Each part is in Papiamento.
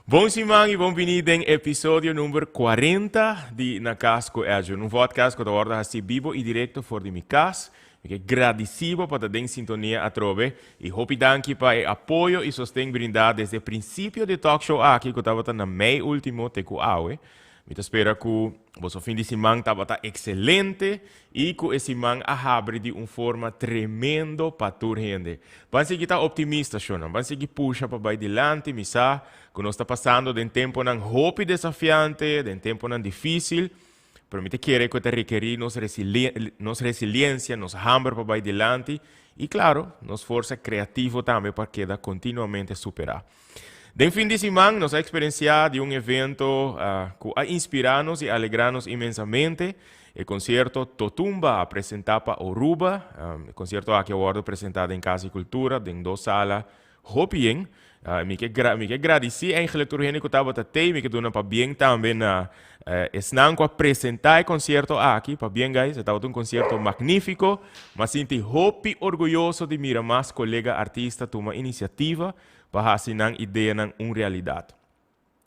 Bon siman y bon bini den episodio number 40 di Na Cas cu Edjean. Un vodcast cu ta wordo haci bibo y directo for di mi cas. Mi ke gradici bo pa ta den sintonia atrobe y hopi danki pa e apoyo y sosten brinda desde principio di e talkshow aki cu tabata na mei ultimo te cu awe. Mi ta spera cu boso fin di siman tabata excelente y cu e siman a habri di un forma tremendo pa tur hende. Ban sigui ta optimista, shownan. Ban sigui pusha pa bay dilanti. Mi sa cu nos ta pasando den temponan hopi desafiante, den temponan dificil, pero mi ta kere cu e ta rekeri nos nos resiliencia, nos hamber pa bay dilanti y claro, nos forsa creativo tambe pa keda continuamente supera. Den fin di siman nos a experiencia di un evento cu a inspira nos y alegra nos inmensamente, e concierto Totumba a presenta pa Oruba. E concierto aki a wordo presenta den Cas di Cultura den dos sala hopi yen. Mi ke mi ke gradici eigenlijk tur hende cu tabata tey, mi ke duna pabien tambe na esnan cu a presenta e concierto aki. Pabien guys, e tabata un concierto magnifico. Mi a sinti hopi orguyoso di mira mas colega artista tuma iniciativa pa hasi nan ideanan un realidat.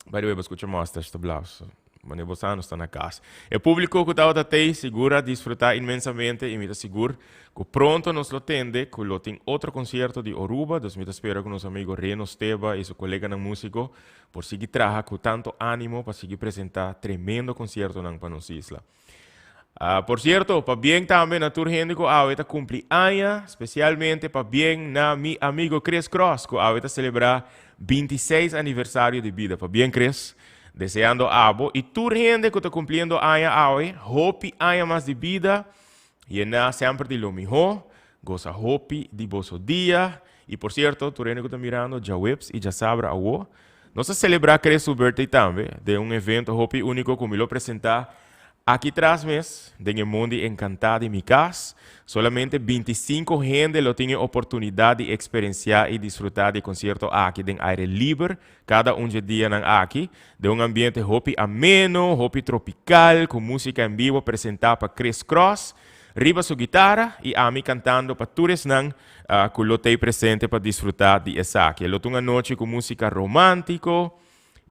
By the way, bo skucha Mustache ta blaus. Wanneer bo sa, nos ta na kas. E públiko ku tabata tei sigur a disfrutá inmensamente i mi ta sigur ku pronto nos lo tende ku lo tin otro konsierto di Oruba, dus mi ta spera ku nos amigo Reno Steba i su koleganan músiko por sigui traha ku tanto ánimo pa sigui presentá tremendo konsiertonan pa nos isla. Por cierto, pabien tambe na tur hende cu awe ta cumpli aña, specialmente pabien na mi amigo Chris Cross cu awe ta celebra 26 aniversario di bida. Pabien Chris, deseando abo y tur hende cu ta cumpliendo aña awe hopi aña mas di bida, yena semper di lo miho, goza hopi di boso dia. Y por cierto, tur hende cu ta mirando djaweps y djasabra awo, nos ta celebra Chris su birthday tambe den un evento hopi unico cu mi lo presenta Aki tras mes, den e mondi enkantá di mi kas, solamente 25 hende lo tin e oportunidat di eksperensiá i disfrutá di e konsierto aki den aire liber kada un dje dianan aki, den un ambiente hopi ameno, hopi tropikal, ku músika en bibo presentá pa Chris Cross riba su gitara i ami kantando pa tur esnan ku lo t'ei presente pa disfrutá di esaki. E lo ta un anochi ku músika romántiko,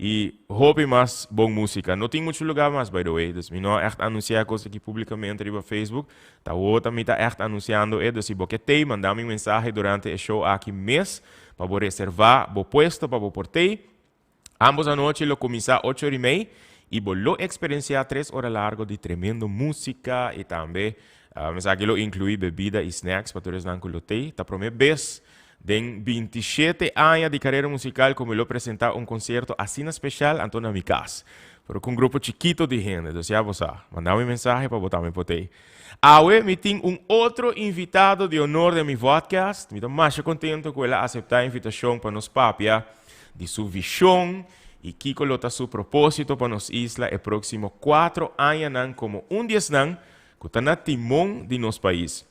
Y hopi mas bon musica. No tin mucho lugar mas, by the way. Dus mi no a echt anuncia e cos aki publicamente riba Facebook. Ta awor mi ta echt anunciando e. Dus si bo ke tei, manda mi un mensahe durante e show aki mes pa bo reserva bo puesto pa bo por tei. Ambos anochi lo cuminsa ocho ora y mei y bo lo experiencia 3 ora largo di tremendo musica y tambe esaki lo inclui bebida y snacks pa tur esnan cu lo tei. Ta prome bes Den 27 aña di carera musical cu mi lo presenta un concierto asina special anto na mi cas, pero cu un grupo chikito di hende, dus ya bo sa, manda mi mensahe pa bo ta mi potey. Awe mi tin un otro invitado di honor den mi vodcast, mi ta masha contento cu el a acepta e invitacion pa nos papia di su vision y kico lo ta su proposito pa nos isla e proximo 4 añanan como un di esnan cu ta na timon di nos pais.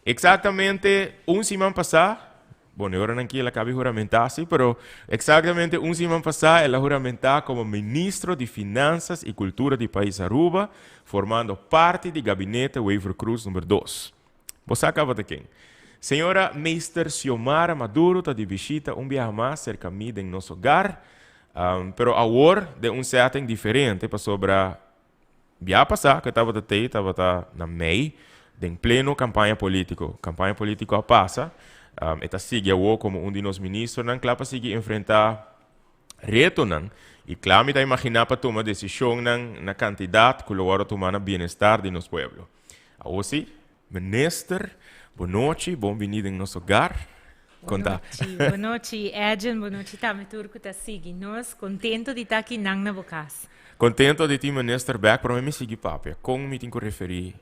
Exactamente un siman pasá, bon, e oranan aki el a caba di huramentá sí, pero exactamente un siman pasá el a huramentá como Ministro di Finanzas y Cultura di Pais Aruba, formando parti di Gabinete Wever-Croes number dos. Bo sa caba ta ken? Señora Meester Xiomara Maduro ta di bishita un biaha mas cerca mi den nos hogar, pero awor den un setting diferente pasobra Bia pasá ku e tabata tei tabata na mei den pleno kampaña polítiko. Kampaña polítiko a pasa, e ta sigui awor komo un di nos ministronan kla pa sigui enfrentá retonan i kla mi ta imaginá pa tuma desishonnan na kantidat ku lo wòrdu tumá na bienestar di nos pueblo. Awor sí, Minister, bon nochi, bon bini den nos hogar. Konta. Bon nochi, Edjean, bon nochi tambe tur ku ta sigui nos. Kontento di ta aki nan na bo kas. Kontento di tin minister bek, prome mi sigui papia. Kon mi tin ku referí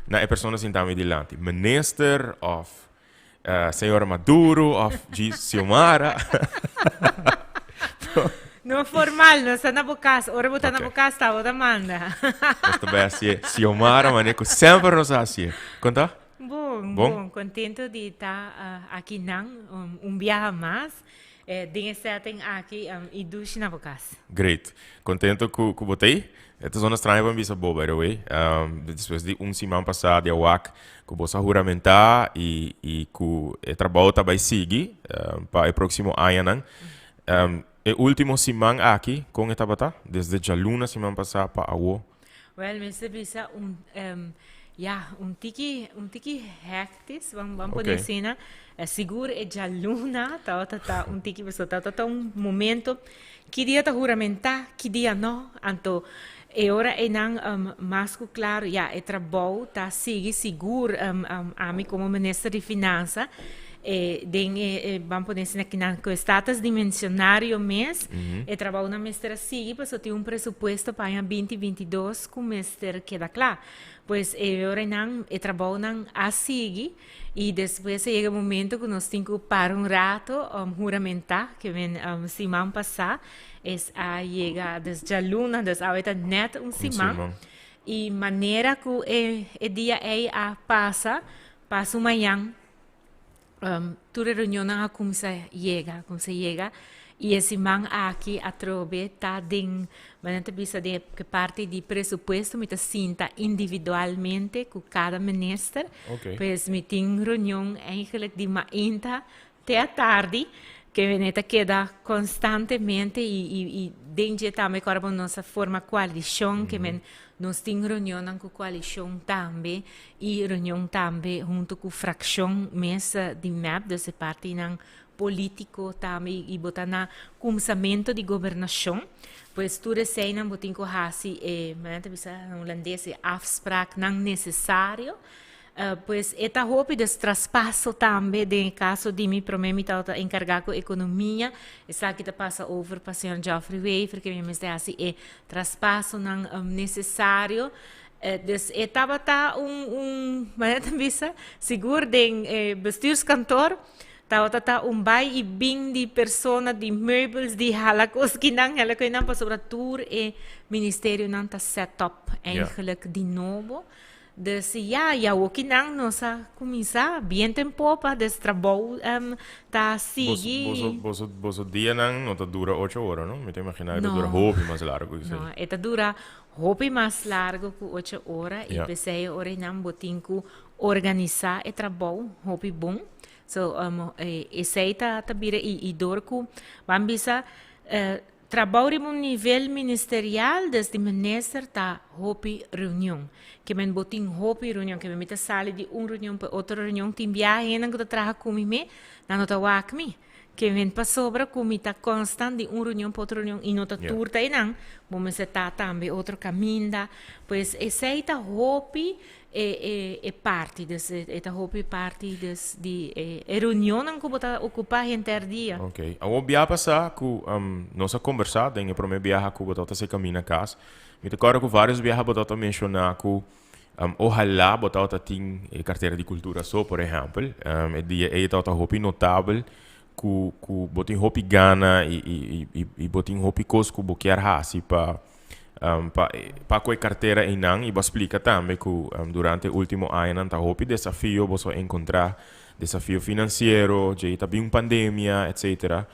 na e persona sintá mi dilanti? Minister òf señora Maduro òf djis Xiomara? No formal, nos ta na bo kas. Ora bo ta na bo kas ta bo ta manda. Nos ta bai hasié. Xiomara manera ku semper nos a hasié. Kon ta? Bon, bon. Kontento di ta aki nan un biaha mas den e setting aki i dushi na bo kas. Great. Kontento ku bo ta ei. E ta zona straño pa mi bisa bo, by the way. Despues di un siman pasá di a wak ku bo sa huramentá i ku e trabou ta bai sigui pa e próksimo añanan. E último siman aki, kon e tabata? Desde djaluna siman pasá pa awo. Wel, mester bisa un, ya, un tiki, un tiki hectisch, ban, ban pone asina. Sigur e djaluna tabata ta un tiki, pasobra tabata ta un momento, ki dia ta huramentá, ki dia no. Anto e ora einan mas ku klaro, ya, e trabou ta sigui sigur, ami komo minister di Finansa, e den e, ban pone asina kinan ku e status di mensionario mes, e trabounan mester a sigui pasobra tin un presupuesto pa aña 2022 ku mester keda kla. Pues e ora einan e trabounan a sigui i despues a yega e momento ku nos tin ku para un rato, huramentá, ke men siman pasá es a yega, des djaluna, des awe ta nèt un siman. I manera ku e dia ei a pasa, paso mañan tur e reunionnan a kuminsá yega, kuminsá yega, i e siman aki atrobe ta den, manera ta bisa den e parti di presupuesto mi ta sinta individualmente ku kada minister. Pues mi tin reunion eigenlijk di mainta te atardi, ke mi ta keda konstantemente i den dje tambe ku ora bo nos a forma koalishon, ke men nos tin reunionnan ku koalishon tambe i reunion tambe huntu ku frakshon mes di mep, dus e partinan polítiko tambe i bo ta na kumsamentu di gobernashon, pues tur eseinan bo tin ku hasi e, manera ta bisa na hulandes, e afspraaknan nesesario. Pues e ta hopi des traspaso tambe den e caso di mi prome mi tabata encarga cu economia, esaki ta pasa over pa señor Geoffrey Wever ke mi mester haci e traspasonan necesario. Dus e tabata un un manera ta bisa sigur den e bestuurskantoor tabata ta un bai y bin di persona di meubels di hala cos kinan hala koinan pasobra tur e ministerionan ta set up eigenlijk di nobo. Dus ya, y awoki nan nos a cuminsa biento en popa, dus trabou ta sigui. Boso, boso, boso dianan no ta dura ocho ora, no? Mi ta imagina e ta dura hopi mas largo cu esey. No, e ta dura hopi mas largo cu ocho ora y p'esey ora nan bo tin cu organisa e trabou hopi bon. So, esey ta bira y dor cu ban bisa Trabou riba un nivel ministerial des di minister ta hopi reunion. Ke men bo tin hopi reunion, ke men mi ta sali di un reunion pa otro reunion, tin biaha hendenan ku ta traha ku mi me, nan no ta wak mi. Ke men pasobra ku mi ta constant di un reunion pa otro reunion i no ta tur ta einan, bo mester ta tambe otro kaminda. Pues esei ta hopi e e parti, dus e ta hopi parti dus di e e reunionnan ku bo ta okupá henter dia. Ok. Awor bia pasá ku nos a kombersá den e promé biaha ku bo tabata serka mi na kas, mi ta kòrda ku vários biaha bo tabata menshoná ku ohalá bo tabata tin e kartera di kultura so, por ehèmpel. E dia ei tabata hopi notabel ku ku bo tin hopi gana i i i i bo tin hopi kos ku bo kier hasi pa Pa pa ku e kartera einan i bo a splika tambe ku durante e último añanan ta hopi desafio boso a enkontrá, desafio finansiero, djei ta bin un pandemia, etsetera.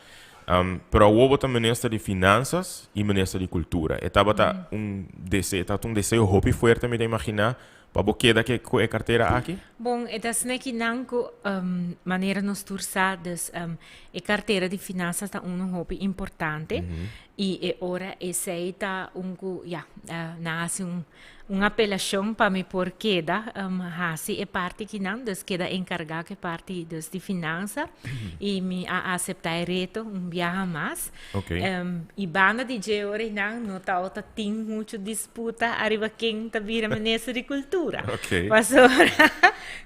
Pero awor bo ta minister di Finansas i minister di Kultura. E tabata un deseo, tabata un deseo hopi fuerte mi ta imaginá pa bo keda ke ku e kartera aki? Bon, e ta asina kinan ku manera nos tur sa, dus e kartera di Finansas ta unu hopi importante. I e ora esei ta un ku, ya, nan hasi un un apelashon pa mi por keda hasi e parti kinan, dus keda enkargá ku e parti dus di finansa i mi a aseptá e reto un biaha mas. I banda di dje ora einan no tabata tin muchu disputa ariba ken ta bira minister di kultura. Pasobra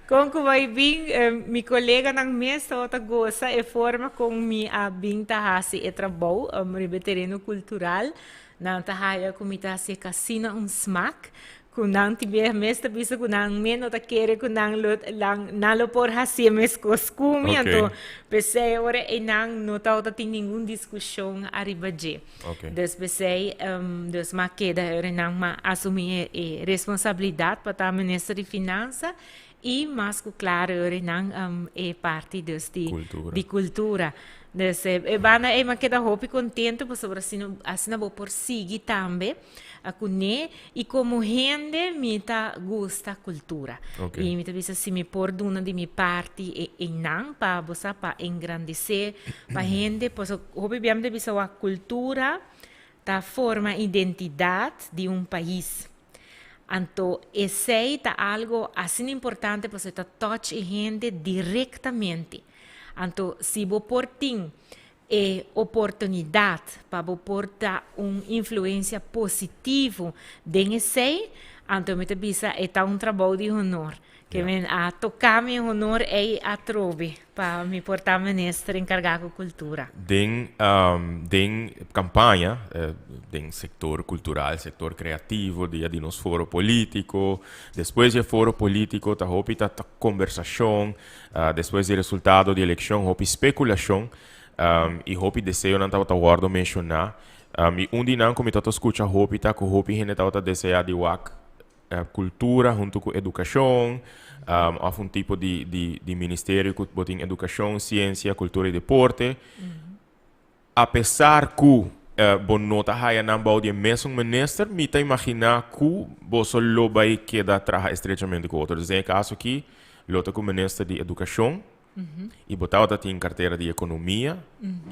kon ku bai bin mi koleganan mes tabata gosa e forma kon mi a bin ta hasi e trabou riba e tereno kultural. Nan ta haya ku mi ta hasi e kasina un smak ku nan tin biaha mes ta bisa ku nan mes no ta kere ku nan lo nan lo por hasi e meskos ku mi. Anto p'esei ora einan no tabata tin ningun diskushon ariba dje. Dus p'esei dus m'a keda ora nan m'a asumí e responsabilidat pa ta minister di finansa. I mas ku klaro e ora nan e parti dus di di kultura. Dus e banda ei mi a keda hopi kontentu pasobra asina asina bo por sigui tambe kuné i komo hende mi ta gusta kultura. I mi ta bisa si mi por duna di mi parti e einan pa bo sa pa engrandesé pa hende pasobra hopi bia mi ta bisa wak kultura ta forma identidat di un pais. Anto esei ta algo asina importante pasobra e ta touch e hende directamente. Anto si bo por tin e oportunidad pa bo por ta un influencia positivo den esei, anto mi ta bisa e ta un trabou di honor. Ke men a toca mi honor ei atrobe pa mi por ta minister encarga cu cultura. Den den campaña den sector cultural, sector creativo, dia di nos foro politico, despues di e foro politico ta hopi ta conversacion, despues di resultado di eleccion hopi speculacion y hopi deseonan tabata wordo menciona y un di nan cu mi tabata scucha hopi ta cu hopi hende tabata desea di wak Kultura huntu ku edukashon òf un tipo di di di ministerio ku bo tin edukashon, siensia, kultura i deporte. Apesar ku bo no ta haya nan bou di e mesun minister, mi ta imaginá ku boso lo bai keda traha estrechamente ku otro. Dus den e kaso aki lo ta ku minister di edukashon I bo tabata tin kartera di ekonomia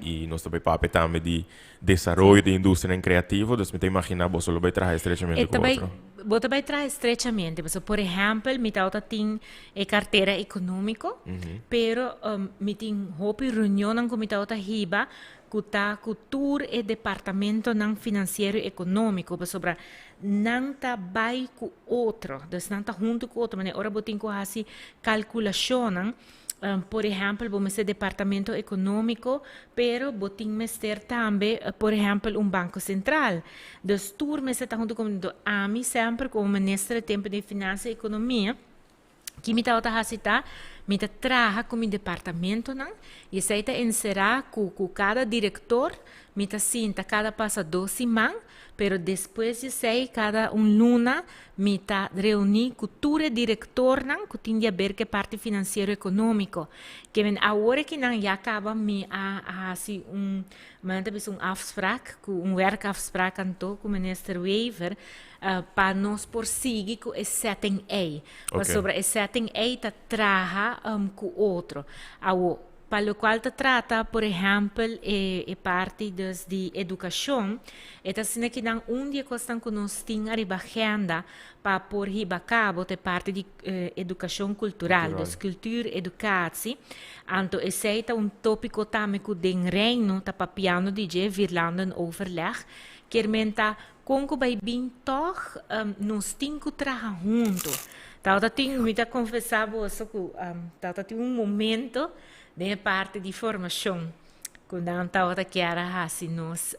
i nos ta bai papia tambe di desaroyo di industrianan kreativo, dus mi ta imaginá boso lo bai traha estrechamente ku otro. Bo ta bai traha estrechamente, pasobra por ehèmpel mi tabata tin e kartera ekonómiko, pero mi tin hopi reunionnan ku mi tabata hiba ku ta ku tur e departamentonan finansiero i ekonómiko, pasobra nan ta bai ku otro, dus nan ta huntu ku otro, manera ora bo tin ku hasi kalkulashonnan, por ehèmpel bo mester departamento ekonómiko, pero bo tin mester tambe por ehèmpel un banko sentral, dus tur mester ta huntu ku otro. Ami semper komo minister di tempu di finansa i ekonomia, Ki mi tabata hasi ta, mi ta traha ku mi departamentonan i esei ta enserá ku ku kada direktor mi ta sinta kada pasa dos siman, pero despues di esei kada un luna mi ta reuní ku tur e direktornan ku tin di aber ku e parti finansiero ekonómiko. Ke men awor e kinan ya kaba mi a hasi un, mi ta bisa un afsprak ku un werkafsprak anto ku minister Wever pa nos por sigui ku e setting ei. Pasobra e setting ei ta traha ku otro. Awo, pa lokual ta trata, por ehèmpel, e e parti dus di edukashon, e ta asina ki nan un di e kosnan ku nos tin ariba agenda pa por hiba kabo ta e parti di edukashon kultural, dus cultuureducatie. Anto esei ta un tópiko tambe ku den Reino ta papiando di dje, Vierlandenoverleg, kier men ta Kon ku bai bin tòg nos tin ku traha huntu. Tabata tin, mi ta konfesá boso ku tabata tin un momento den e parti di formashon ku nan tabata kier a hasi nos,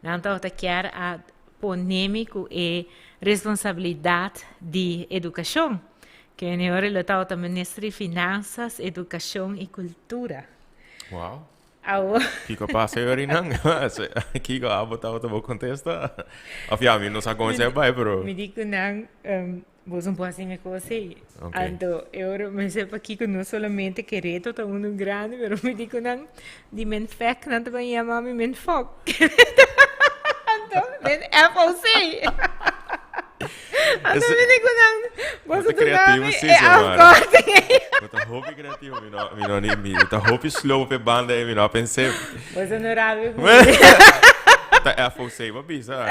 nan tabata kier a pone mi ku e responsabilidat di edukashon. Kende ora lo tabata minister di Finansas, Edukashon i Kultura. Wow. Awo. Kiko a pasa yori nan? Kiko abo tabata bo kontesta? Of ya, mi no sa kon esei bai, pero. Mi di ku nan, boso no por hasi mi kos ei. Anto e ora mi sa pakiko no solamente ke reto ta unu grandi, pero mi di ku nan, di men fek nan ta ban yama mi men fok. Anto, men FOC. Anto mi di ku nan, boso duna mi e afkorting ei. Bo ta hopi creativo, mi no, mi no ni, mi ta hopi slow pe banda ei, mi no a pens'é. Boso no rabia ku mi. Ta FOC bo bisa.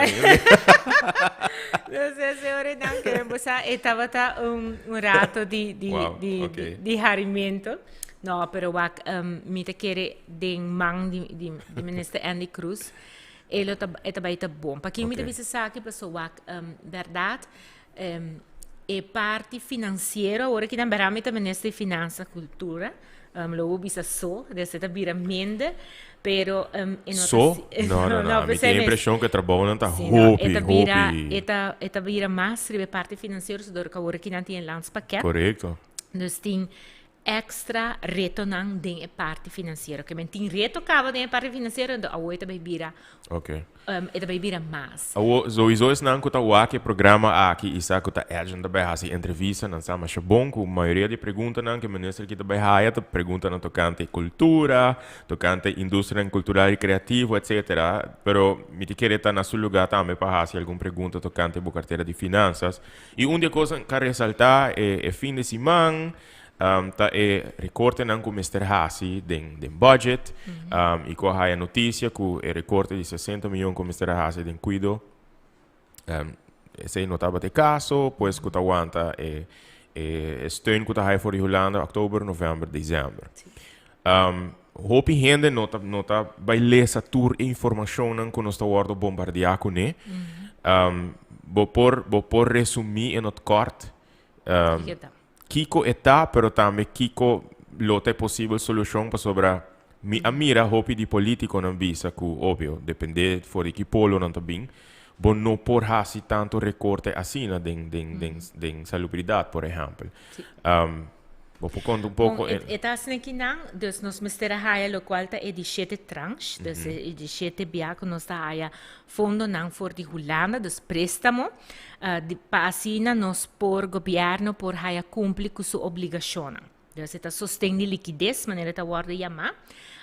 No sé, señores, dan que bo sa, e tabata un, un rato di, di, Wow, di, ok. di, di harimento. No, pero wak, mi ta kere den man di, di, di minister Andy Croes. E lo ta, e ta bai ta bon. Pakin mi ta bisa esaki? Paso wak, bèrdat, e parti finansiero awor aki nan bèrdat mi ta minister di Finansa Kultura, lo bo bisa so, des e ta bira minder, pero e no ta So? No, no, no, mi tin e impreshon ku e trabounan ta hopi, E ta bira, hopi. e ta, e ta bira mas riba e parti finansiero, so dor ku awor aki nan tin e landspakket. Korekto. Dus tin. Extra retonan den e parti financiero. Ke men tin reto caba den e parti financiero, ento awo e ta bay bira, e ta bay bira mas. Awo, souiso esnan ku ta wak e programa aki i sa ku ta Edjean ta bay hasi entrevista, nan sa masha bon ku mayoria di e preguntanan ku e minister aki ta bay haya ta preguntanan tokante kultura, tokante industrianan kultural i kreativo, etcetera. Pero mi ta kere ta na su luga tambe pa hasi algun pregunta tokante bo kartera di finansas. I un di e kosnan ku a resaltá e fin di siman ta e rekortenan ku mester hasi den den budget i ku a haya notisia ku e rekorte di 60 mion ku mester a hasi den kuido esei no tabata e kaso pues ku ta wanta e e steun ku ta haya for di Hulanda oktober, novèmber, desèmber. Hopi hende no ta no ta bai lesa tur e informashonnan ku nos ta wòrdu bombardiá kuné. Bo por bo por resumí en ot kòrt Kiko e ta, pero tambe kiko lo ta e posibel solushon pasobra mi a mira hopi di politikonan bisa ku obvio depende for di ki polo nan ta bin, bo no por hasi tantu rekorte asina den den den den salubridat por ehèmpel. Bo por konta un poko Bon, e ta asina kinan, dus nos mester a haya lokual ta e di shete tranche, dus e di shete bia ku nos ta haya fondonan for di Hulanda, dus préstamo, di pa asina nos por gobièrnu por haya kumpli ku su obligashonnan. Dus e ta sosten di likides, manera e ta wòrdu yamá.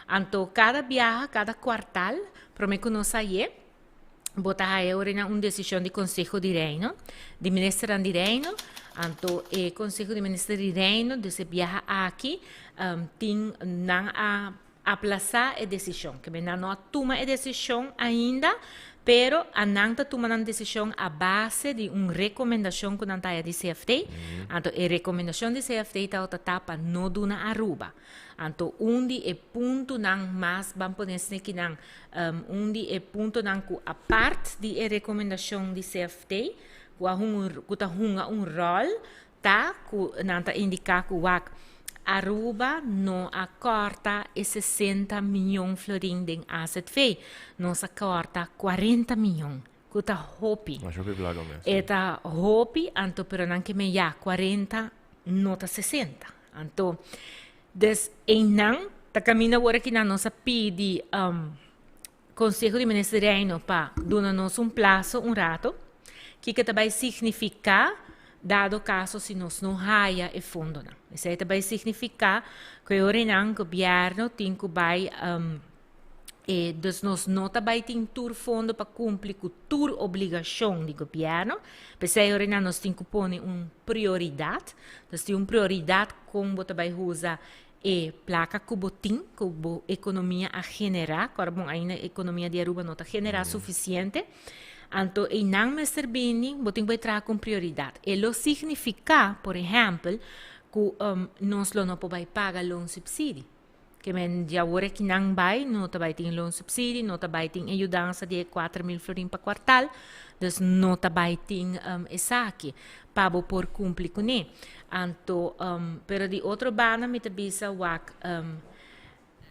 Anto kada biaha, kada kuartal, promé ku nos hay'é, bo ta haya ora na un desishon di Konseho di Reino, di Ministernan di Reino. Anto e Konseho di Minister di Reino, dus e biaha aki, tin nan a Aplasá e desishon. Ke men nan no a tuma e desishon ainda, pero a nan ta tuma nan desishon a base di un rekomendashon ku nan ta haya di CFT. Anto e rekomendashon di CFT tabata ta pa no duna Aruba. Anto un di e puntonan mas ban pone esaki nan, un di e puntonan ku apart di e rekomendashon di CFT ku a hunga ku ta hunga un ròl Ta ku nan ta indiká ku wak Aruba no a kòrta e 60 mion florin den azv. Nos a kòrta 40 mion, ku ta hopi. Masha hopi plaka mes. E ta hopi, anto pero nan ke men ya 40 no ta 60. Anto, des einan ta kaminda wor aki nan nos a pidi Konseho di Minister di Reino pa duna nos un plaso un rato, kiko ta bai signifiká dado kaso si nos no haya e fondonan. Esei ta bai signifiká ku e orenan gobièrnu tin ku bai e dus nos no ta bai tin tur fondo pa kumpli ku tur obligashon di gobièrnu. P'esei orenan nos tin ku pone un prioridat. Nos tin un prioridat kon bo ta bai usa E placa cu bo tin, cu bo economia a genera, cu ora bon ainda economia di Aruba no ta genera suficiente, anto eynan mester bini, bo tin cu bay traha cu prioridad. E lo significa, por ehempel, cu nos lo no por bay paga loonsubsidie. Ke men di awor aki nan bay, no ta bay tin loonsubsidie, no ta bay tin e yudansa di e 4000 florin pa kwartal, dus no ta bay tin esaki. Pa bo por cumpli cune. Anto, pero di otro banda mi ta bisa wak,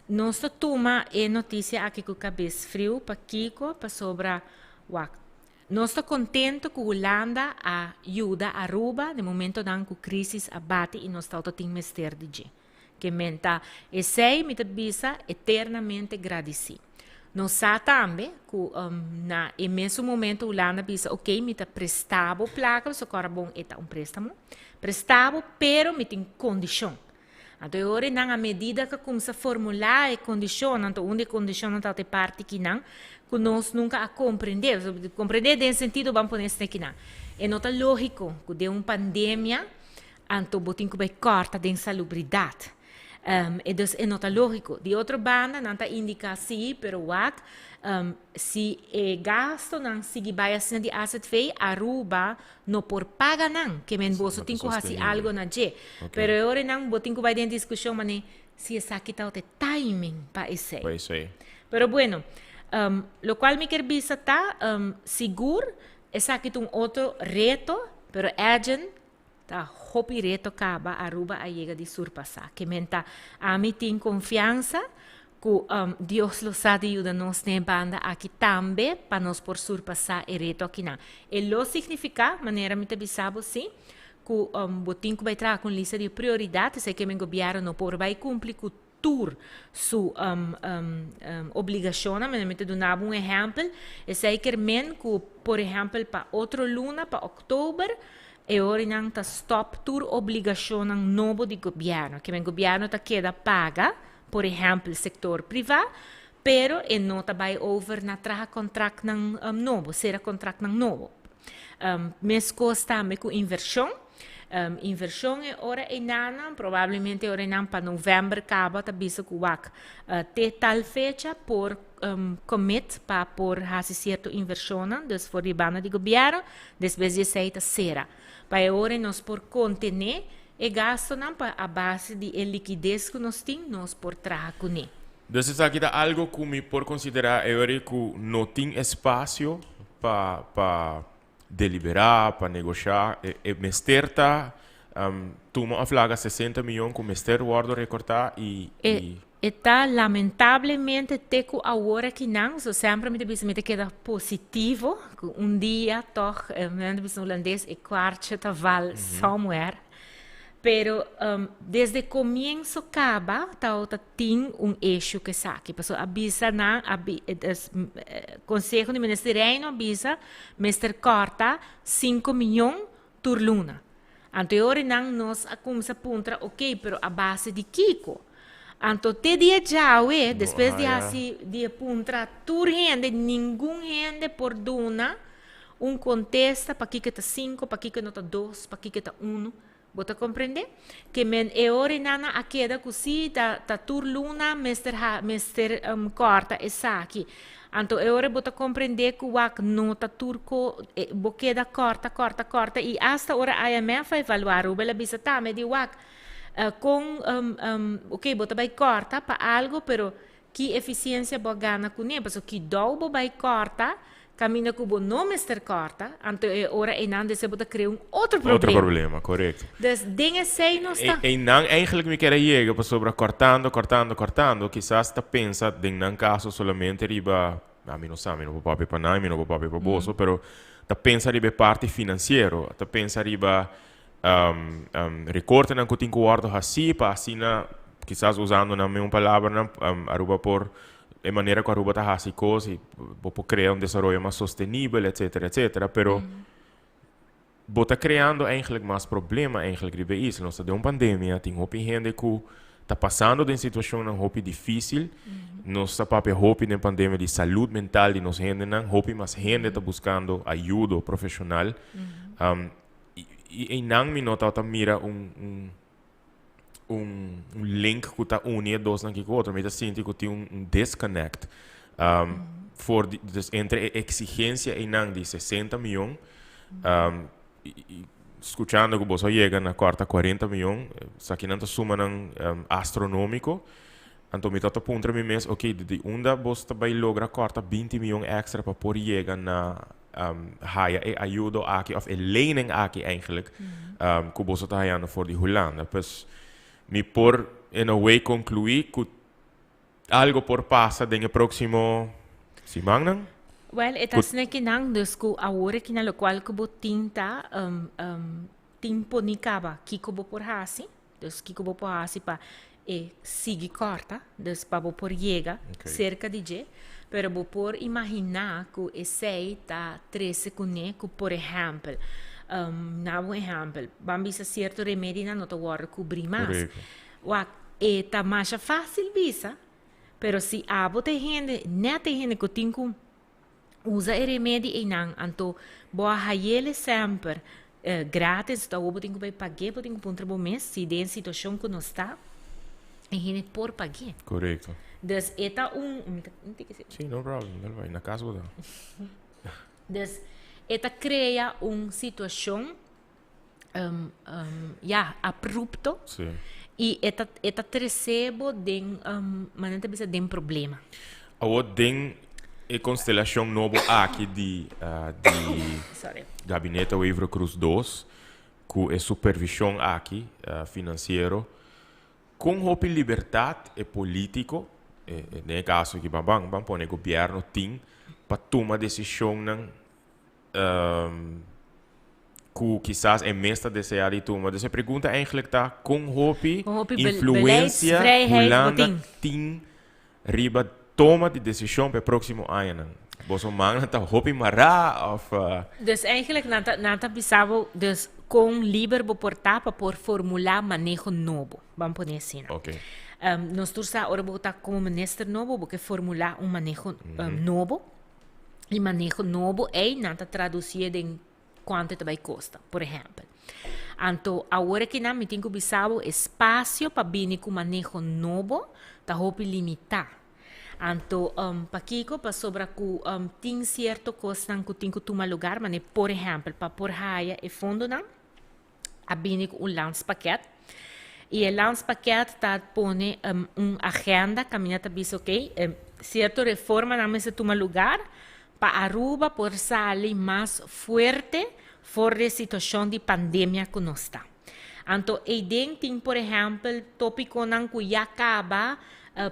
nos ta tuma e noticia aki cu cabes friu, pakico? Pasobra wak, nos ta contento cu Hulanda a yuda Aruba den momentonan cu crisis a bati y nos tawata tin mester di dje. Ke men ta esei mi ta bisa eternamente gradisí. Nos sa tambe ku na e mesun momento Hulanda bisa ok mi ta presta bo plaka pasobra kòrda bon e ta un préstamo, presta bo pero mi tin kondishon. Anto e ora nan a medida ku a kumsa formulá e kondishonnan anto un di e kondishonnan tabata e parti kinan ku nos nunka a komprendé, komprendé den sentido ban pone esei kinan. E no ta lógiko ku den un pandemia Anto bo tin ku bai kòrta den salubridat. E dus e no ta lógiko. Di otro banda nan ta indiká sí, pero wak, si e gastonan sigui bai asina di azv, Aruba no por paga nan. Ke men boso tin ku hasi algo na dje. Pero e ora nan bo tin ku bai den diskushon manera si esaki tabata e timing pa esei. Pa esei. Pero bueno, lokual mi kier bisa ta, sigur esaki ta un otro reto, pero Edjean Ta hopi reto caba Aruba a yega di surpasa. Ke men ta ami tin confiansa cu Dios lo sa di yuda nos den e banda aki tambe pa nos por surpasa e reto akinan. E lo significa, manera mi ta bisa bo si, Ku bo tin ku bai traha ku un lista di prioridat, esei ke men gobièrnu no por bai kumpli ku tur su obligashonnan. Mi ta duna bo un ehèmpel, esei ker men ku por ehèmpel pa otro luna, pa òktober, e orinan ta stòp tur obligashonnan nobo di gobièrnu. Ke men gobièrnu ta keda paga, por ehèmpel sektor privá, pero e no ta bai over na traha kontraktnan nobo, sera kontraktnan nobo. Meskos tambe ku invershon. Invershon e ora einanan, probablemente e ora einan pa novèmber kaba ta bisa ku wak te tal fecha por commit pa por hasi sierto invershonnan, dus for di banda di gobièrnu, despues di esei ta sera. Pa e ora ei nos por kontené e gastonan pa a base di e likides ku nos tin nos por traha kuné. Dus esaki ta algo ku mi por konsiderá e ora ei ku no tin espasio pa pa deliberá, pa negoshá. E e mester ta tuma òf laga 60 miyon ku mester wòrdu rekortá i E i. e ta lamentablemente te ku awor akinan, so semper mi ta bisa mi ta keda positivo ku un dia tòg, nan ta bisa na hulandes e kwartje ta val somewhere. Pero desde comienso caba tawata tin un issue cu esaki. Pasobra a bisa nan, a bi, Conseho di Minister di Reino a bisa mester corta 5 miyon tur luna. Anto e ora nan nos a cuminsa puntra, ok, pero a base di kico? Anto te dia djawe, despues di haci di puntra tur hende, ningun hende por duna un contesta pa kico ta 5, pa kico no ta 2, pa kico ta 1. Bo ta comprende? Ke men e ora nana a keda ku si ta tur luna mester ha mester corta esaki. Anto e ora bo ta comprende ku wak no ta tur ko bo keda corta, corta, corta i hasta ora IMF a evalua Aruba el a bisa tambe di wak kon ok, bo ta bai corta pa algo, pero ki eficiencia bo a gana kuné? Pasobra ki dou bo bai corta caminda ku bo no mester corta, anto e ora einan despues bo ta crea un otro Otro problema. Problema, correcto. Dus den esei nos ta. Einan eigenlijk mi kier a yega pasobra cortando, cortando, cortando, kisas ta pensa den nan caso solamente riba, ami no sa, mi no por papia pa nan, mi no por papia pa boso, pero ta pensa riba e parti financiero, ta pensa riba recortenan cu tin cu wordo haci pa asina, kisas usando nan mismo palabranan, Aruba por, e manera cu Aruba ta haci cos y bo por crea un desaroyo mas sostenibel, etcetera, etcetera, pero bo ta creando eigenlijk mas problema eigenlijk riba e isla. Nos ta den un pandemia, tin hopi hende cu ta pasando den situacionnan hopi dificil. Nos ta papia hopi den pandemia di salud mental di nos hendenan, hopi mas hende ta buscando ayudo profesional. I einan mi no tabata mira un link ku ta uni e dosnan aki ku otro. Mi ta sinti ku tin un disconnect for di, dus entre e exigencia einan di 60 miyon i skuchando ku boso a yega na kòrta 40 miyon, esakinan ta sumanan astronomiko. Anto mi tabata puntra mi mes, ok, di unda bos ta bai logra kòrta 20 miyon extra pa por yega na haya e ayudo aki of e lening aki eigenlijk ku boso ta hayando for di Hulanda? Pues mi por in a way conclui ku algo por pasa den e próximo simannan? Well, e ta snekinan, dus ku awor aki na lokual ku bo tin ta tin poni kaba kiko bo por hasi. Dus kiko bo por hasi pa e sigui kòrta, dus pa bo por yega serka di dje. Pero bo por imaginá ku esei ta trese kuné ku, por ehèmpel, na un ehèmpel, ban bisa sierto remedinan no ta wòrdu kubrí mas. Wak, e ta masha fásil bisa, pero si abo ta e hende, nèt e hende ku tin ku usa e remedi einan, anto bo a hayele semper gratis, anto awor bo tin ku bai pag'é, bo tin ku puntra bo mes si den e situashon ku nos ta, e hende por pag'é. Dus e ta un, mi ta, mi tin ke si. Sí, no problem, dal bai, na kas bo ta. Dus e ta krea un situashon ya, abrupto. I e ta trese bo den, manera ta bisa, den problema. Awor den e konstelashon nobo aki di Sorry. Gabinete Wever Croes 2 ku e supervishon aki finansiero, kon hopi libertat e politiko, den e kaso aki ban pone gobièrnu tin pa tuma desishonnan? Ku kisas e mes ta deseá di tuma. Dus e pregunta eigenlijk ta kon hopi Kon hopi influensia beleidsvrijheid bo Hulanda tin? tin riba toma di desishon pa e próksimo añanan. Boso mannan ta hopi mará òf? Dus eigenlijk nan ta bisa bo dus kon liber bo por ta pa por formulá maneho nobo. Ban pone asina. Nos tur sa ora bo ta komo minister nobo bo ke formulá un maneho nobo. I maneho nobo ei nan ta tradusié den kuantu e ta bai kosta, por ehèmpel. Anto awor akinan mi tin ku bisa bo espasio pa bini ku maneho nobo ta hopi limitá. Anto pakiko? Pasobra ku tin sierto kosnan ku tin ku tuma lugar, manera por ehèmpel pa por haya e fondonan a bini ku un landspakket i e landspakket ta pone un agenda kaminda ta bisa ok sierto reformanan mester tuma lugar pa Aruba por sali mas fuerte for di e situashon di pandemia ku nos ta. Anto eiden tin por ehèmpel topikonan ku ya kaba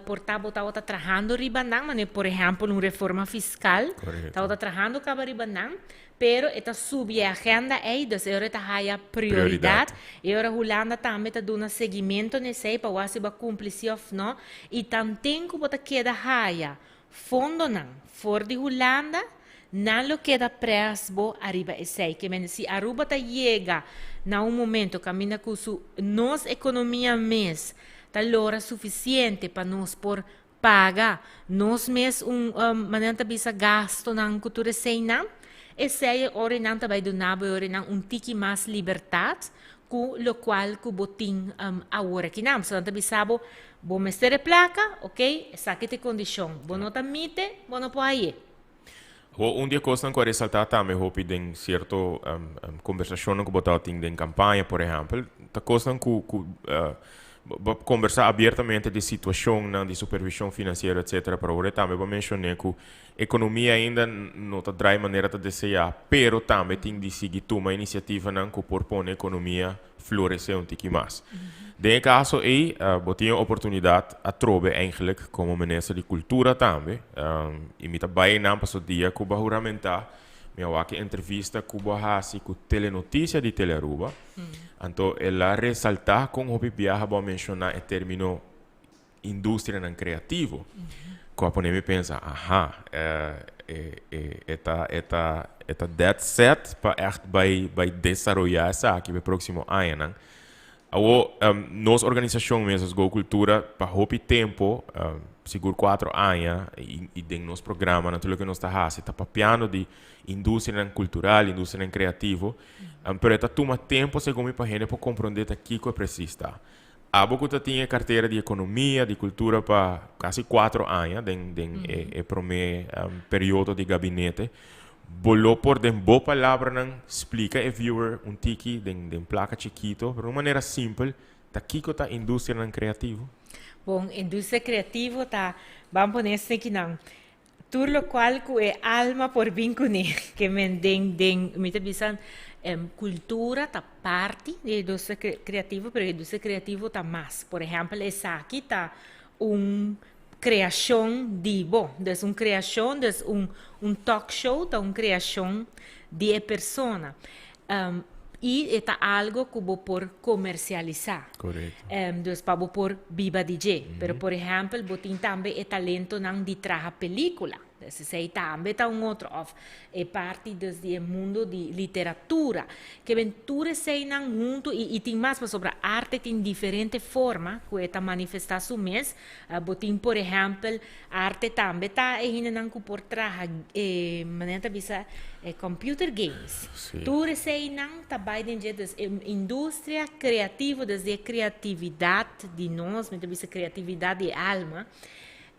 por ta bo tabata trahando riba nan, manera por ehèmpel un reforma fiskal, tabata trahando kaba riba nan, pero e ta subi e agenda ei, dus e ora e ta haya prioridat. E ora Hulanda tambe ta duna seguimento na esei pa wak si bo a kumpli si òf no. I tanten ku bo ta keda haya fondonan for di Hulanda, nan lo keda près bo ariba esei. Ke mende si Aruba ta yega na un momento kaminda ku su nos ekonomia mes ta lora sufisiente pa nos por paga nos mes un manera nan ta bisa gastonan ku tur eseinan, esei e ora nan ta bai duna bo e ora nan un tiki mas libertat ku lokual ku bo tin awor akinan. So nan ta bisa bo, bo mester e plaka, ok, esaki ta e kondishon, bo no ta mite, bo no por haye. Ho un di e kosnan ku a resaltá tambe hopi den sierto kombersashonnan ku bo tabatin den kampaña, por ehèmpel, ta kosnan ku bo a kombersá abiertamente di situashonnan di supervishon finansiero etcetera, pero awor tambe bo a menshoné ku ekonomia ainda no ta drai manera ta deseá, pero tambe tin di sigui tuma inisiativanan ku por pone ekonomia floresé un tiki mas. Den e kaso ei, bo tin e oportunidat atrobe eigenlijk komo minister di kultura tambe, i mi ta bai einan paso dia ku bo a huramentá, mi a wak e entrevista ku bo a hasi ku Telenoticia di Telearuba, anto el a resaltá kon hopi biaha bo a menshoná e término industrianan kreativo, ku a pone mi pensa, aha, e ta e ta e ta dead set pa ègt bai bai desaroyá esaki pa e próksimo añanan. Awor, nos organisashon mes, nos Go Cultura, pa hopi tempu, sigur kuatro aña, i den nos programanan tur loke nos ta hasi ta papiando di industrianan kultural, industrianan kreativo, pero e ta tuma tempu segun mi pa hende por komprondé ta kiko e presis ta. Abo ku ta tin e kartera di ekonomia, di kultura pa kasi kuatro aña den den e e promé periodo di gabinete, bo lo por den bo palabranan splika e viewer un tiki den den plaka chikito, pero un manera simpel, ta kiko ta industrianan kreativo? Bon, industria kreativo ta, ban pone esnekinan, tur lokual ku e alma por bin kuné. Ke men den den mi ta bisa kultura ta parti di e industria kreativo, pero e industria kreativo ta mas. Por ehèmpel esaki ta un kreashon di bo. Dus un kreashon, dus un un talk show ta un kreashon di e persona. I e ta algo ku bo por komersialisá. Dus pa bo por biba di dje. Pero por ehèmpel bo tin tambe e talentonan di traha pelíkula. Dus esei tambe ta un otro. Òf e parti dus di e mundo di literatura. Ke ben tur eseinan huntu i tin mas pasobra arte tin diferente forma ku e ta manifestá su mes. Bo tin por ehèmpel arte tambe ta e hendenan ku por traha e manera ta bisa e computer games. Tur eseinan ta bai den dje. Dus e industria kreativo, dus di e kreatividat di nos, mi ta bisa kreatividat di e alma,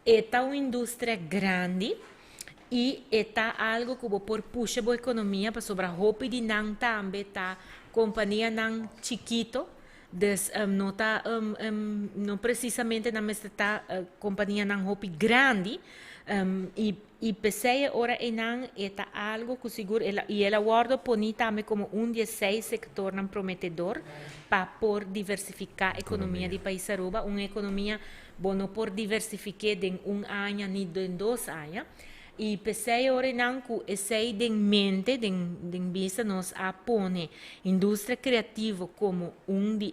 e ta un industria grandi i e ta algo ku bo por pusha bo ekonomia pasobra hopi di nan tambe ta kompanianan chikito. Dus no ta no presisamente nan mester ta kompanianan hopi grandi i i p'esei e ora einan e ta algo ku sigur el a i el a wòrdu poni tambe komo un di e seis sektornan prometedor pa por diversifiká ekonomia di pais Aruba. Un ekonomia bo no por diversifik'é den un aña ni den dos aña. I p'esei ora nan ku esei den mente, den bista nos a pone industria kreativo komo un di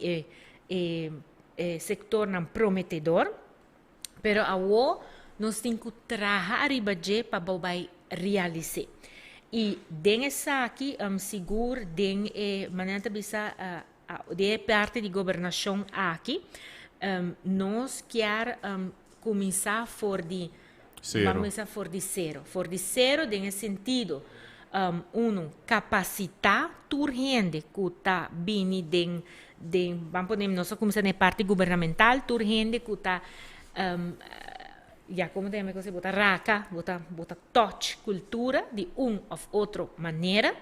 e sektornan prometedor, pero awo nos tin ku traha ariba dje pa bo bai realis'é. I den esaki sigur den e manera ta bisa den e parti di gobernashon aki nos kier kuminsá for di Sero. Kuminsá for di sero. For di sero den e sentido, uno, kapasitá tur hende ku ta bini den, ban pone nos a kuminsá den e parti gubernamental, tur hende ku ta, ya komo ta yama e kos ei, bo ta raka, bo ta touch kultura di un òf otro manera,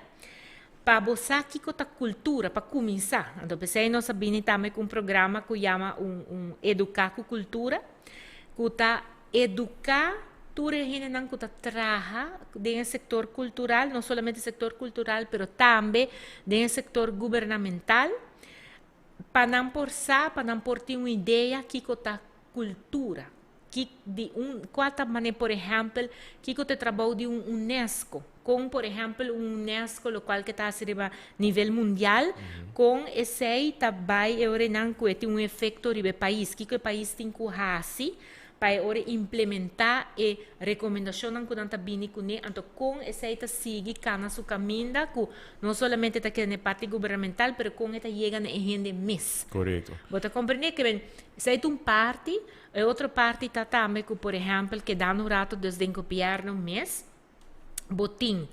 pa bo sa kiko ta kultura, pa kuminsá. Anto p'esei nos a bini tambe ku un programa ku yama un Eduká ku Kultura, ku ta eduká tur e hendenan ku ta traha den e sektor kultural, no solamente sektor kultural, pero tambe den e sektor gubernamental, pa nan por sa, pa nan por tin un idea kiko ta kultura. Ki di un kua ta manera, por ehèmpel, kiko ta e trabou di un UNESCO, kon por ehèmpel un UNESCO lokual ke ta hasi riba nivel mundial, kon esei ta bai e ora einan ku e tin un efekto riba e pais, kiko e pais tin ku hasi pa e ora implementá e rekomendashonnan ku nan ta bini kuné, anto kon esei ta sigui kana su kaminda ku no solamente ta keda na e parti gubernamental pero kon e ta yega na e hende mes. Bo ta komprendé ke men esei ta un parti. E otro parti ta tambe ku por ehèmpel kedando un rato dus den gobièrnu mes bo tin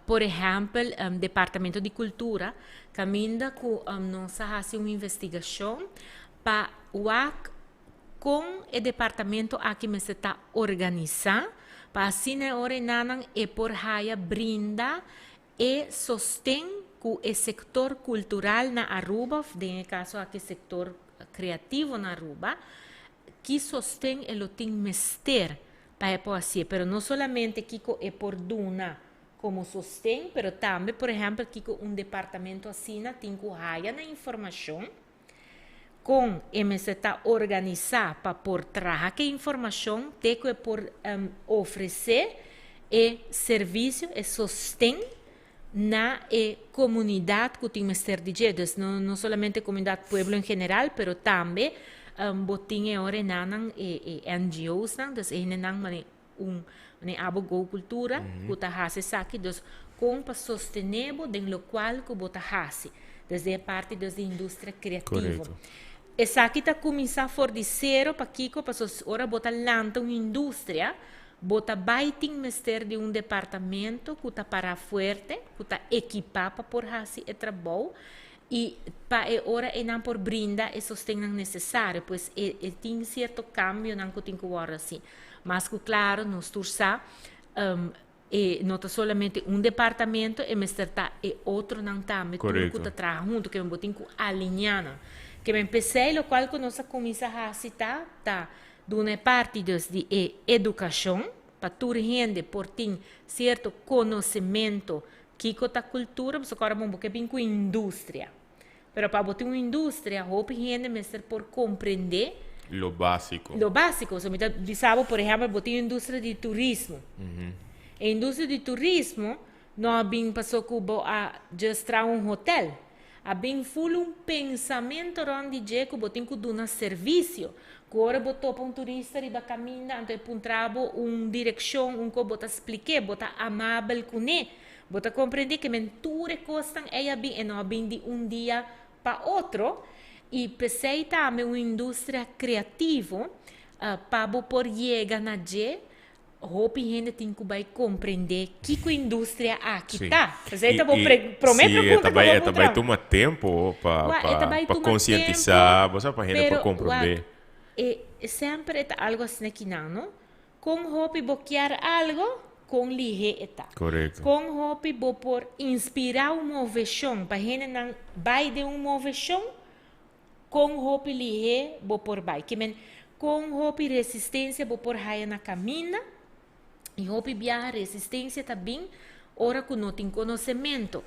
por ehèmpel departamento di kultura kaminda ku nos a hasi un investigashon pa wak kon e departamento aki mester ta organisá pa asina e ora enanan e por haya brinda e sosten ku e sektor kultural na Aruba òf den e kaso aki sektor kreativo na Aruba, ki sosten e lo tin mester pa e por hasié. Pero no solamente kiko e por duna komo sosten, pero tambe por ehèmpel kiko un departamento asina tin ku haya na informashon, kon e mester ta organisá pa por traha ku e informashon te ku e por ofresé e servisio, e sosten na e komunidat ku tin mester di dje. Dus no no solamente komunidat pueblo en general, pero tambe bo tin e ora enanan e e NGO's nan, dus e hendenan manera un manera abo Go Cultura ku ta hasi esaki, dus kon pa sostené bo den lokual ku bo ta hasi. Dus den e parti dus di industria kreativo. Esaki ta kuminsá for di sero, pakiko? Pasobra ora bo ta lanta un industria, bo ta bai tin mester di un departamento ku ta pará fuerte, ku ta ekipá pa por hasi e trabou i pa e ora einan por brinda e sostennan nesesario. Pues e tin sierto kambionan ku tin ku wòrdu hasi. Mas ku klaro nos tur sa e no ta solamente un departamento, e mester ta e otronan tambe tur ku ta traha huntu, ke men bo tin ku alineá nan. Ke men p'esei lokual ku nos a kuminsá hasi ta ta duna e parti dus di e edukashon pa tur hende por tin sierto konosementu kiko ta kultura, pasobra ora bo ke bin ku industria. Pero pa bo tin un industria hopi hende mester por komprendé. Lo básiko. Lo básiko. So mi ta bisa bo por ehèmpel bo tin un industria di turismo. E industria di turismo no a bin paso ku bo a just traha un hotel. A bin ful un pensamento rònt di dje ku bo tin ku duna servisio. Ku ora bo topa un turista riba kaminda anto e puntra bo un direkshon, un kos, bo ta splik'é, bo ta amabel kuné. Bo ta komprendé ke men tur e kosnan ei a bin, e no a bin di un dia pa otro. I p'esei tambe un industria kreativo pa bo por yega na dje, hopi hende tin ku bai komprendé kiko industria aki ta. P'esei ta bo promé pregunta ku bo E ta bai tuma tempu pa konsientisá, bo sa, pa hende por komprendé. E semper e ta algu asina kinan, no? Kon hopi bo kier algo, kon lihé e ta. Kon hopi bo por inspirá un moveshon pa hendenan bai den un moveshon, kon hopi lihé bo por bai. Ke men, kon hopi resistensia bo por haya na kaminda, i hopi biaha resistensia ta bin ora ku no tin konosementu.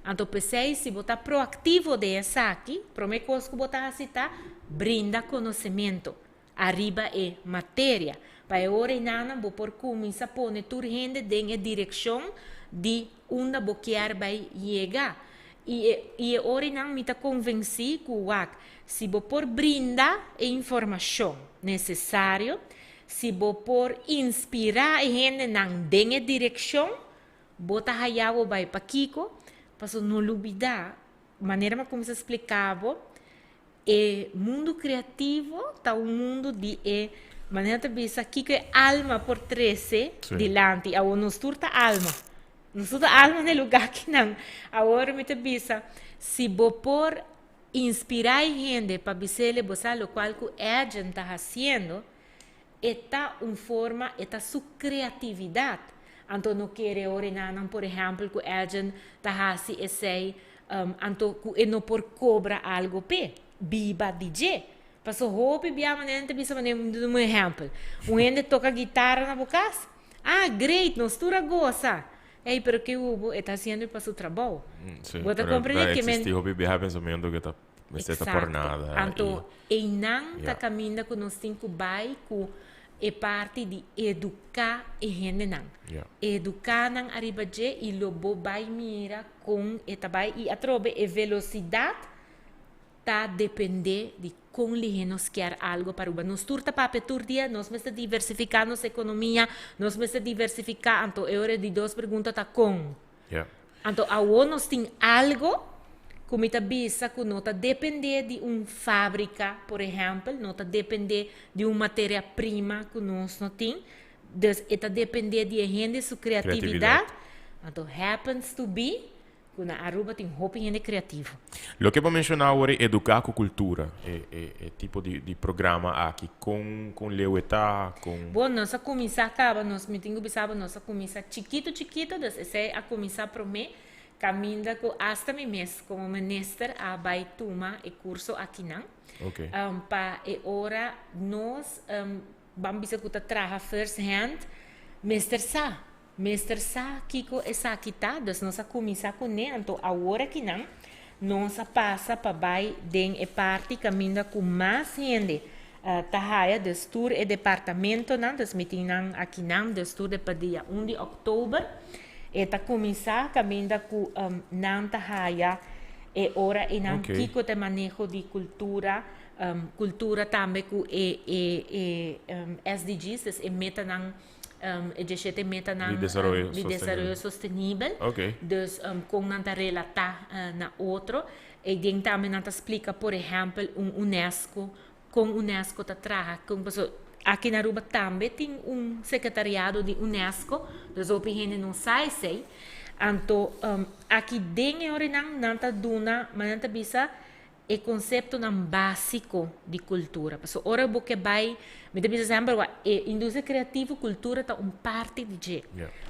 Anto p'esei si bo ta proaktivo den esaki, promé kos ku bo ta hasi ta brinda konosementu. ariba e materia. Pa e ora einan bo por kuminsá pone tur hende den e direkshon di unda bo kier bai yega. I e i e ora einan mi ta konvensí ku wak, si bo por brinda e informashon nesesario, si bo por inspirá e hendenan den e direkshon, bo ta haya bo bai. Pakiko? Pasobra no lubidá, manera mi a kuminsá splika bo, E mundu kreativo ta un mundu di e manera ta bisa kiko e alma por trese dilanti. Awor nos tur ta alma. Nos tur ta alma na e lugá akinan. Awor mi ta bisa, si bo por inspirá e hende pa bis'ele bo sa lokual ku Edjean ta hasiendo, e ta un forma, e ta su kreatividat. Anto no kere ora e nannan por ehèmpel ku Edjean ta hasi esei anto ku e no por kobra algo p'e, biba di dje. Paso hopi bia manera nan ta bisa manera, mi ta duna un ehèmpel, un hende toka gitara na bo kas, ah great nos tur a gosa, ey pero ke hubo e ta hasiendo pa su trabou. Bo ta komprende ke men. Existi hopi biaha pensamentu ku ta Mester ta por nada. Anto einan ta kaminda ku nos tin ku bai ku e parti di eduká e hendenan. Eduká nan ariba dje i lo bo bai mira kon e ta bai. I atrobe e velosidat ta dependé di kon lihé nos kier algo pa Aruba. Nos tur ta papia tur dia, nos mester diversifiká nos ekonomia, nos mester diversifiká. Anto e ora di dos pregunta ta kon. Anto awor nos tin algo ku mi ta bisa ku no ta dependé di un fábrika, por ehèmpel, no ta dependé di un materia prima ku nos no tin. Dus e ta dependé di e hende su kreatividat. Anto happens to be ku na Aruba tin hopi hende kreativo. Loke bo menshoná awor e eduká ku kultura, e e e tipo di di programa aki, kon kon leu e ta, kon. Bon, nos a kuminsá kaba, nos mi tin ku bisa bo nos a kuminsá chikitu chikitu, dus esei a kuminsá promé kaminda ku asta mi mes komo minister a bai tuma e kurso akinan. Oké. Pa e ora nos ban bisa ku ta traha first hand mester sa. Mester sa kiko esaki ta, dus nos a kuminsá kuné, anto awor akinan nos a pasa pa bai den e parti kaminda ku mas hende ta haya, dus tur e departamentonan, dus mi tin nan akinan, dus tur de pa dia un di òktober e ta kuminsá kaminda ku nan ta haya e ora einan kiko ta e maneho di kultura, kultura tambe ku e e e SDG's, dus e metanan. E djeshete metanan di desaroyo di desaroyo sostenibel. Dus kon nan ta relatá na otro. E den tambe nan ta splika por ehèmpel un UNESCO, kon UNESCO ta traha, kon paso aki na Aruba tambe tin un sekretariado di UNESCO, dus hopi hende no sa esei. Anto aki den e orenan nan ta duna, nan ta bisa e konseptonan básiko di kultura. Pasobra ora bo ke bai, mi ta bisa semper wak, e industria kreativo, kultura ta un parti di dje.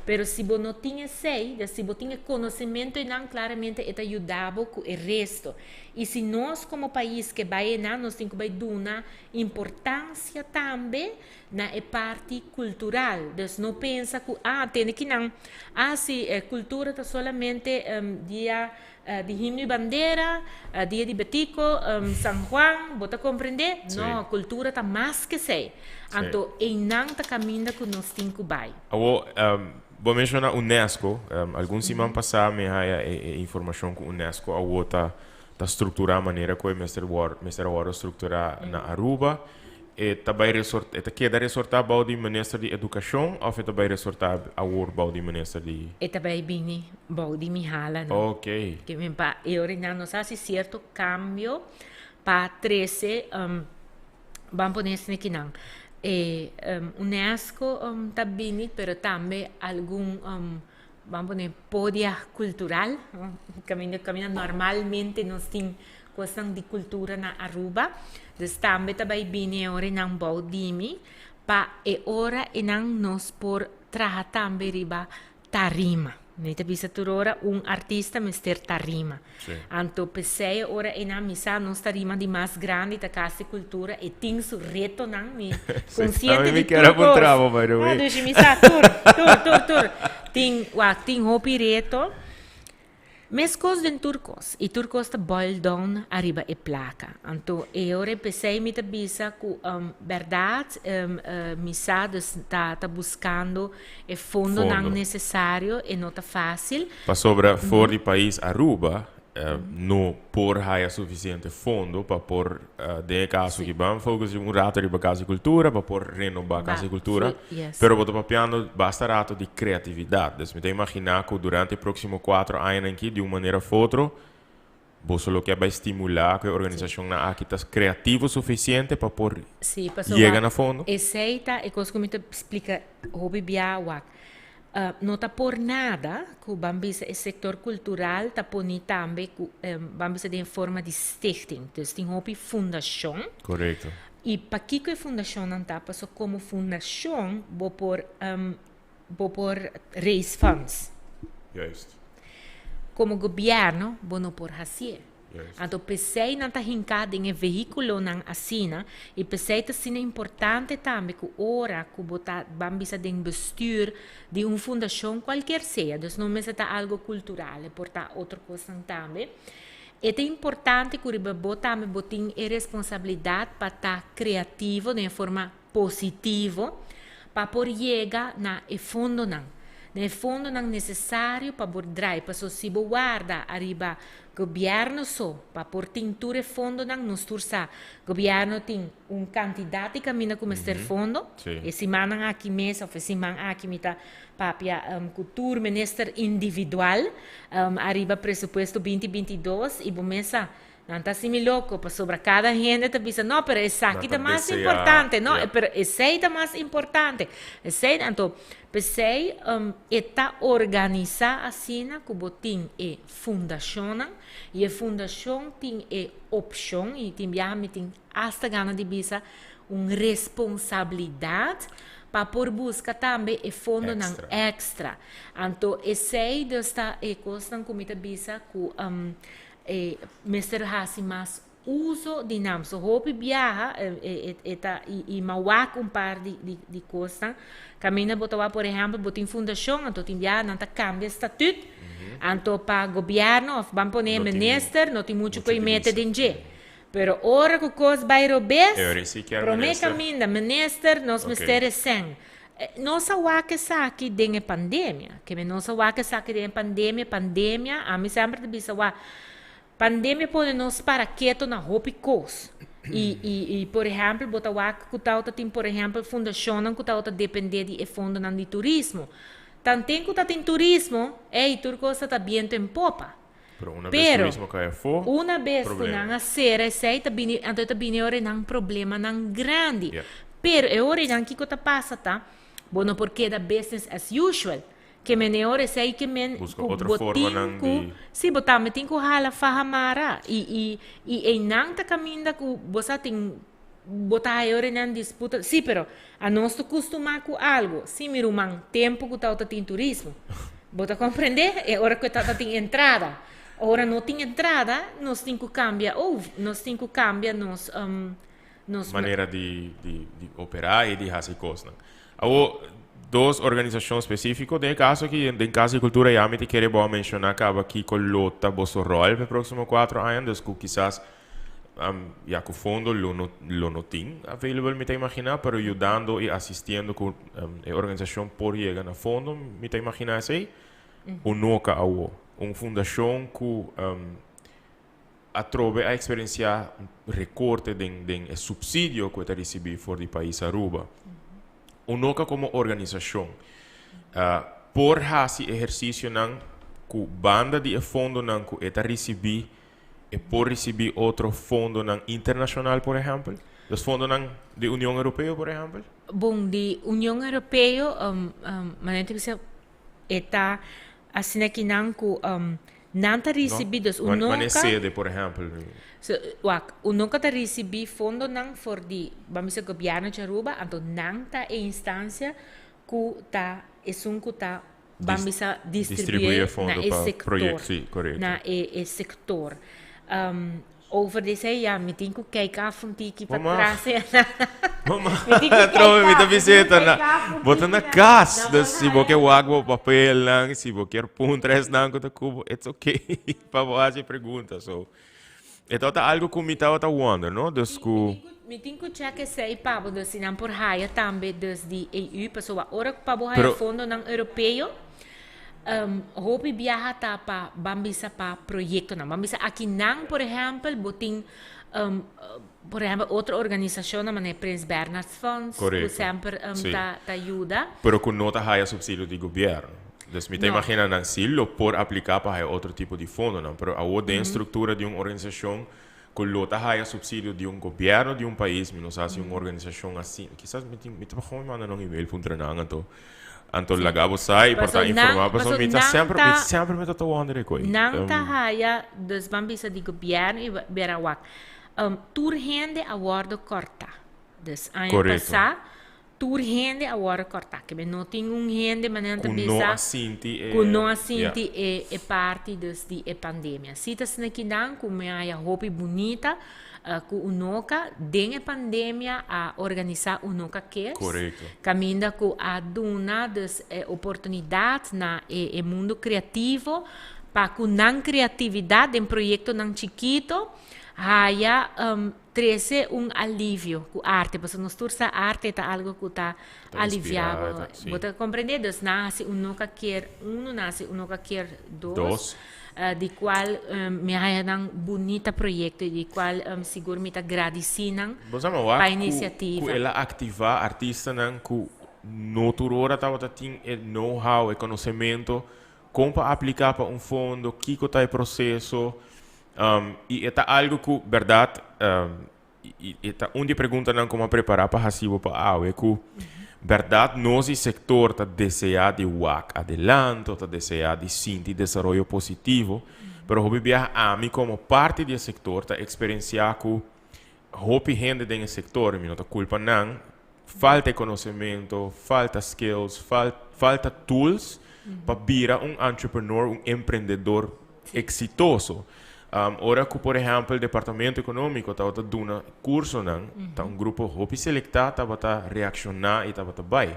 Pero si bo no tin esei, dus si bo tin e konosementu einan, klaramente e ta yuda bo ku e resto. I si nos komo pais ke bai einan, nos tin ku bai duna importansia tambe na e parti kultural. Dus no pensa ku, ah, tende kinan, ah, si e kultura ta solamente dia Di himno y bandera, dia di Betico, San Juan, bo ta comprende? No, cultura ta mas ke esey. Anto eynan ta caminda cu nos tin cu bay. Awor, bo a menciona UNESCO. Algun siman pasa mi haya e informacion cu UNESCO awor ta ta structura manera cu e mester wor mester a wordo structura na Aruba. E ta bai resort e ta keda resortá bou di minister di Edukashon òf e ta bai resortá awor bou di minister di. E ta bai bini bou di Mihala nan. Oké. Ke men pa e ora nan nos hasi sierto kambio pa trese ban pone esne kinan e UNESCO ta bini pero tambe algun ban pone podia kultural kaminda kaminda normalmente nos tin Kosnan di kultura na Aruba. Dus tambe ta bai bini e ora enan bou di mi pa e ora enan nos por traha tambe riba tarima. Mi ta bisa tur ora un artista mester tarima. Anto p'esei e ora enan mi sa nos tarima di mas grandi ta Cas di Cultura e tin su retonan mi konsiente di tur kos. Ah dushi mi sa tur tur tur tur tin wak tin hopi reto. Mescos den tur cos, y tur cos ta boil down ariba e placa. Anto e ora p'esey mi ta bisa cu berdad mi sa dus ta ta buscando e fondonan Fondo. necesario, e no ta facil. Pasobra for di pais Aruba no por haya suficiente fondo pa por, den e caso aki ban focus un rato riba Cas di Cultura, pa por renoba Cas di Cultura. Pero bo ta papiando basta rato di creatividad. Dus mi ta imagina cu durante e proximo cuatro añanan aki, di un manera of otro, boso lo ke bay stimula cu e organisacionnan aki ta creativo suficiente pa por yega na fondo. Esey ta e cos cu mi ta splica hopi bia wak. No ta por nada cu ban bisa e sector cultural ta poni tambe cu ban bisa den forma di stichting. Dus tin hopi fundacion. Correcto. Y pakico e fundacionnan ta? Paso como fundacion bo por bo por raise funds. Juist. Como gobierno bo no por hacié. Anto p'esei nan ta hinká den e vehíkulonan asina i p'esei ta asina importante tambe ku ora ku bo ta ban bisa den bestuur di un fundashon kualkier sea, dus no mester ta algo kultural, e por ta otro kosnan tambe, e ta importante ku riba bo tambe bo tin e responsabilidat pa ta kreativo den e forma positivo pa por yega na e fondonan, na e fondonan nesesario pa por drai, paso si bo warda ariba gobierno so pa por tin tur e fondonan, nos tur sa gobierno tin un cantidad di caminda cu mester fondo, e simannan aki mes of e siman aki mi ta papia cu tur minister individual ariba presupuesto binti 22 y bo mes sa Nan ta hasi mi loko, pasobra kada hende ta bisa, no, pero esaki ta mas importante, no, pero esei ta mas importante. Esei, anto, p'esei e ta organisá asina ku bo tin e fundashonnan, i e fundashon tin e opshon, i tin biaha mi tin asta gana di bisa un responsabilidat pa por buska tambe e fondonan èkstra. Anto, esei dus ta e kosnan ku mi ta bisa ku E mester hasi mas uso di nan. So hopi biaha e ta i ma wak un par di kosnan. Kaminda bo ta wak por ehèmpel bo tin fundashon anto tin biaha nan ta kambia statut anto pa gobièrnu òf ban pone minister no tin muchu ku e mete den dje. Pero ora ku kos bai robes promé kaminda minister nos mester e sèn. Nos a wak esaki den e pandemia. Keme nos a wak esaki den e pandemia, pandemia, ami semper ta bisa wak, pandemia pone nos para keto na hopi kos. I, i, i por ehèmpel bo ta wak ku tabata tin por ehèmpel fundashonnan ku tabata dependé di e fondonan di turismo. Tanten ku ta tin turismo, ey, tur kos ta ta biento en popa. Pero una bes Pero, turismo kai afó, una bes ku problema. nan a sera esei ta bini, anto ta bini ora nan problemanan grandi. Yeah. Pero e ora nan kiko ta pasa ta, bo no por keda business as usual. Ke men e ora esei ke men Buska ku otro bo tin formanan ku, di. si bo tambe tin ku hala faha mara. I, i, i einan ta kaminda ku bo sa tin, bo ta haya ora nan disputa, si pero a nos ta kustumá ku algu, si mi ruman, tempu ku tabata tin turismo. Bo ta komprendé? E ora ku e tabata tin entrada. Ora no tin entrada, nos tin ku kambia, oh, nos tin ku kambia nos, nos. Manera di, di, di operá i di hasi kosnan. Awor, dos organisashon spesífiko, den e kaso aki, den Kas di Kultura ya mi ta kere bo a menshoná kaba kiko lo ta boso ròl pa e próksimo kuatro aña, dus ku kisas Ya cu fondo lo no lo no tin available mi ta imagina, pero yudando y asistiendo cu e organisacion por yega na fondo mi ta imagina esey. Unoca awo, un fundacion cu atrobe a experiencia un recorte den den e subsidio cu e ta ricibi for di pais Aruba. Unoca como organisacion por haci ehercicionan cu banda di e fondonan cu e ta ricibi E por ricibi otro fondonan internacional, por ehempel? Los fondonan di Union Europeo, por ehempel? Bon, di Union Europeo, manera ta bisa, e ta asina ki nan cu nan ta ricibi, dus No, uno manera ka. sede, por ehempel. So, wak, uno ka ta ricibi fondonan for di, ban bisa, gobierno di Aruba, anto nan ta e instancia cu ta esun cu ta Ban bisa Distribuí distribuí e na fondo e pa sector, project, sí, correcto. na e e sector. Over di esei ya mi tin cu kijk af un tiki Bo pa mag. tras. Atrobe mi ta bisita na bo ta na cas. Dus si bo ke wak bo papelnan, si bo kier puntra esnan ku ta ku bo, it's okay pa bo hasi pregunta. So, e tabata algo ku mi tabata wonder, no? Dus ku. Mi tin ku check esei pa bo, dus si nan por haya tambe dus di EU, pasobra ora ku pa bo haya fondonan europeo, hopi biaha ta pa ban bisa pa proyektonan. Ban bisa akinan, por ehèmpel, bo tin, por ehèmpel, otro organisashonnan manera Prins Bernhard Fonds, ku semper ta yuda. Pero ku no ta haya supsidio di gobièrnu. Dus mi ta imagina nan si lo por apliká pa haya otro tipo di fondonan, pero awor den struktura di un organisashon ku lo ta haya supsidio di un gobièrnu di un pais, mi no sa si un organisashon asina, kisas mi tin, mi ta gewoon manda nan un email puntra nan anto, anto laga bo sa i por ta informá, pasobra mi ta semper, mi semper mi ta ta wonder e koi. Nan ta haya, dus ban bisa di gobièrnu i bera wak, tur hende a wòrdu kòrtá, dus aña pasá Tur hende a wòrdu kòrtá. Ke men no tin un hende manera nan ta Ku no bisa a sinti e ku no a sinti ya. e e parti dus di e pandemia. Si ta asina kinan ku mi a haya hopi bunita ku Unoca den e pandemia a organisá Unoca Cares. Korekto. Kaminda ku a duna dus e oportunidat na e e mundu kreativo pa ku nan kreatividat den proyektonan chikito haya Trece un alivio cu arte, pasobra nos tur sa arte ta algo cu ta alivia bo. Bo ta comprende? Dus nan haci un no ka kier uno, nan haci un no ka kier dos, di cual mi a haya nan bunita proyecto y di cual sigur mi ta gradici nan Bo sa mi pa e iniciativa. Cu el a activa artistanan cu no tur ora tabata tin e know how, e conocemento con pa aplica pa un fondo, kico ta e proceso. I e ta algu ku bèrdat i e ta un di e preguntanan ku mi a prepará pa hasi bo pa awe ku bèrdat nos di sektor ta deseá di wak adelanto, ta deseá di sinti desaroyo positivo, pero hopi biaha ami komo parti di e sektor ta eksperensiá ku hopi hende den e sektor, i mi no ta kulpa nan, falta e konosementu, falta skills, falta tools pa bira un entrepreneur, un emprendedor eksitoso. Ora ku por ehèmpel Departamento Ekonómiko tabata duna kursonan, ta un grupo hopi selektá tabata reakshoná i tabata bai.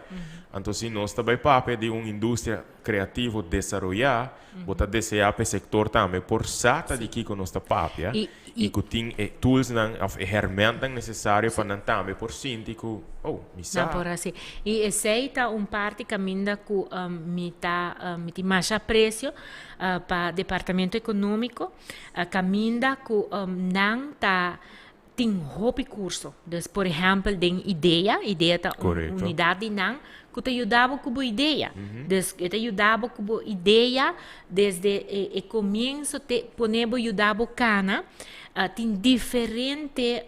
Anto si nos ta bai papia di un industria kreativo desaroyá, bo ta deseá pa e sektor tambe por sa ta di kiko nos ta papia i ku tin e toolsnan òf e hèrmèntnan nesesario pa nan tambe por sinti ku, oh, mi sa. Nan por hasi. I esei ta un parti kaminda ku mi ta mi tin masha apresio pa Departamento Ekonómiko, kaminda ku nan ta tin hopi kurso. Dus por ehèmpel den idea, idea ta un unidat di nan ku ta yuda bo ku bo idea. Dus e ta yuda bo ku bo idea desde e komienso te pone bo yuda bo kana. Tin diferente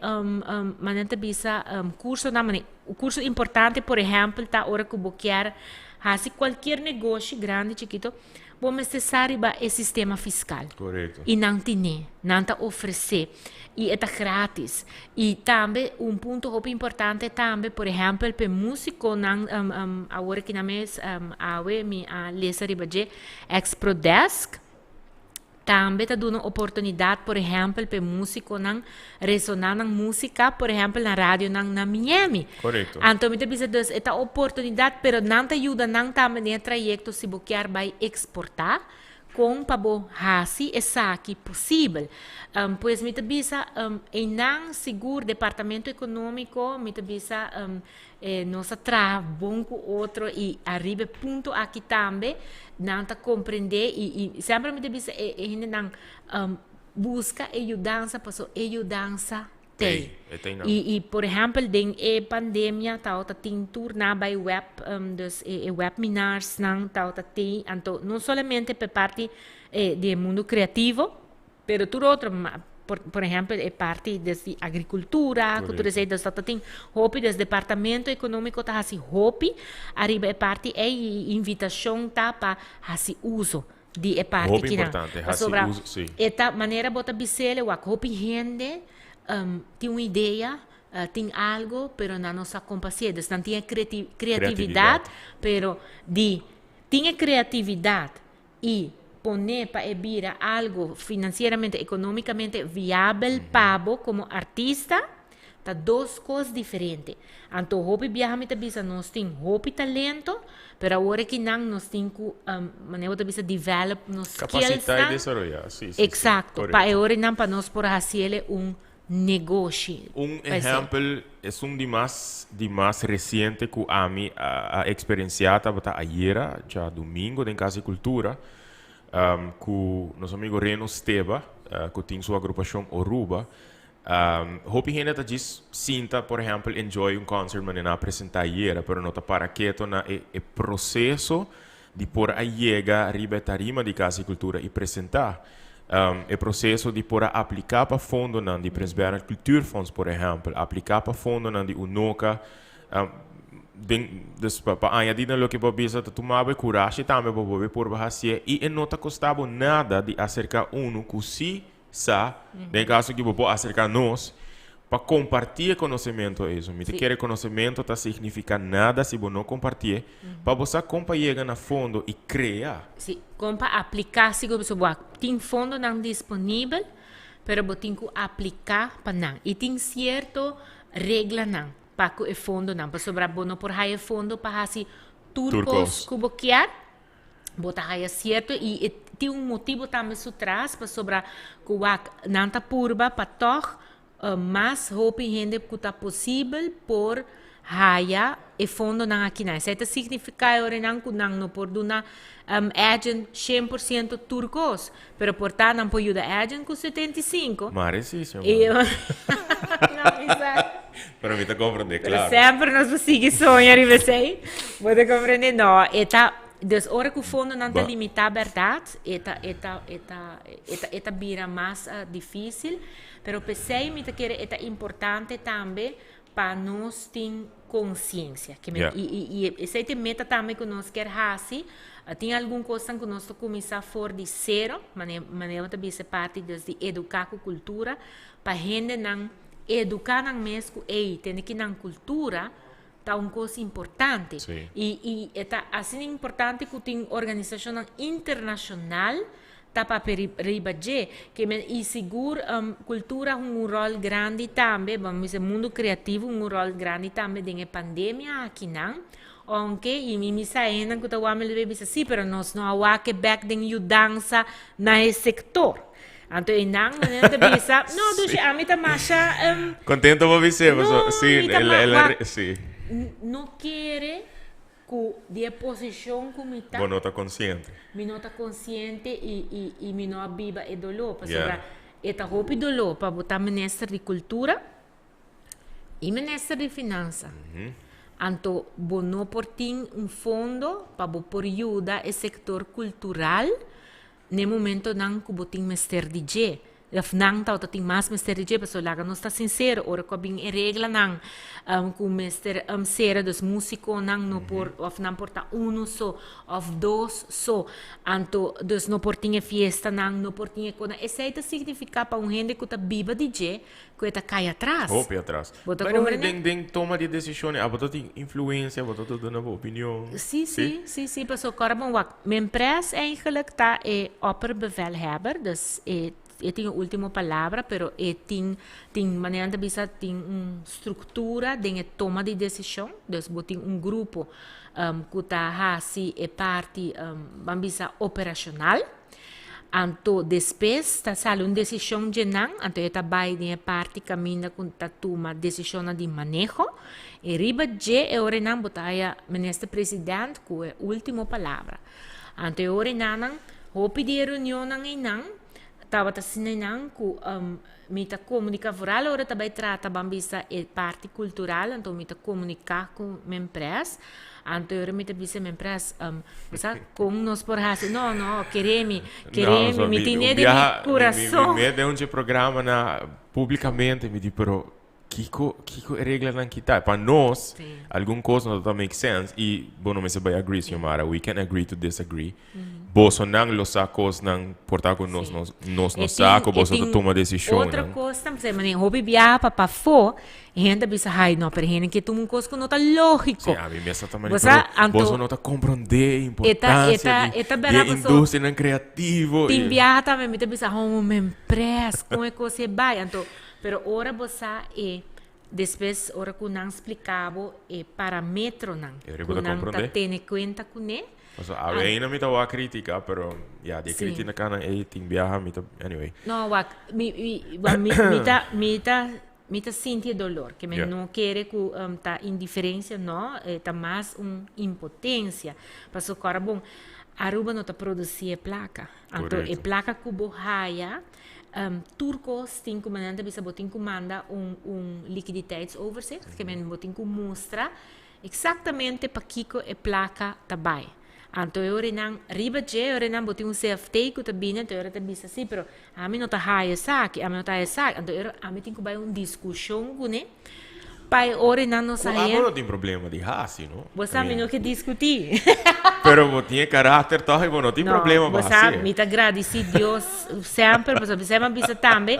manera ta bisa kursonan, manera un kurso importante por ehèmpel ta ora ku bo kier hasi kualkier negoshi grandi chikito, Bo mester sa riba e sistema fiskal. Korekto. I nan tine, nan ta ofresé i e ta gratis. I tambe un punto hopi importante tambe, por ehèmpel p'e músikonan, awor aki nan mes awe mi a lesa riba dje, Exprodesk tambe ta duna oportunidat por ehèmpel p'e músikonan resoná nan músika, por ehèmpel na radionan na Miami. Korekto. Anto mi ta bisa dus e ta oportunidat, pero nan ta yuda nan tambe den e trayekto si bo kier bai eksportá, kon pa bo hasi esaki posibel. Pues mi ta bisa einan sigur Departamento Ekonómiko mi ta bisa nos a traha bon ku otro i ariba e punto aki tambe nan ta komprendé i i semper mi ta bisa e hendenan Buska e yudansa paso e yudansa tei. E tei nan. I por ehempel den e pandemia tabata tin tur na bai web dus e webminarsnan tabata tin anto no solamente pa e parti di e mundu kreativo pero tur otro por por ehempel e parti des di agrikultura ku tur esei dus tabata tin hopi dus departamento ekonómiko ta hasi hopi ariba e parti ei i invitashon ta pa hasi uso di e parti Hopi kinan. importante, hasi Pasobra uso, sí. e ta manera bo ta bis'el, wak hopi hende tin un idea, tin algo, pero nan no sa kon pa hasié. Dus nan tin e creatividat, Creatividad. pero di tin e creatividat i pone pa e bira algo financieramente, economicamente viabel pa bo como artista. Ta dos kos diferente. Anto hopi biaha mi ta bisa nos tin hopi talento, pero awor aki nan nos tin ku, manera bo ta bisa develop nos skills Kapasitá i nan. desaroyá, si, si, si. Eksakto, pa e Korekto. ora nan pa nos por hasiele un negoshi. Un Pa esei. ehèmpel, esun di mas di mas resiente ku ami a a eksperensiá tabata ayera, djadumingo den Kas di Kultura, ku nos amigo Reno Steba, ku tin su agrupashon Oruba. Hopi hende ta djis sinta, por ehèmpel, enjoy un concert manera nan a presentá ayera, pero no ta para keto na e e proseso di por a yega riba e tarima di Kas di Kultura i presentá. E proseso di por a apliká pa fondonan di Prins Bernhard Cultuurfonds, por ehèmpel, apliká pa fondonan di Unoca. Den, dus pa pa añadí na loke bo a bisa, ta tuma bo e kurashi tambe pa bo por hasié i e no ta kosta bo nada di aserká unu ku sí Sa, den caso ki bo por acerca nos pa comparti e conocemento ezo. Mi ta kere conocemento ta significa nada si bo no compartié, pa bo sa con pa yega na fondo y crea. Si, con pa aplica si bo bo tin fondonan disponibel, pero bo tin cu aplica pa nan. Y tin cierto reglanan pa cu e fondonan, pasobra bo no por haya fondo pa haci tur cos cu bo kier. Bo ta haya cierto y e tin un motibo tambe su tras pasobra cu wak nan ta purba pa tog mas hopi hende cu ta posibel por haya e fondonan akinan. Esey ta significa e orenan cu nan no por duna agent 100% tur cos, pero por ta nan por yuda agent cu 75. Mare si, señor. No, mi sa. Pero mi ta comprende, Pero claro. semper nos por sigui soña riba esey. Bo ta comprende? No, e ta, dus ora cu fondonan ta Ba. limita berdad, e ta, e ta, e ta, e ta, e ta bira mas dificil. Pero p'esey mi ta kere e ta importante tambe pa nos tin conciencia. Ke men, Ja. y, y, y esey ta e meta tambe cu nos kier haci. Tin algun cosnan cu nos ta cuminsa for di cero, mane, manera bo ta bisa parti dus di educa cu cultura, pa hendenan educa nan mes cu ey tende ki nan cultura ta un cos importante. Y y e ta asina importante cu tin organisacionnan internacional ta papia riba dje. Ke men y sigur cultura hunga un rol grandi tambe, bo a bisa mundo creativo hunga un rol grandi tambe den e pandemia akinan. Aunke y mi misa hendenan cu ta wak mi lo bay bisa si pero nos no a wak e bek den yudansa na e sector. Anto e nan manera ta bisa, no dushi ami ta masha Contento pa bis'é, No, paso si, mi ta el ma el wak si. No kere ku di e posishon ku mi ta. Bo no ta konsiente. Mi no ta konsiente i i i mi no a biba e doló, pasobra e ta hopi doló pa bo ta minister di kultura i minister di finansa. Anto bo no por tin un fondo pa bo por yuda e sektor kultural N'e momentonan ku bo tin mester di dje, òf nan tabata tin mas mester di dje, pasobra laga nos ta sinsero, ora ku a bin e reglanan ku mester sera, dus músikonan no por, òf nan por ta unu so, òf dos so, anto dus no por tin e fiestanan, no por tin e konan. Esei ta signifiká pa un hende ku ta biba di dje, ku e ta kai atras. Hopi atras. Bo ta By the way, komprende? den, den toma di desishon, abo ta tin influensia, bo ta duna bo opinion? Sí, sí, sí, sí, paso kòrda bon wak, mi empres eigenlijk ta e opperbevelhebber, dus e e tin e ultimo palabra, pero e tin tin manera nan ta bisa tin un struktura den e toma di desishon, dus bo tin un grupo ku ta hasi e parti ban bisa operashonal. Anto despues ta sali un desishon dje nan, anto e ta bai den e parti kaminda ku ta tuma desishonnan di maneho. I riba dje e ora einan bo ta haya Minister President ku e ultimo palabra. Anto e ora einanan hopi di e reunionnan einan tabata asina einan ku mi ta komunika vooral ora ta bai trata ban bisa e parti kultural anto mi ta komunika ku mi empres. Anto ora mi ta bisa mi empres, bo sa kon nos por hasi? No, no, kere mi, kere mi, mi tine den mi kurason. Mi mete un dje programa na publikamente, mi di pero kiko, kiko e reglanan kita? Pa nos, algun kos no ta make sense i bo no mester bai agree, Xiomara, we can agree to disagree. Bosonan lo sa kosnan por ta ku nos no nos no sa ku boso ta tuma desishonnan. Otro kos ta manera hopi biaha pa pafó e hende ta bisa hay no pero hende ke tuma un kos ku no ta lógiko. Si ami mes ta manera pero boso no ta komprondé e importansia di e industrianan kreativo. Tin biaha tambe mi ta bisa ho mi empres kon e kos e bai anto pero ora bo sa e. Despues ora ku nan splika bo e parametronan E ku riba ta nan ta komprondé. tene kuenta kuné. Paso awe ainda mi ta wak kritika, pero ya, di e kritikanan ei tin biaha mi ta, anyway. No, wak, mi, mi, wak, mi, mi ta, mi ta, mi ta sinti e dolor. Ke mi no kere ku ta indiferensia, no, e ta mas un impotensia. Paso kòrda bon, Aruba no ta produsí e plaka. Anto e plaka ku bo haya, Tur kos tin ku manera ta bisa bo tin ku manda un un liquiditeitsoverzicht, ke men bo tin ku mustra eksaktamente pakiko e plaka ta bai. Anto e ora nan riba dje e ora nan bo tin un CFT ku ta bini anto e ora ta bisa si pero ami no ta haya esaki, ami no ta haya esaki, anto e ora ami tin ku bai un diskushon kuné Pa e ora nan no Ku sa abo hende. no tin problema di hasi, no? Bo sa mi no ke diskutí. Pero bo tin e karakter tòg i bo no tin No, problema bo pa sa hasié. mi ta gradisí Dios semper pasobra mi semper a bisa tambe,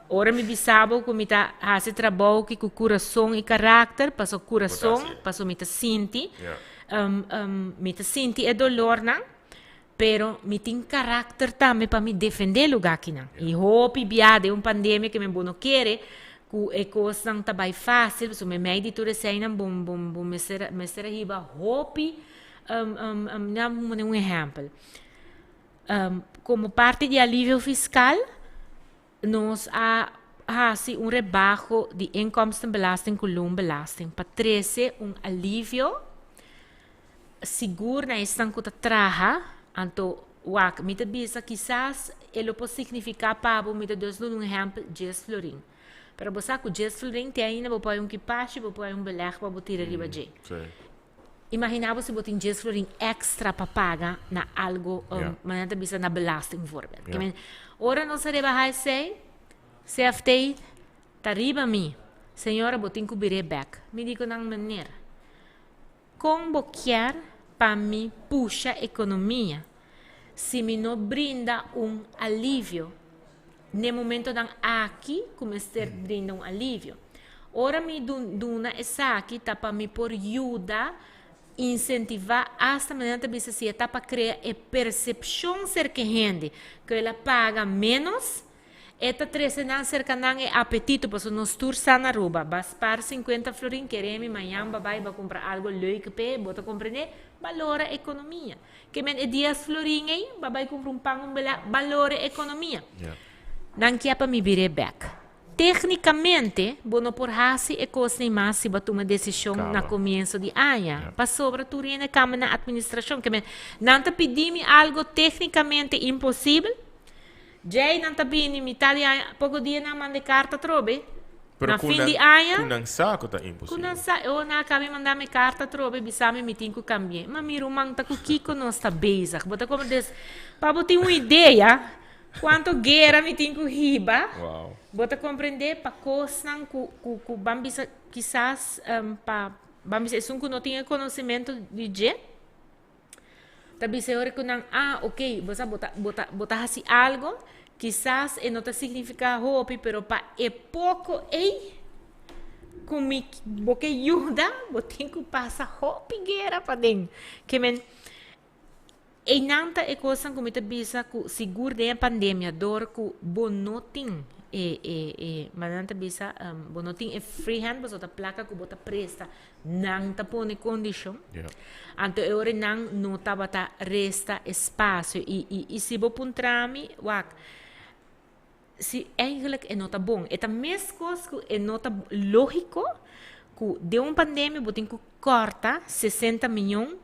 ora mi bisa bo ku mi ta hasi trabou aki ku kurason i karakter, pasobra Bo ta kurason, hasié. pasobra mi ta sinti, Ja. mi ta sinti e dolornan, Pero mi tin karakter tambe pa mi defendé lugá kinan. I hopi bia den un pandemia ke men bo no kere ku e kosnan ta bai fásil, pasobra meimei di tur eseinan bo bo bo mester mester a hiba hopi nan pone un ehèmpel. Komo parti di alivio fiskal nos a hasi un rebaho di inkomstenbelasting ku loonbelasting pa trese un alivio Sigur na esnan ku ta traha, anto wak, mi ta bisa kisas e lo por signifiká pa bo, mi ta dus duna un ehèmpel, djes florin. Pero bo sa ku djes florin te ainda bo por hay un kipashi, bo por hay un belèg pa bo tira riba dje. Imaginá bo si bo tin djes florin èkstra pa paga na algo, manera ta bisa na belasting bijvoorbeeld. Ke men, ora nos a rebahá esei, CFT ta riba mi, señora bo tin ku bir'é bèk. Mi di ku nan, meneer, Kon bo kier pa mi pusha ekonomia si mi no brinda un alivio n'e momentonan aki ku mester brinda un alivio? Ora mi duna esaki ta pa mi por yuda insentivá asta manera ta bisa si e ta pa krea e persepshon serka e hende ku el a paga ménos. E ta trese nan serka nan e apetito pasobra nos tur sa na Aruba. Ba spar sinkuenta florin kere mi mañan ba bai ba kumpra algo leuk p'e, bo ta komprende? Balora ekonomia. Ke men e dies florin ei ba bai kumpra un pan un bela, balora ekonomia. Nan kia pa mi bir'é bek. Teknikamente bo no por hasi e kos nei mas si bo a tuma desishon na komienso di aña. Pasobra tur hende kamba na atministrashon. Ke men nan ta pidi mi algo teknikamente imposibel. Djei nan ta bini mitad di aña, poko dia nan manda e karta atrobe. Pero Na ku fin nan, di aña, ku nan sa ku ta ku imposibel. nan sa, oh nan a kaba di manda mi karta atrobe, bisa mi mi tin ku kambi'é. Ma mi ruman ta ku kiko nos ta bezig? Bo ta komo des, pa bo tin un idea kuantu guera mi tin ku hiba, Wow. bo ta komprendé pa kosnan ku ku ku ban bisa kisas pa ban bisa esun ku no tin e konosementu di dje. Ta bisa e ora ku nan, ah, ok, bo sa, bo ta, bo ta, bo ta hasi algo, kisas e no ta signifiká hopi, pero pa e poko ei ku mi, bo ke yuda, bo tin ku pasa hopi guera paden. Ke men, einan ta e kosnan ku mi ta bisa ku sigur den e pandemia, dor ku bo no tin e, e, e, manera nan ta bisa, bo no tin e free hand, pasobra ta plaka ku bo ta presta Nan ta pone kondishon. Anto e ora nan no tabata resta espasio. I, i, i si bo puntra mi, wak, si eigenlijk e no ta bon. E ta meskos ku e no ta lógiko ku den un pandemia bo tin ku kòrta 60 mion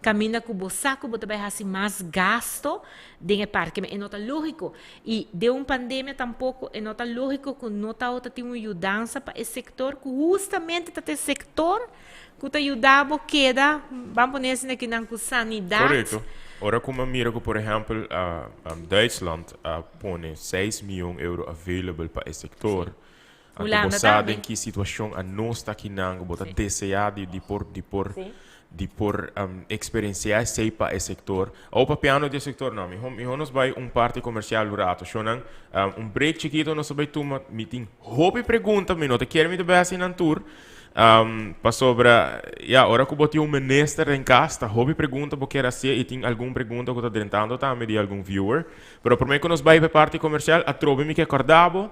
Caminda cu bo sa cu bo ta bay haci mas gasto den e parke, e no ta logico. Y den un pandemia tampoco e no ta logico cu no tawata tin un yudansa pa e sector cu hustamente ta e sector cu ta yuda bo keda, ban pone asina aki nan, cu sanidad. Correcto. Ora cu mi a mira cu por ehempel Duitsland a pone seis miyon euro available pa e sector, Anto bo sa den ki situacion anos ta akinan ku bo ta desea di di por di por di por experiencia esei pa e sector. Awo papiando di e sector no, miho miho nos bai un parti comercial un rato. Shownan un break chikito nos ta bai tuma. Mi tin hopi pregunta, mi no ta kier mi ta bai hasi nan tur. Pasobra ya ora ku bo tin un minister den kas ta hopi pregunta bo kier hasie i tin algun pregunta ku ta drentando tambe di algun viewer. Pero prome ku nos bai pa e parti comercial atrobe mi ke korda bo.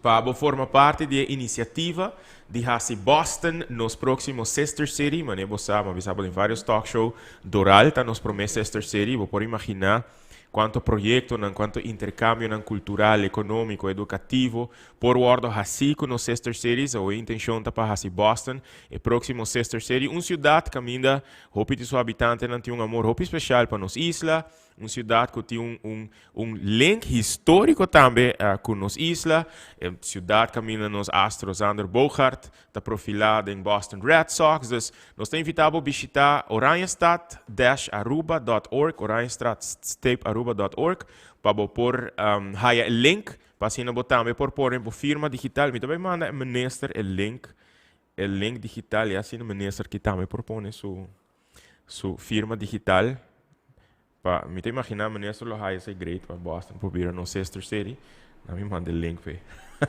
Pa bo forma parti di e inisiativa di hasi Boston nos próksimo sister city, manera bo sa, mi a bisa bo den vários talk show, Doral ta nos promé sister city, bo por imaginá kuantu proyektonan, kuantu interkambionan kultural, ekonómiko, edukativo por wòrdu hasí ku nos sister cities. Awor e intenshon ta pa hasi Boston e próksimo sister city, un siudat kaminda hopi di su habitantenan tin un amor hopi speshal pa nos isla, Un siudat ku tin un un un link históriko tambe ku nos isla. E siudat kaminda nos astro Xander Bogaerts ta profilá den Boston Red Sox. Dus nos ta invitá bo bishitá oranjestad dash aruba dòt org, oranjestraat-aruba dòt org, pa bo por haya e link pa asina bo tambe por pone bo firma digital. Mi ta bai manda e minister e link, e link digital i asina minister ki tambe por pone su Su firma digital pa mi ta imagina minister lo haya esey great pa Boston por bira nos sister city. Na mi manda e link p'e.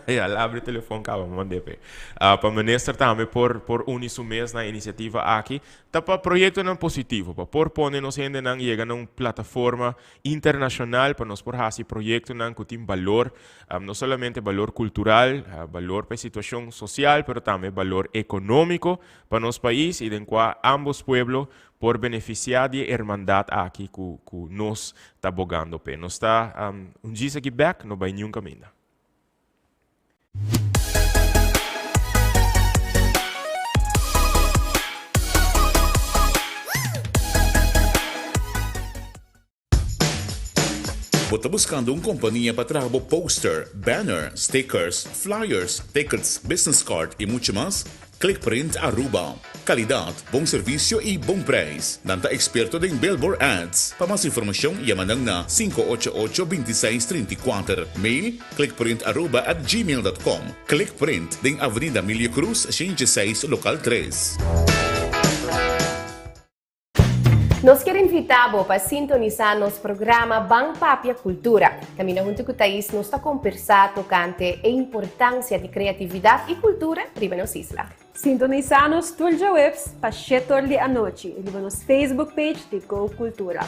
Ya al abri telefon caba mi mand'e p'e. Pa minister tambe por por uni su mes na e iniciativa aki. Ta pa proyectonan positivo, pa por pone nos hendenan yega na un plataforma internacional pa nos por haci proyectonan cu tin balor, no solamente balor cultural, balor pa e situacion social, pero tambe balor economico pa nos pais y den cua ambos pueblo por beneficia di e hermandad aki cu cu nos ta bogando p'e. Nos ta un djis aki bek, no bay niun caminda. Bo ta buskando un kompania pa traha bo poster, banner, stickers, flyers, tickets, business card i muchu mas? Clickprint Aruba. Kalidat, bon servisio i bon prijs. Nan ta eksperto den billboard ads. Pa mas informashon yama nan na sinku ocho ocho 26 34. Mail, clickprintaruba at gmail dot com. Clickprint, den Avenida Milio Cruz, 106, lokal tres. Nos kier invita bo pa sintonisa nos programa Ban Papia Cultura. Caminda hunto cu Thais nos ta compersa tocante e importancia di creatividad y cultura riba nos isla. Sintonisa nos tur djaweps pa shetor di anochi riba nos Facebook page di Go Cultura.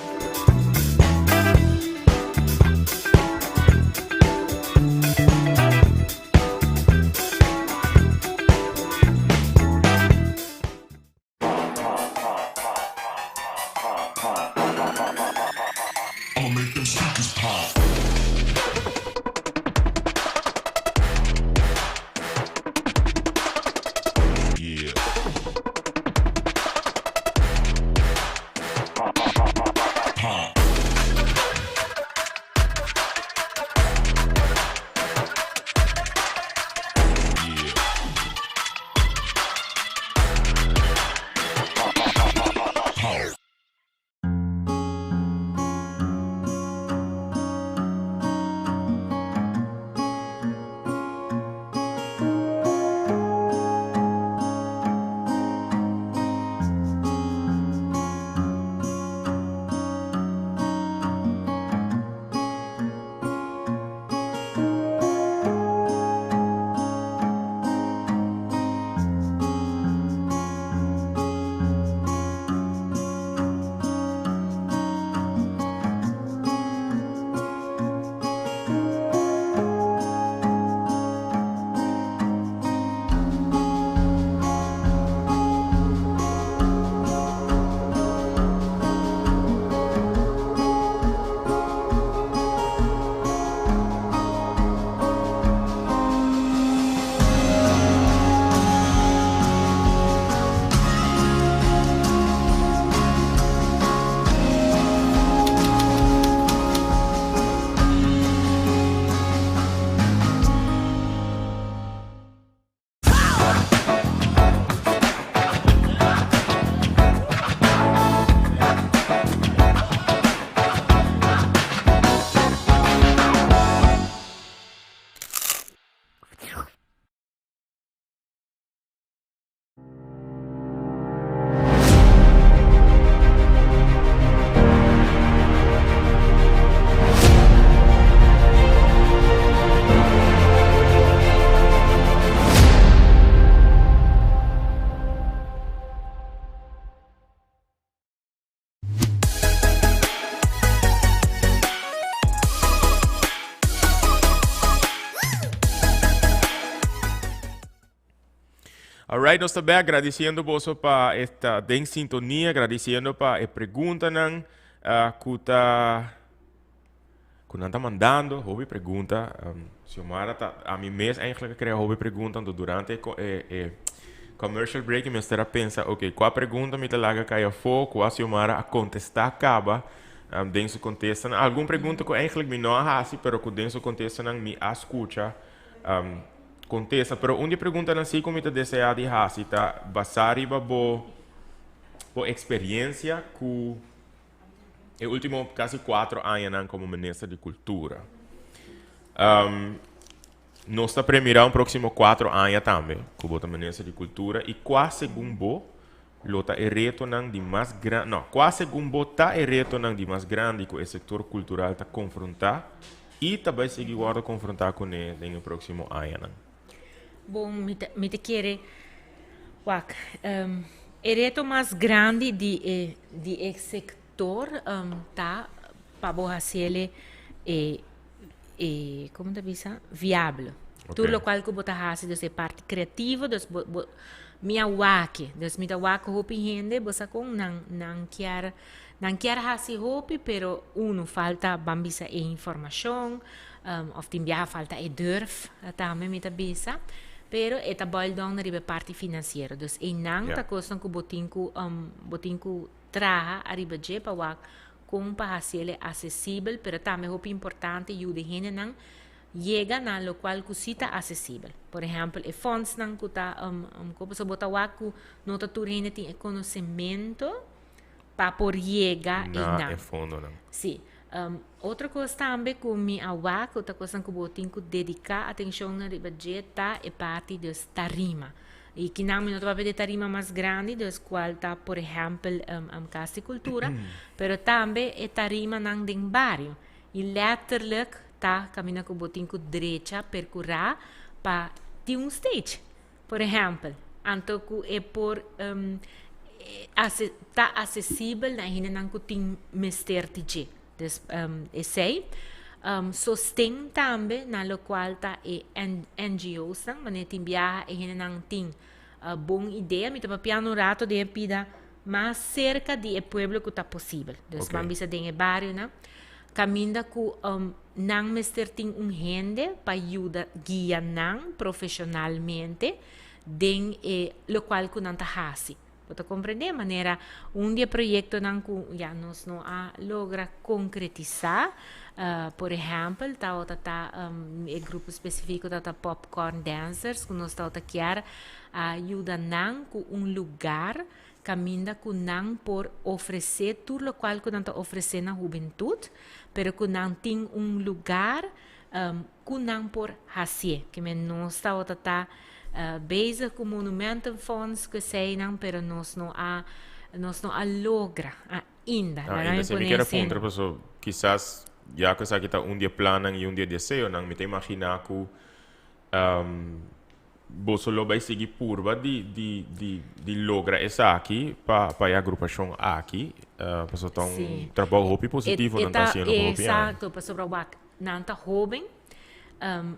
Alright, nos ta bek gradiciendo boso pa esta den sintonia, gradiciendo pa e preguntanan cu ta cu nan ta mandando, hopi pregunta. Xiomara ta, ami mes eigenlijk a crea hopi pregunta, anto durante e e e commercial break mi mester a pensa, ok, cua pregunta mi ta laga cay afo, cua Xiomara a contesta caba den su contestanan. Algun pregunta cu eigenlijk mi no a haci, pero cu den su contestanan mi a scucha Contesta, pero un di e preguntanan si cu mi ta desea di haci ta basa riba bo bo experiencia cu e ultimo casi cuatro añanan como Minister di Cultura. Nos ta premira un proximo cuatro aña tambe cu bo ta Minister di Cultura y cua segun bo lo ta e retonan di mas gran, no, cua segun bo ta e retonan di mas grandi cu e sector cultural ta confronta y ta bay sigui wordo confronta cune den e proximo añanan? Bon, mi ta, mi ta kere, wak, e reto mas grandi di e, di e sector ta pa bo haciele e, e, como ta bisa, viable. Tur locual cu bo ta haci, dus e parti creativo, dus bo, bo, mi a wak, dus mi ta wak hopi hende, bo sa con, nan, nan kier, nan kier haci hopi, pero uno, falta, ban bisa e informacion, of tin biaha falta e durf, tambe mi ta bisa, pero e ta boil down riba e parti financiero, dus eynan ta cosnan cu bo tin cu, bo tin cu traha ariba dje pa wak con pa haciele accesibel, pero tambe hopi importante yuda e hendenan yega na locual cu si ta accesibel. Por ehempel, e fondsnan cu ta, cu pasobra bo ta wak cu no ta tur hende tin e conocemento pa por yega Na e fondonan. Si. Otro cos tambe cu mi a wak, cu ta cosnan cu bo tin cu dedica atencion na riba dje ta e parti dus tarima. Y kinan mi no ta papia di tarima mas grandi, dus cual ta por ehempel Cas di Cultura, pero tambe e tarimanan den bario. Y letterlijk ta caminda cu bo tin cu drecha, percura pa tin un stage, por ehempel. Anto cu e por ta accesibel na e hendenan cu tin mester di dje. Dus esey. Sosten tambe na locual ta e NGO's-nan, wanneer tin biaha e hendenan tin bon idea. Mi ta papiando un rato den e pida mas cerca di e pueblo cu ta posibel. Dus ban bisa den e barionan, caminda cu nan mester tin un hende pa yuda guia nan profesionalmente den e locual cu nan ta haci. Bo ta comprende? Manera un di e proyectonan cu ya nos no a logra concretisa, por ehempel, tabata ta e grupo specifico tabata Popcorn Dancers, cu nos tabata kier a yuda nan cu un lugar caminda cu nan por ofrece tur locual cu nan ta ofrece na hubentud, pero cu nan tin un lugar cu nan por hacié. Ke men nos tabata ta bezig cu Monumentenfonds cu eseinan, pero nos no a nos no a logra ainda. Ah, ainda si mi kier a puntra paso kisas ya cu esaki ta un di e plannan y un di e deseonan, mi ta imagina cu boso lo bay sigui purba di di di di logra esaki pa pa e agrupacion aki, paso ta un trabou hopi positivo nan ta haciendo pa hopi aña. Exacto, pasobra wak nan ta hoben,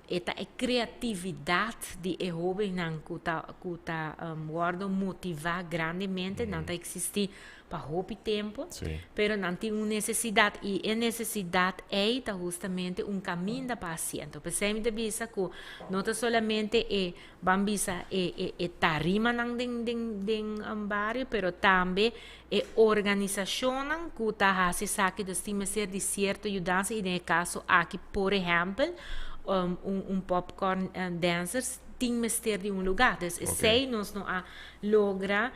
e ta e creatividad di e hobennan cu ta cu ta wordo motiva grandemente, nan ta existi pa hopi tempo, pero nan tin un necesidad y e necesidad ey ta hustamente un caminda pa haci. Anto p'esey mi ta bisa cu no ta solamente e ban bisa e e e tarimanan den den den bario, pero tambe E organisashonnan ku ta hasi esaki dus tin mester di sierto yudansa i den e kaso aki por ehèmpel un un popcorn dancers tin mester di un lugá. Dus esei nos no a logra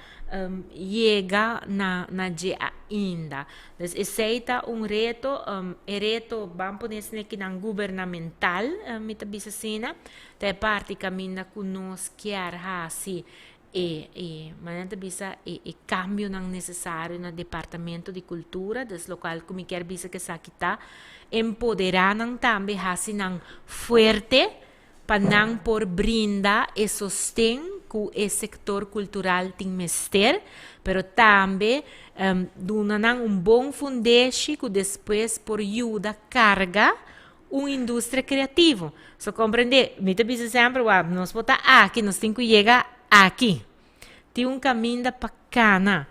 yega na na dje ainda. Dus esei ta un reto, e reto ban pone esei kinan gubernamental mi ta bisa asina, ta e parti kaminda ku nos kier hasi E e manera ta bisa e e cambionan necesario na departamento di cultura, dus locual cu mi kier bisa cu esaki ta empodera nan tambe, haci nan fuerte pa nan por brinda e sosten cu e sector cultural tin mester, pero tambe duna nan un bon fundeshi cu despues por yuda carga un industria creativo. So comprende, mi ta bisa semper, wak, nos por ta aki, nos tin cu yega. Aki. Tin un caminda pa cana.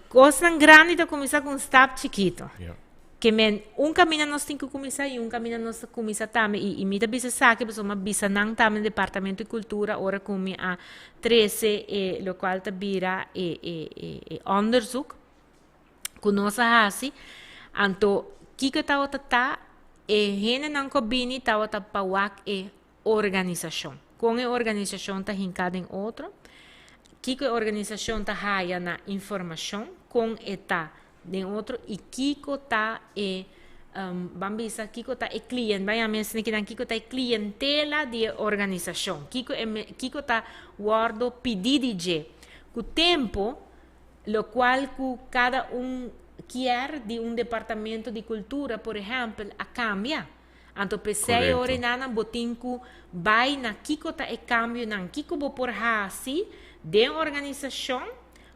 Cosnan grandi ta cuminsa cu un stap chikito. Ke men un caminda nos tin cu cuminsa y un caminda nos ta cuminsa tambe. Y mi ta bisa esaki pasobra mi a bisa nan tambe na Departamento di Cultura ora cu mi a trece e locual ta bira e e e onderzoek cu nos a haci. Anto kico tabata ta e hendenan cu a bini tabata pa wak e organisashon. Kon e organisashon ta hinká den otro? Kiko e organisashon ta haya na informashon? Kon e ta den otro? I kiko ta e, ban bisa, kiko ta e klien, ban yama esei kinan, kiko ta e klientela di e organisashon? Kiko e, kiko ta wòrdu pidí di dje? Ku tempu, lokual ku kada un kier di un departamento di kultura, por ehèmpel, a kambia. Anto p'esei ora enanan bo tin ku bai na kiko ta e kambionan, kiko bo por hasi den organisashon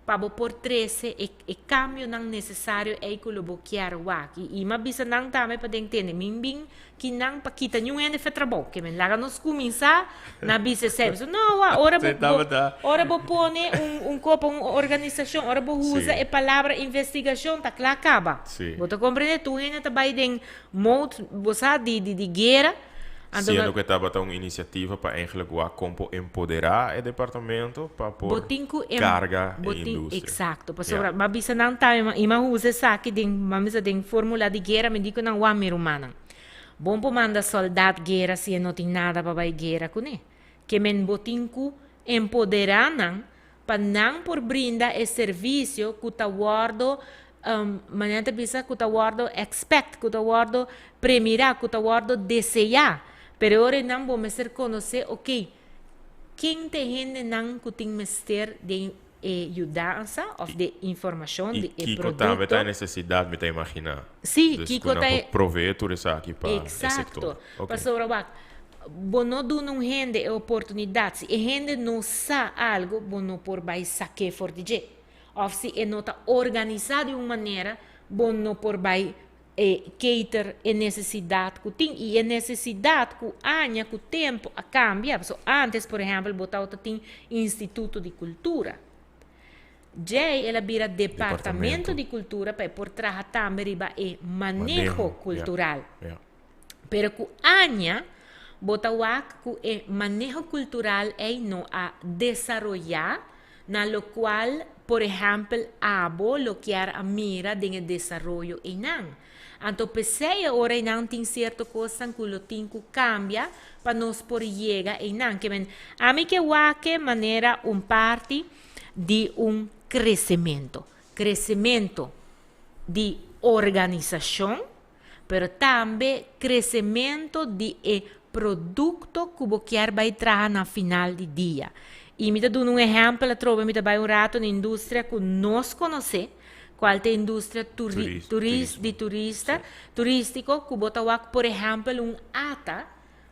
pa bo por trese e e kambionan nesesario ei ku lo bo kier wak. I i m'a bisa nan tambe pa den tende, min bin ki nan pa kita niun hende fe trabou. Ke men laga nos kuminsá na bisa esei. Pasobra no wak, ora bo bo ora bo pone un un kopa un organisashon, ora bo usa e palabra investigashon ta kla kaba. Bo ta komprende? Tur hende ta bai den Mode, bo sa, di di di guera. Anto Siendo ku e tabata un inisiativa pa eigenlijk wak kon por empoderá e departamento pa por Bo tin ku em karga e bo tin industria. Eksakto. Pasobra m'a bisa nan tambe, i m'a usa esaki den, m'a bisa den formula di guera, mi di ku nan, wak mi rumannan, bon por manda sòldat guera si e no tin nada pa bai guera kuné. Ke men bo tin ku empoderá nan pa nan por brinda e servisio ku ta wòrdu manera ta bisa ku ta wòrdu expect, ku ta wòrdu premirá, ku ta wòrdu deseá. Pero e ora nan bo mester konosé, oke, ken ta e hendenan ku tin mester den e yudansa òf de informashon I di e kiko tambe ta e produkto. nesesidat, mi ta imaginá. Sí, Dus ku kiko nan ta por e. proveé tur esaki pa e Eksakto. sektor. Oke. Pasobra wak, Bo no duna un hende e oportunidat. Si e hende no sa algu, bo no por bai sak'é for di dje. Òf si e no ta organisá di un manera, bo no por bai cater e nesesidat ku tin. I e nesesidat ku aña, ku tempu a kambia. Pasobra ántes, por ehèmpel, bo tabata tin Instituto di Kultura. Djei el a bira Departamento di Kultura pa e por traha tambe riba e maneho kultural. Pero ku aña bo ta wak ku e maneho kultural ei no a desaroyá na lokual por ehèmpel abo lo kier a mira den e desaroyo einan. Anto p'esei e ora einan tin sierto kosnan ku lo tin ku kambia pa nos por yega einan. Ke men ami ke wak e manera un parti di un kresementu. Kresementu di organisashon. pero tambe crecemento di e producto cu bo kier bay traha na final di dia. Y mi ta duna un ehempel atrobe, mi ta bay un rato na industria cu nos conoce, cual ta e industria turi, turis, di turista, turistico, cu bo ta wak por ehempel un ata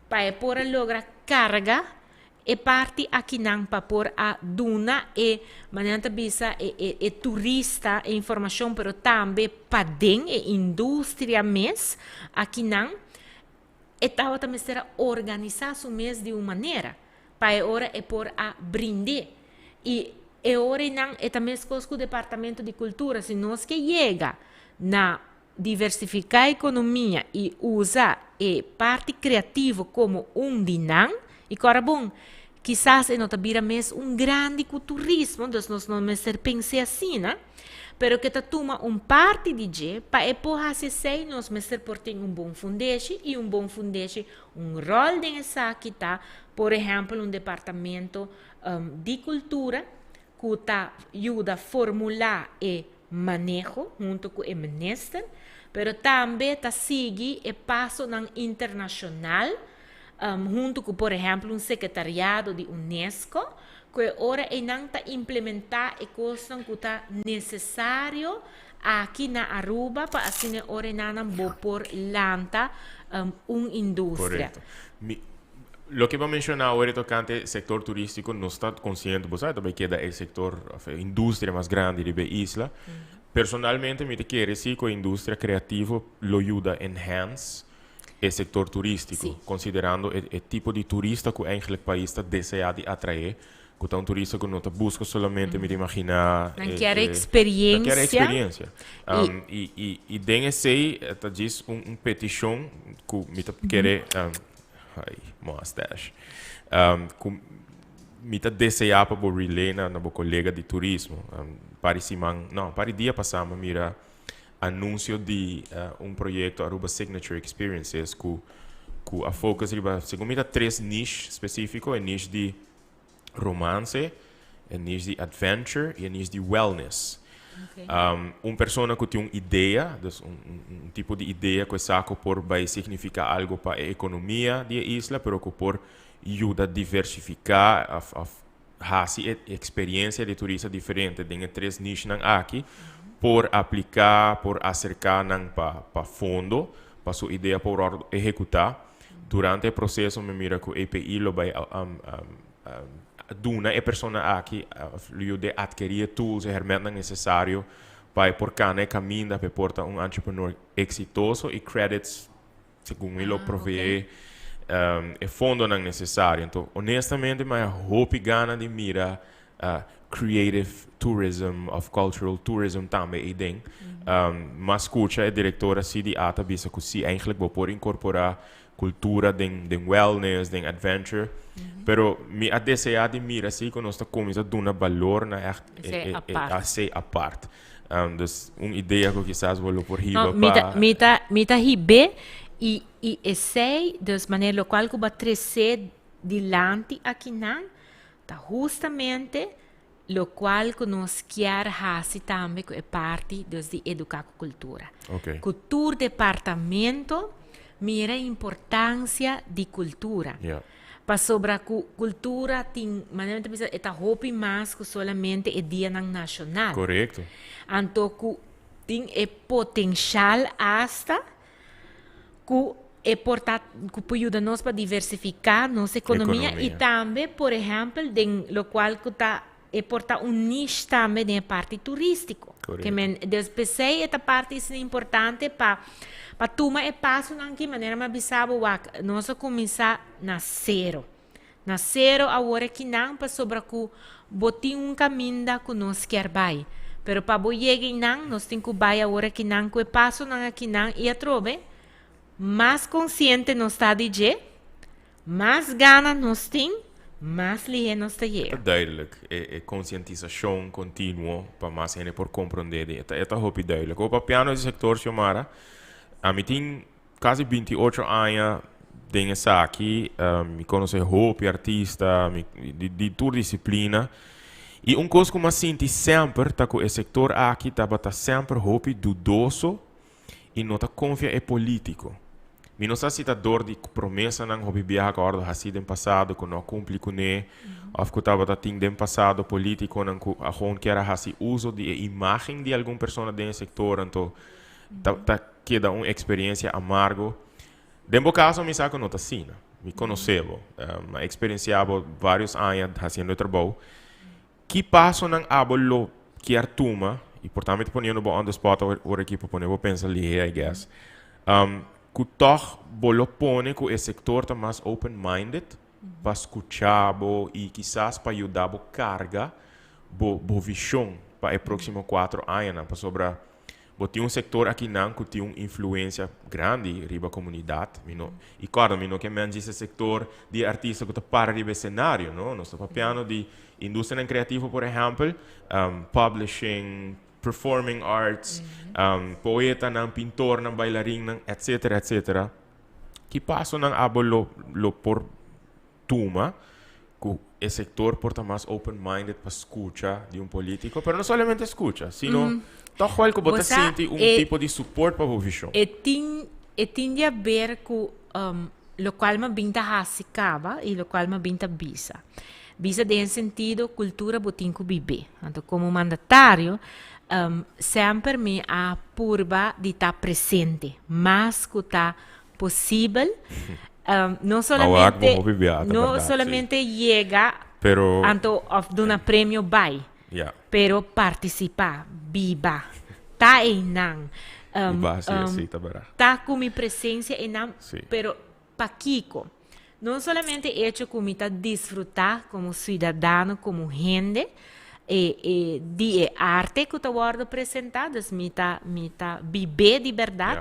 pa e por a logra carga E parti akinan pa por a duna e, manera nan ta bisa, e e e turista e informashon pero tambe paden e industria mes akinan, e tabata mester a organisá su mes di un manera pa e ora e por a brind'é. I e ora einan e ta meskos ku Departamento di Kultura, si nos ke yega na Diversifiká ekonomia i usa e parti kreativo komo un di nan. I kòrda bon, kisas e no ta bira mes un grandi ku turismo, dus nos no mester pens'é asina, pero ke ta tuma un parti di dje, pa e por hasi esei nos mester por tin un bon fundeshi i un bon fundeshi, un ròl den esaki ta, por ehèmpel un departamento di kultura ku ta yuda formulá e maneho hunto ku e minister, pero tambe ta sigui e pasonan internashonal hunto ku por ehèmpel un sekretariado di unesco ku e ora einan ta implementá e kosnan ku ta nesesario aki na Aruba pa asina e ora einanan bo por lanta un industria. Korekto. Mi, loke bo a menshoná awor tokante sektor turístiko, nos ta konsiente, bo sa ta bai keda e sektor òf e industria mas grandi riba e isla. Personalmente mi ta kere si ku e industria kreativo lo yuda enhance e sektor turístiko, konsiderando e tipo di turista ku eigentlik pais ta deseá di atraé. Ku ta un turista ku no ta buska solamente, mi ta imaginá. Nan kier experiencia. Nan kier experiencia. I, i, i den esei ta djis un, un petishon ku mi ta kere, ai, mustache, ku mi ta deseá pa bo relay na, na bo kolega di turismo. Par di siman, no, par di dia pasá mi a mira anunsio di un proyekto Aruba Signature Experiences ku ku a focus riba, segun mi ta tres niche spesífiko, e niche di romance, e niche di adventure i e niche di wellness. Un persona ku tin un idea, dus un un tipo di idea ku e sa ku por bai signifiká algu pa e ekonomia di e isla, pero ku por yuda diversifiká òf òf hasi e eksperensia di turista diferente den e tres nichenan aki, por apliká, por aserká nan pa pa fondo, pa su idea por wòrdu ehekutá. Durante e proseso mi mira ku EPI lo bai duna e persona aki òf lo yud'é atkerí e tools, e hèrmèntnan nesesario pa e por kana e kaminda pa e por ta un entrepreneur eksitoso i credits segun mi lo proveé e fondonan nesesario. Anto honestamente mi a hopi gana di mira creative tourism of cultural tourism tambe eiden. Mi a scucha e director asi di ata bisa cu si eigenlijk bo por incorpora cultura den den wellness, den adventure. Pero mi a desea di mira si cu nos ta cuminsa duna balor na echt Esey apart. Esey apart. Dus un idea cu kisas bo lo por hiba No, mi ta, pa. mi ta, mi ta hib'é y, y esey, dus manera locual cu bo a trece dilanti akinan, Ta hustamente locual cu nos kier haci tambe cu e parti dus di educa cu cultura. Cu tur departamento mira e importancia di cultura. Pasobra cu cultura tin, manera mi ta bisa, e ta hopi mas cu solamente e dianan nacional. Anto cu tin e potencial hasta ku e por ta ku por yuda nos pa diversifiká nos ekonomia i tambe por ehèmpel den lokual ku ta e por ta un niche tambe den e parti turístiko. Ke men des p'esei e ta parti asina importante pa pa tuma e pasonan aki manera mi a bisa bo wak nos a kuminsá na sero. Na sero awor akinan pasobra ku bo tin un kaminda ku nos kier bai. Pero pa bo yega einan nos tin ku bai awor akinan ku e pasonan akinan i atrobe mas konsiente nos ta di dje, mas gana nos tin, mas lihé nos ta yega. Ta duidelijk, e konsientisashon kontinuo pa mas hende por komprondé di e ta e ta hopi duidelijk. Opa piano di sektor Xiomara, ami tin Casi 28 aña den esaki, mi conoce hopi artista, mi di tur disciplina. Y un cos cu mi a sinti semper ta cu e sector aki tabata semper hopi dudoso y no ta confia e politico. Mi no sa si ta door di promesanan hopi biaha cu a wordo haci den pasado cu no a cumpli cune of cu tabata tin den pasado politiconan cu a gewoon kier a haci uso di e imagen di algun persona den e sector anto Ta ta keda un experiencia amargo. Den bo caso mi sa cu no ta asina. Mi conoce bo. Mi a experiencia bo varios aña haciendo e trabou. Ki pasonan abo lo kier tuma, y por ta mi ta poniendo bo on the spot awor aki pa pone bo pensa lihe I guess, cu tog bo lo pone cu e sector ta mas open minded pa scucha bo y kisas pa yuda bo carga bo bo vision pa e proximo cuatro añanan pasobra Bo tin un sektor akinan ku tin un influensia grandi riba komunidat. Mi no, i kòrda, mi no ke men djis e sektor di e artista ku ta para riba e senario, no. Nos ta papiando di industrianan kreativo, por ehèmpel, publishing, performing arts, poetanan, pintornan, bailarinnan, etcetera, etcetera. Ki pasonan abo lo lo por tuma cu e sector por ta mas open minded pa scucha di un politico, pero no solamente scucha, sino toch wel cu bo ta sinti un tipo di support pa bo vision. E tin e tin di haber cu locual mi a bin ta haci caba y locual mi a bin ta bisa. Bisa den e sentido cultura bo tin cu bibe. Anto como mandatario semper mi a purba di ta presente mas cu ta posibel. No solamente, no solamente yega pero, anto of duna premio bai. Pero participa, biba, ta einan. Biba, si, si, ta bera. Ta cu mi presencia einan, pero pakico? No solamente hecho ku mi ta disfrutá komo siudadano, komo hende, e e di e arte ku ta wòrdu presentá, dus mi ta mi ta bib'é di bèrdat,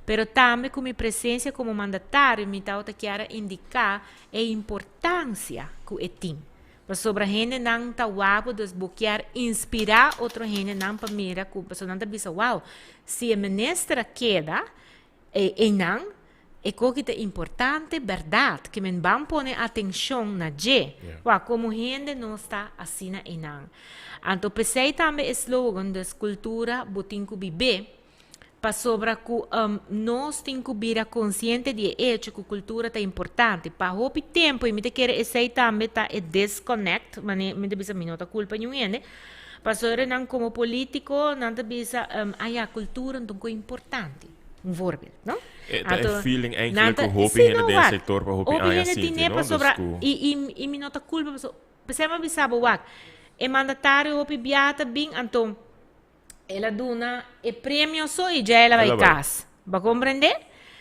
pero tambe ku mi presensia komo mandatario mi tabata kier a indiká e importansia ku e tin. Pasobra hendenan ta wak bo, dus bo kier inspirá otro hendenan pa mira ku, pasobra nan ta bisa, wow, si e minister a keda einan, e koki ta importante bèrdat, ke men ban pone atenshon na dje. Wak, komo hende nos ta asina einan. Anto p'esei tambe e slogan, dus kultura bo tin ku bib'é. Pasobra ku nos tin ku bira konsiente di e echo ku kultura ta importante. Pa hopi tempu, i mi ta kere esei tambe ta e disconnect, mane mi ta bisa mi no ta kulpa niun hende, pasobra nan komo politiko nan ta bisa, a ya, kultura no ta un kos importante. Un voorbeeld, no? E ta e feeling eigenlijk ku hopi hende den e sektor pa hopi aña sinti, no? Dus ku. I mi no ta kulpa pasobra, p'esei mi a bisa bo wak, e mandatario hopi biaha ta bin, anto. El a duna e premio so y dja el a bay cas. Bo a comprende?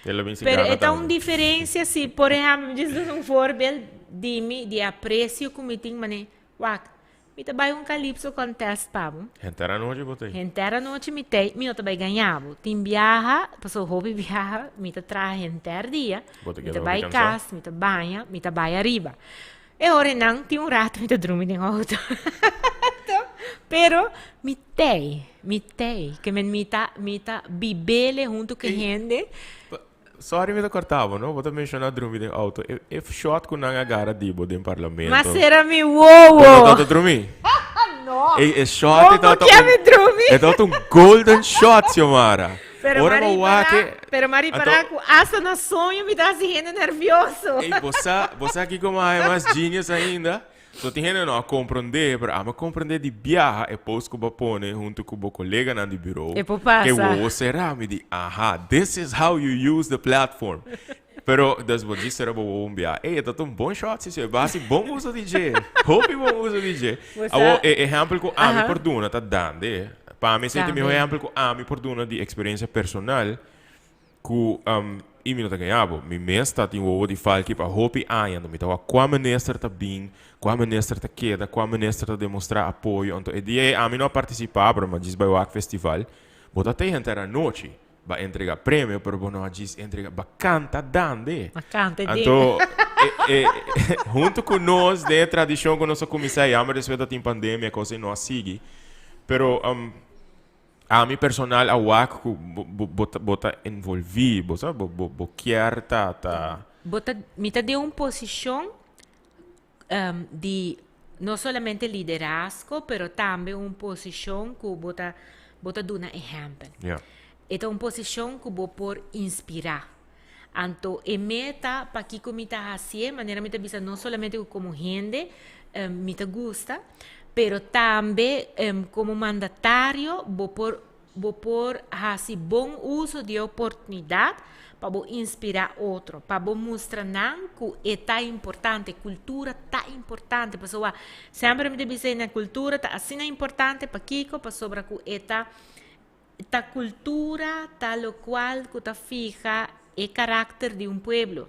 El a bin sin Pero gana e ta un tambe. diferencia si, por ehempel, mi djis duna un voorbeeld di mi, di e aprecio cu mi tin, mane, wak, mi ta bay un calypso contest pa bo. Henter anochi bo ta ei. Henter anochi mi ta ei, mi no ta bay gaña bo. Tin biaha, pasobra hopi biaha mi ta traha henter dia, Bo ta mi keda ta hopi bay cansa. cas, mi ta baña, mi ta bay ariba. E ora nan tin un rato mi ta drumi den auto. Pero mi tei, mi tei. Ke men mi ta, mi ta bibele hunto ku hende. Sorry mi ta corta bo, no? Bo ta menciona drumi den auto. E, e shot ku nan a gara di bo den parlamento. Ma sera mi wowo. Bo no ta drumi? No. E, e shot e Como ta ke mi drumi? E ta un golden shot, Xiomara. Pero Ora mari bo wak para, e- pero mari Anto- para ku hasta na soño mi ta hasi hende nervioso. Ey, bo sa, bo sa kiko mi a haña mas genius ainda? So tin hende no a komprondé, pero ami a komprondé di biaha e post ku bo a pone huntu ku bo koleganan di biro. E por pasa. Ke wowo será. Mi di, aha, this is how you use the platform. Pero, dus bo djis sera bo wowo un biaha. Ey, e ta un bon shot, si, si. E bo hasi bon uso di dje. Hopi bon uso di dje. Bo sa- Awo, e ehèmpel ku ami Aha. por duna ta Dande. Pa mi esei ta e mihó Tambe. ehèmpel ku ami por duna di eksperensia personal ku i mi no ta gaña bo. Mi mes ta tin wowo di falki pa hopi aña. Anto mi ta wak kua minister ta bin, kua minister ta keda, kua minister ta demostrá apoyo. Anto e dia ei ami no a partisipá, pero mi a djis bai wak festival. Bo ta tegen henter anochi. Ba entrega premio, pero bo no a djis entrega, ba canta dande. Ba canta den. Anto, e, e, hunto cu nos, den e tradicion cu nos a cuminsa, jammer despues ta tin pandemia, cosa y no a sigui. Pero, um, ami personal a wak cu bo, bo, bo ta, bo ta envolvi, bo sa, bo, bo, bo kier ta, ta. Bo ta, mi ta den un posicion, um, di no solamente liderazgo, pero tambe un posicion cu bo ta, bo ta duna ehempel. E ta un posicion cu bo por inspira. Anto e meta pakico mi ta hacié, manera mi ta bisa no solamente cu como hende um, mi ta gusta, pero tambe um, como mandatario bo por Bo por hasi bon uso di e oportunidat pa bo inspirá otro, pa bo mustra nan ku e ta importante, kultura ta importante. Pasobra semper mi ta bisa na kultura ta asina importante, pakiko? Pasobra ku e ta ta kultura ta lokual ku ta fiha e karakter di un pueblo.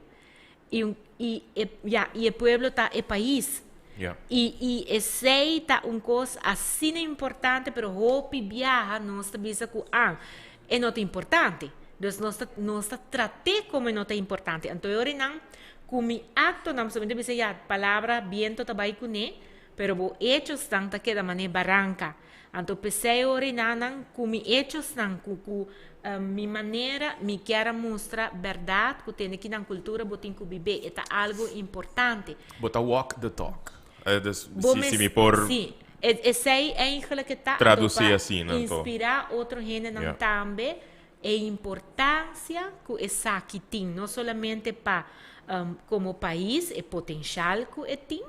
I un i e ya i e pueblo ta e pais. Ya. I i esei ta un kos asina importante pero hopi biaha nos ta bisa ku ah e no ta importante. Dus nos ta nos ta trat'é komo e no ta importante. Anto e ora nan ku mi aktonan pasobra mi ta bisa ya palabra biento ta bai kuné pero bo echosnan ta keda manera baranka. Anto p'esei ora nan ku mi echosnan ku ku mi manera mi kier a mustra bèrdat ku tene ki nan kultura bo tin ku bibé e ta algu importante. Bo ta walk the talk. Dus Bo si mes si mi por si esei eigenlijk e ta anto tradusi pa asina anto. inspirá otro hendenan Ya. tambe e importansia ku esaki tin no solamente pa komo pais e potenshal ku e tin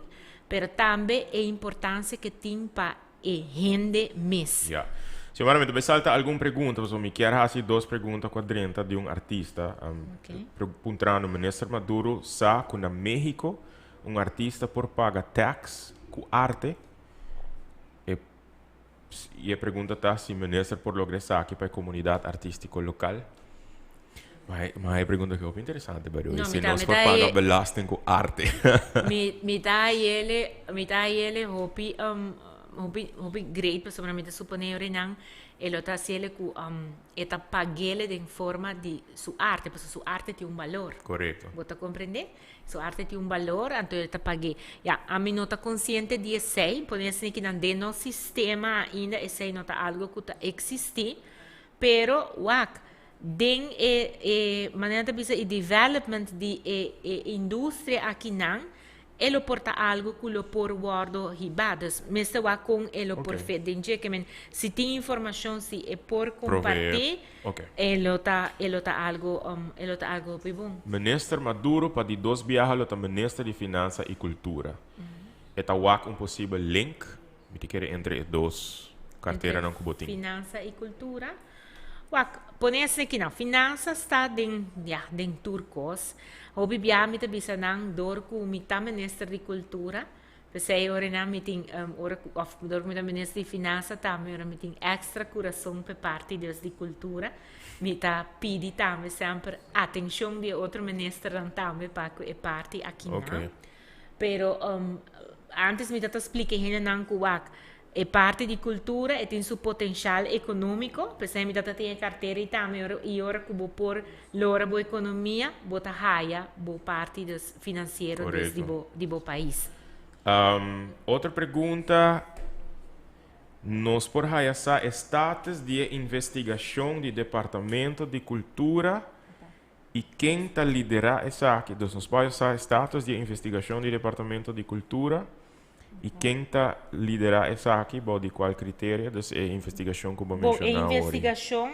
pero tambe e importansia ke tin pa e hende mes. Ya. Xiomara, mi ta bay salta algun pregunta, pasobra mi kier haci dos pregunta cu a drenta di un artista. Ok. Puntrando, Minister Maduro sa cu na Mexico un artista por paga tax cu arte? E y e pregunta ta si Minister por logra esaki pa e comunidad artistico local? Ma e pregunta ku interesante, by the way. No, Si mi ta- nos mi por ta paga belasting ku arte. Mi ta yele hopi hopi hopi great pasobra mi ta supone nan e lo ta hasiele ku e ta pagele den forma di su arte, pasobra su arte tin un balor. Bo ta komprendé? Su arte tin un balor, anto e ta pag'é. Ya, ami no ta konsiente di esei, pone asina ki nan den nos sistema ainda esei no ta algo ku ta eksistí, pero wak, den e manera ta bisa e development di e industria akinan, e lo por ta algo ku lo por wòrdu hibá. Dus mester wak kon e lo por fit den dje. Ke men si tin informashon, si e por kompartí, e lo ta algo hopi bon. Minister Maduro pa di dos biaha lo ta minister di Finansa i Kultura. E ta wak un posibel link, mi ta kere, entre e dos karteranan ku bo tin? Finansa i kultura. Wak, pone asina aki nan. Finansa sta den, ya, den tur kos. Hopi bia mi ta bisa nan dor ku mi ta minister di kultura, p'esei ora nan mi tin ora ku òf dor ku mi ta minister di finansa tambe ora mi tin èkstra kurason p'e parti dus di kultura. Mi ta pidi tambe semper atenshon di e otro ministernan tambe pa ku e parti akinan. Pero antes mi ta ta splika e hendenan ku wak e parti di kultura e tin su potenshal ekonómiko, p'esei mi ta ta tin e kartera i tambe ora i ora ku bo por lora bo ekonomia bo ta haya bo parti dus finansiero dus di bo di bo pais. Otro pregunta, Nos por haya sa e status di e investigashon di Departamento di Kultura i ken ta liderá esaki? Dus nos por haya sa e status di e investigashon di Departamento di Kultura i ken ta liderá esaki, bou di kual kriterio? Dus e investigashon ku bo Bon, e menshoná awor. Investigashon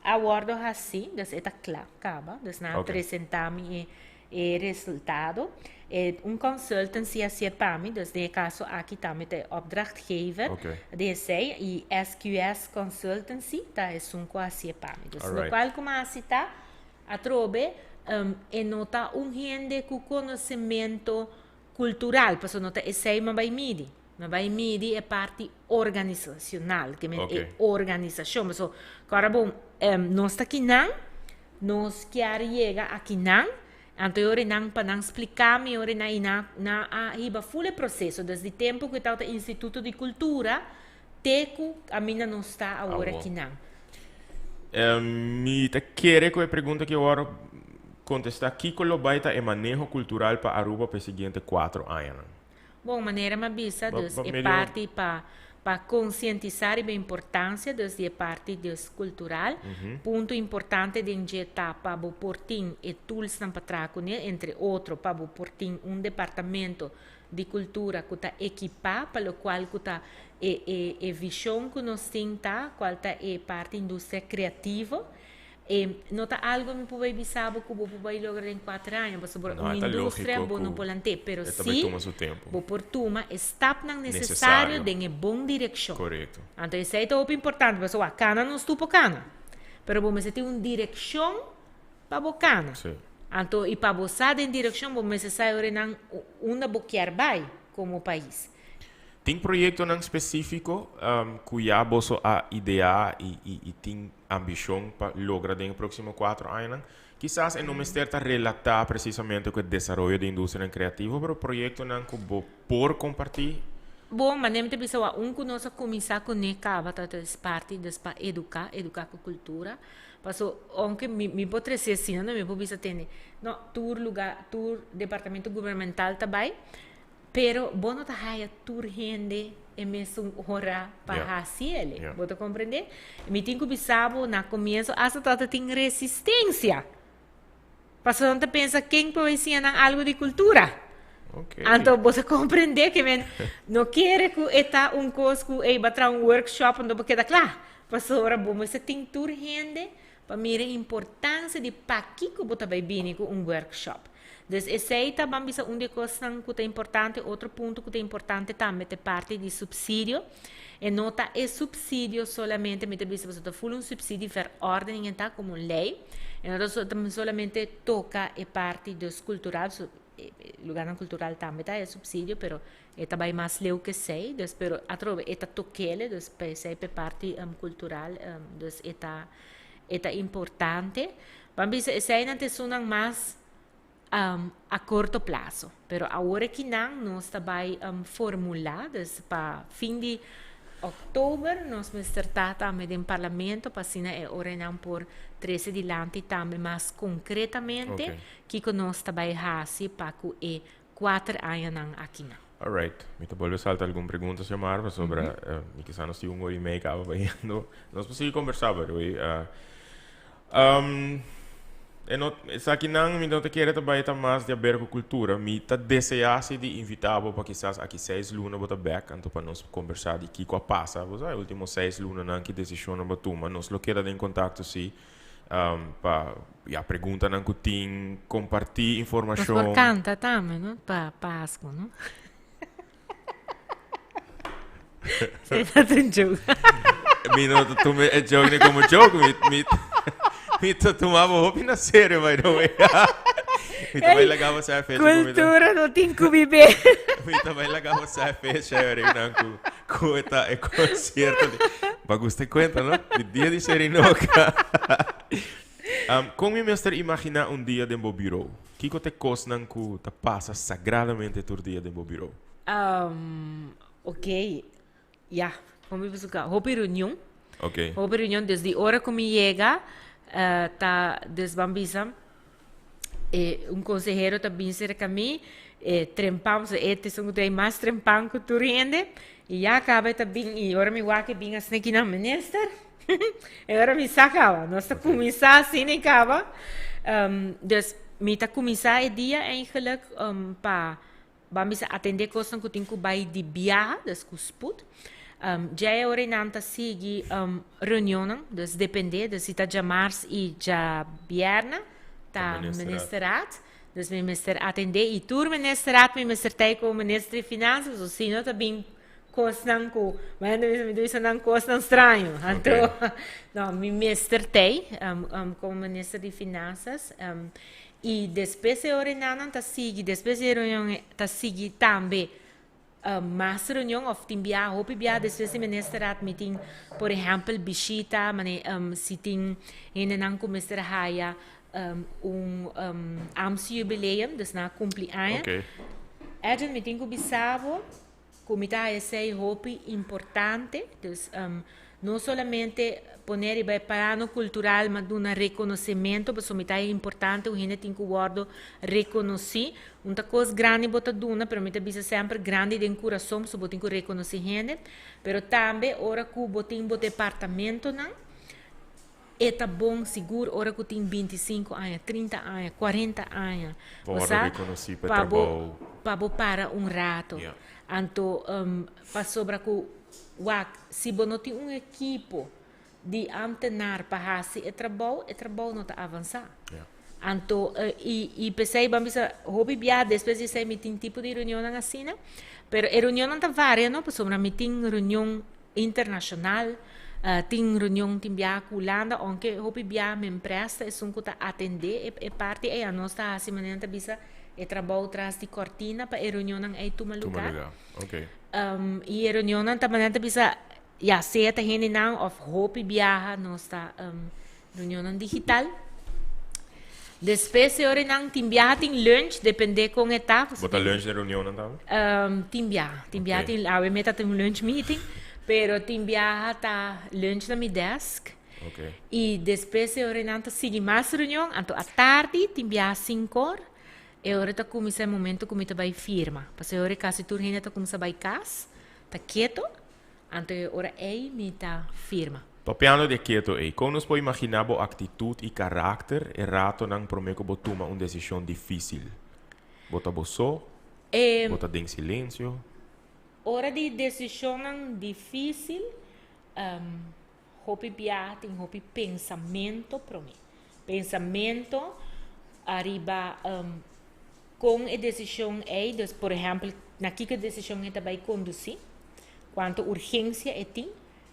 a wòrdu hasí, dus e ta kla kaba. Dus nan a presentá mi e resultado. E un consultancy a hasié pa mi, dus den e kaso aki tambe ta e opdrachtgever di esei i SQS Consultancy ta esun ku a hasié pa mi. Dus lokual ku mi a hasi ta atrobe e no ta un hende ku konosementu kultural, pasobra no ta esei mi a bai midi. Mi a bai midi e parti organisacional, ke men e organisashon. Pasobra kòrda bon, nos ta kinan, nos kier yega akinan, anto e ora nan pa nan splika mi, e ora nan i nan nan a hiba ful e proseso desde tempu ku e tabata Instituto di Kultura te ku kaminda nos ta awor akinan. Mi ta kere ku e pregunta ki awor kontestá, kiko lo bai ta e maneho kultural pa Aruba pa e siguiente 4 añanan? Bon, manera mi a bisa, dus e parti pa pa konsientisá riba e importansia dus di e parti dus kultural. Punto importante den dje ta pa bo por tin e toolsnan pa traha kuné, entre otro pa bo por tin un departamento di kultura ku ta ekipá pa lokual ku ta e e e vishon ku nos tin ta kual ta e parti industria kreativo. E no ta algo mi por bai bisa bo ku bo por bai logra den 4 aña, pasobra No, un e ta industria lógiko bo no ku por lant'é, pero e ta bai sí tuma su tempu. bo por tuma e stapnan nesesario Nesesario. den e bon direkshon. Anto esei ta hopi importante, pasobra wak, kana nos tur por kana, pero bo mester tin un direkshon pa bo kana. Anto i pa bo sa den direkshon bo mester sa e ora nan unda bo kier bai komo pais. Tin proyektonan spesífiko ku ya boso a ideá i tin ambishon pa logra den e próksimo 4 añanan? Kisas e no mester ta relatá presisamente ku e desaroyo di industrianan kreativo, pero proyektonan ku bo por kompartí. Bon, manera mi ta bisa wak, un ku nos a kuminsá kuné kaba ta es parti des pa eduká, eduká ku kultura. Paso, ounke mi por trese asina, no mi por bisa tende, no, tur lugá, tur departamento gubernamental ta bai, Pero bo no ta haya tur hende e mesun ora pa haci ele. Bo ta comprende? Mi tin cu bisa bo na comienzo hasta tabata tin resistencia. Pasobra nan ta pensa ken por bay siña nan algo di cultura. Anto bo ta comprende ke men no kere cu e ta un cos cu ey ba traha un workshop anto bo keda cla. Pasobra bo mester tin tur hende pa mira e importancia di pakico bo ta bay bini cu un workshop. Dus esei ta ban bisa un di e kosnan ku ta importante. Otro punto ku ta importante tambe ta e parti di supsidio. E no ta e supsidio solamente, mi ta bisa pasobra ta ful un subsidieverordening e ta komo un lei. E no ta solamente toka e parti dus kultural, so e lugarnan kultural tambe ta e supsidio, pero e ta bai mas leu ku esei. Dus pero atrobe e ta tok'el, dus pa esei pa e parti kultural dus e ta e ta importante. Ban bisa eseinan ta esunnan mas a corto plazo. Pero awor akinan nos ta bai formula, dus pa fin di oktober nos mester ta tambe den parlamento pa asina e oranan por trece dilanti tambe mas concretamente kico nos ta bai haci pa cu e cuater añanan akinan. Alright, mi ta bolbe salta algun pregunta, Xiomara, pasobra mi kisa nos tin un ora y mei caba bayendo. Nos por sigui conversa, by the way. E no, esakinan mi no ta kere ta bai ta mas di aber ku kultura. Mi ta deseá si di invitá bo pa kisas aki seis luna bo ta bèk, anto pa nos kombersá di kiko a pasa. Bo sa e último seis lunanan ki desishonnan bo a tuma. Nos lo keda den kontakto si pa ya preguntanan ku tin, kompartí Nos por informashon. kanta tambe, no? Pa Pasku, no? Esei ta un joke. Mi no ta tuma e joke ni como joke. Mi, mi, mi ta tuma bo hopi na serio, by the way. Mi ta bai laga bo sa fecha ku mi ta. Cultura no tin ku bibe. Mi ta bai laga bo sa fecha ora ku ku ta e concierto. Di, ba gusta e cuenta, no? Di dia di Sherinoka. Kon mi mester imagina un dia den bo bureau? Kiko ta e kosnan ku ta pasa sagradamente tur dia den bo birou? Ok, ya, kon mi buska? Hopi reunion. Ok. Hopi reunion, desde ora ku mi yega, ta des ban bisa, e un konsehero ta bin serka mi, e trempan, pasobra e ta esun ku ta e mas trempan ku tur hende, i ya kaba e ta bin, i ora mi wak e bin asina kinan, Minister. E ora mi sa kaba. Nos ta kuminsá asina i kaba. Dus mi ta kuminsá e dia eigenlijk pa ban bisa atendé kosnan ku tin ku bai di biaha, dus ku sput. Dja e ora einan ta sigui reunionnan, dus dependé, dus si ta djamars i djabièrnè ta ministerraad. Dus mi mester atendé i tur ministerraad mi mester tei ku minister di Finansa, pasobra si no ta bin Kosnan ku, mi ta bisa, mi ta bisa nan kosnan straño. Anto, no, mi mester tei, komo minister di Finansas. I despues e ora nan ta sigui, despues di e reunion ta sigui tambe mas reunion òf tin bia, hopi bia despues di ministerraad mi tin, por ehèmpel, bishita, mane si tin hendenan ku mester haya un ambtsjubileum, dus nan a kumpli aña. Edwin, mi tin ku bisa bo. Ku mi ta haya esei hopi importante, dus no solamente pone riba e plano kultural ma duna rekonosementu, pasobra mi ta haya importante un hende tin ku wòrdu rekonosí. Un ta kos grandi bo ta duna, pero mi ta bisa semper grandi den kurason, pasobra bo tin ku rekonosí hende. Pero tambe ora ku bo tin bo departamentonan, E ta bon sigur ora ku tin 25 aña, 30 aña, 40 aña. Bo wòrdu rekonosí pa e trabou. Pa bo para un rato. Anto pasobra ku wak si bo no tin un ekipo di amtenar pa hasi e trabou, e trabou no ta avansá. Anto i p'esei bo a bisa hopi bia despues di esei mi tin tipo di reunionnan asina, pero e reunionnan ta varia no pasobra mi tin reunion internashonal, tin reunion tin biaha ku Hulanda, ounke hopi biaha Mempress ta esun ku ta atendé e parti ei, anos ta hasi manera nan ta bisa e trabou tras di kòrtina pa e reunionnan ei tuma Tuma lugá. lugá, oké. I e reunionnan ta manera nan ta bisa ya sea ta hendenan òf hopi biaha nos ta reunionnan digital. Despues e oranan tin biaha tin lunch, depende kon e ta. Bo ta lunch den reunionnan tambe? Tin biaha, tin biaha tin, awe mi ta tin un lunch meeting, pero tin biaha ta lunch na mi desk. I despues e oranan ta sigui mas reunion, anto atardi tin biaha sinkor, e ora ta kuminsá e momento ku mi ta bai firma. Pasobra e ora kasi tur hende ta kuminsá bai kas, ta keto. Anto e ora ei mi ta firma. Papiando di e keto ei, kon nos por imaginá bo aktitut i karakter e ratonan promé ku bo tuma un desishon difísil? Bo ta bo so? Bo ta den silensio? Ora di desishonnan difísil, hopi biaha tin hopi pensamentu promé. Pensamentu ariba kon e desishon ei, dus por ehèmpel na kiko e desishon ei ta bai kondusí, kuantu urgensia e tin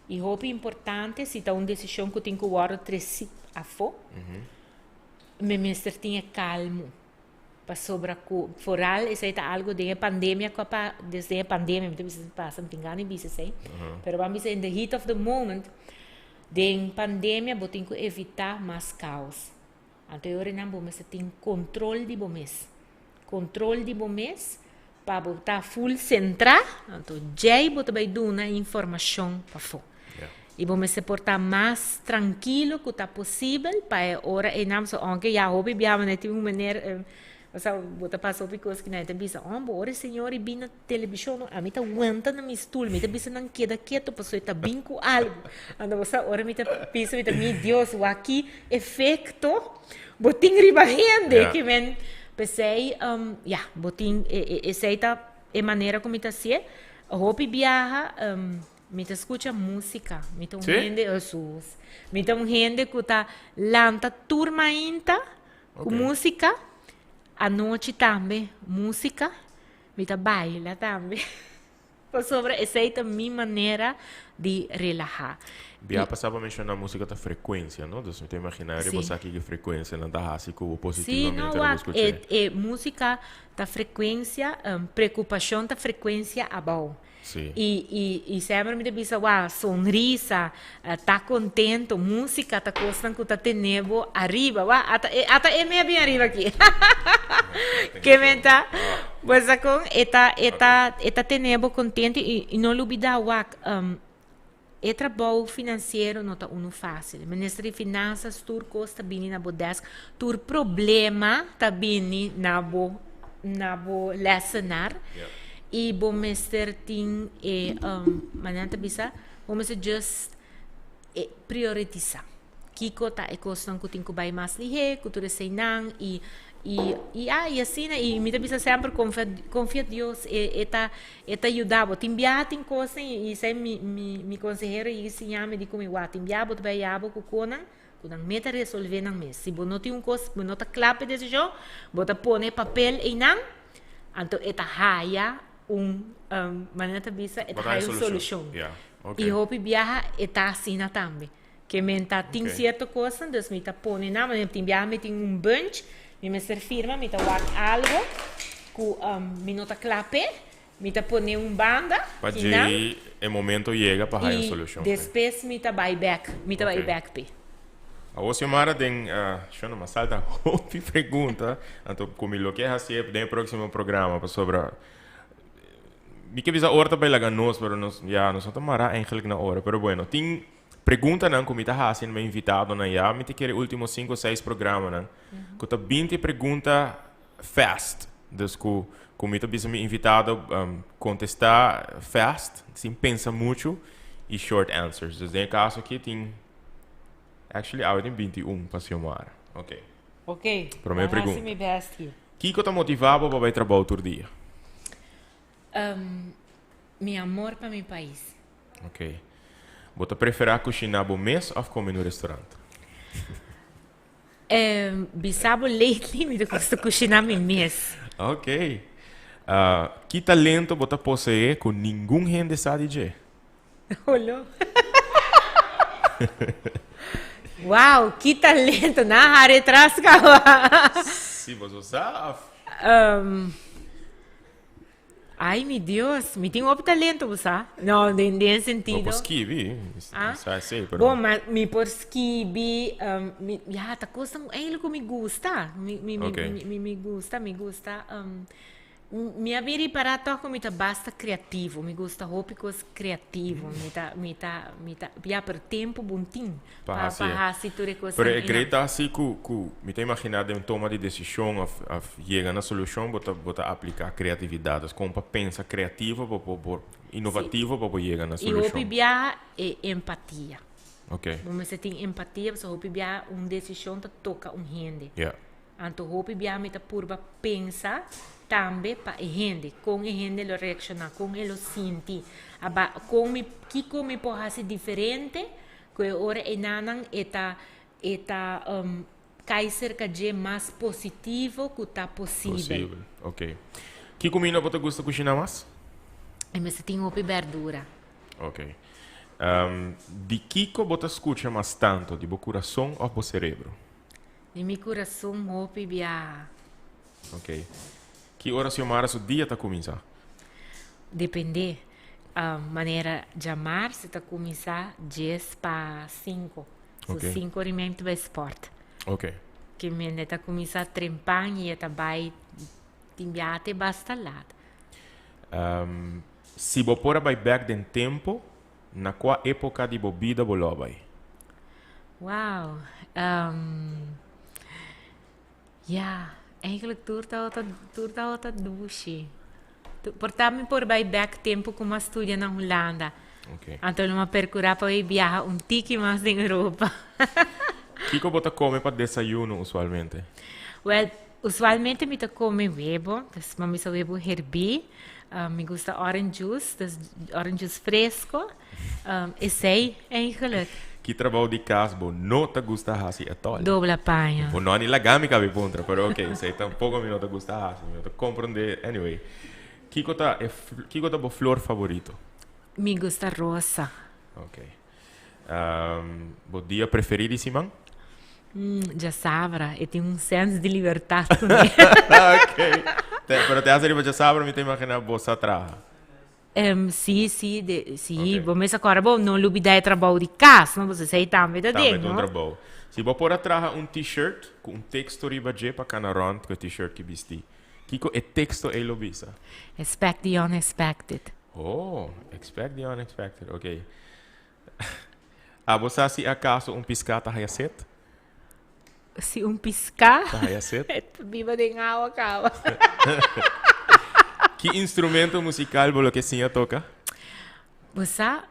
i hopi importante si ta un desishon ku tin ku wòrdu tresí afó, mi mester tin e kalmu pasobra ku foral esei ta algu den e pandemia ku a pa desde e pandemia mi ta bisa pasa mi tin gana di bisa esei pero ban bisa in the heat of the moment den pandemia bo tin ku evitá mas kaos. Anto e ora nan bo mester tin control di bo mes. Control di bo mes pa bo ta full centra, anto djei bo ta bay duna e informacion pafo. Y bo mester por ta mas trankilo cu ta posibel pa e ora eynan, so aunke ya hopi biaha manera tin un meneer, osea bo ta pasa hopi cos ki nan ta bisa, oh bo ora e señor y bin na television no, ami ta wanta na mi stoel, mi ta bisa nan keda keto pasobra e ta bin cu algo. Anto bo sa ora mi ta bisa mi ta mi Dios wak ki efecto bo tin riba hende ki men p'esey ya bo tin esey ta e manera cu mi ta hacié. Hopi biaha mi ta scucha musica, mi ta un hende, Hesus, mi ta un hende cu ta lanta tur mainta cu musica, anochi tambe musica. Mi ta baila tambe. Pasobra esei ta mi manera di relahá. Bia pasá bo a menshoná músika ta frekuensia, no? Dus mi ta imaginá riba bo sa kiko frekuensianan ta hasi ku bo positivamente ora bo skuch'é. Sí, no, wak, e músika ta frekuensia, preokupashon ta frekuensia abou. Sí. I, i, i semper mi ta bisa, wak, sonrisa, ta contento, musica ta cosnan cu ta tene bo ariba. Wak, ata e, ata e me a bin ariba aki. Ke men ta, bo sa con, e ta, e ta, e ta tene bo contento i, i no lubida, wak, e trabou financiero no ta uno facil. Minister di Finanzas tur cos ta bini na bo desk, tur problema ta bini na bo, na bo lessenaar. I bo mester tin e, manera nan ta bisa, Bo mester just e prioritisa. Kiko ta e kosnan ku tin ku bai mas lihé, ku tur eseinan i i i a i asina i mi ta bisa semper konfia konfia Dios e e ta e ta yuda bo. Tin biaha tin kosnan i esei mi mi mi konsehero yigi siña mi di ku mi wak tin biaha bo ta bai yaba ku konan ku nan meta resolve nan mes. Si bo no tin un kos bo no ta kla pa e desishon bo ta pone e papel einan anto e ta haya un manera ta bisa e ta haya un solushon. I hopi biaha e ta asina tambe. Ke men ta tin sierto kosnan, dus mi ta pone nan, manera tin biaha mi tin un bunch, mi mester firma, mi ta wak algo ku mi no ta kla p'e, mi ta pone un banda Pa djei e momento yega pa haya un solushon. I despues mi ta bai bèk, mi ta bai bèk p'e. Awor Xiomara den shona mas salta hopi pregunta, anto ku mi lo ke hasié den e próksimo programa pasobra Mi ke bisa ora ta bai laga nos, pero nos, ya, nos no ta mará eigenlijk na ora. Pero bueno, tin preguntanan ku mi ta hasi na mi invitadonan ya. Mi ta kere último sinku o seis programanan ku ta binti pregunta fast. Dus ku, ku mi ta bisa mi invitado kontestá fast, sin pensa muchu i short answers. Dus den e kaso aki tin, actually awe tin 21 pa Xiomara. Oké. Oké, Promé dan hasi pregunta. mi best hier. Kiko ta motivá bo pa bai trabou tur dia? Mi amor pa mi pais. Ok. Bo ta preferá kushiná bo mes òf kome na un restorant? Bisa bo lately mi ta gusta kushiná mi mes. Ok. Ki talento bo ta poseé ku ningun hende sa di dje? Holo. Wow, ki talento. Na hari tras kawa. Si boso sa of? Um, ay mi Dios, mi tin hopi talento bo sa. No, den den sentido. Bo por skibi. Ah? Sa esei, pero. Bon, ma mi por skibi, um, mi, ja, ta kosnan eigenlijk ku mi gusta. Mi, mi, mi, Okay. mi, mi, mi gusta, mi gusta, um, Mi a bin ripará tòg ku mi ta basta kreativo. Mi gusta hopi kos kreativo. Mi ta, mi ta, mi ta, ya, pero tempu bon tin Pa pa hasi pa e. hasi tur e kosnan Pero e einan. great ta hasi ku ku mi ta imaginá den toma di desishon òf òf yega na solushon bo ta bo ta apliká kreatividat. Dus kon pa pensa kreativo pa bo por Sí. inovativo pa bo yega na I hopi solushon. biaha e empatia. Oké. Bo mester tin empatia pasobra hopi biaha un desishon ta toka un hende. Ya. Anto hopi bia mi ta purba pensa tambe pa e hende, kon e hende lo reakshoná, kon e lo sinti, aba kon mi kiko mi por hasi diferente ku e ora enanan e ta e ta kai serka dje mas positivo ku ta posibel. Posibel, ok. Ki kuminda bo ta gusta kushiná mas? E mester tin hopi bèrdura. Ok. Di kiko bo ta skucha mas tantu, di bo kurason òf bo serebro? Di mi kurason hopi biaha. Ok. Ki ora Xiomara su dia ta kuminsá? Dependé. Manera djamars e ta kuminsá djes pa sinku. So Ok. sinku ora i mei mi ta bai spòrt. Ok. Ke men e ta kuminsá trempan i e ta bai tin biaha te basta lat. Si bo por a bai bèk den tempu, na kua époka di bo bida bo lo a bai? Wow. Ya, eigenlijk tur tabata tur tabata dushi. Por ta mi por bai bèk tempu ku mi a studia na Hulanda. Okay. Anto lo mi a perkurá pa bai biaha un tiki mas den Europa. Kiko bo ta kome pa desayuno usualmente? Wèl, usualmente mi ta kome webo, dus mi a bisa webo herbí. Mi gusta orange juice, dus orange juice fresco. Esei eigenlijk. Ki trabou di kas bo no ta gusta hasi atòl? Dobla paña. Bo no a ni laga mi kabi puntra, pero ok, esei tampoko mi no ta gusta hasi, mi no ta komprondé. Anyway, kiko ta e kiko ta bo flor favorito? Mi gusta rosa. Ok. Bo dia preferí di siman? Djasabra, e tin un sens di libertat kuné. Ok. Pero te hasi riba djasabra mi ta imaginá bo sa traha. Sí, sí, de, sí, okay. Bo mes akora bo no lubida e trabou di kas, no? Bo esei tambe ta den, no? Tambe ta un trabou. Si bo por a traha un t-shirt ku un teksto riba dje pa kana rònt ku e t-shirt ki bisti, kiko e teksto ei lo bisa? Expect the unexpected. Oh, expect the unexpected, ok. Abo sa si akaso un piská ta haya set? Si un piská Ta haya set? Ta biba den awa kaba. Ki instrumento musikal bo lo ke siña toka? Bo sa,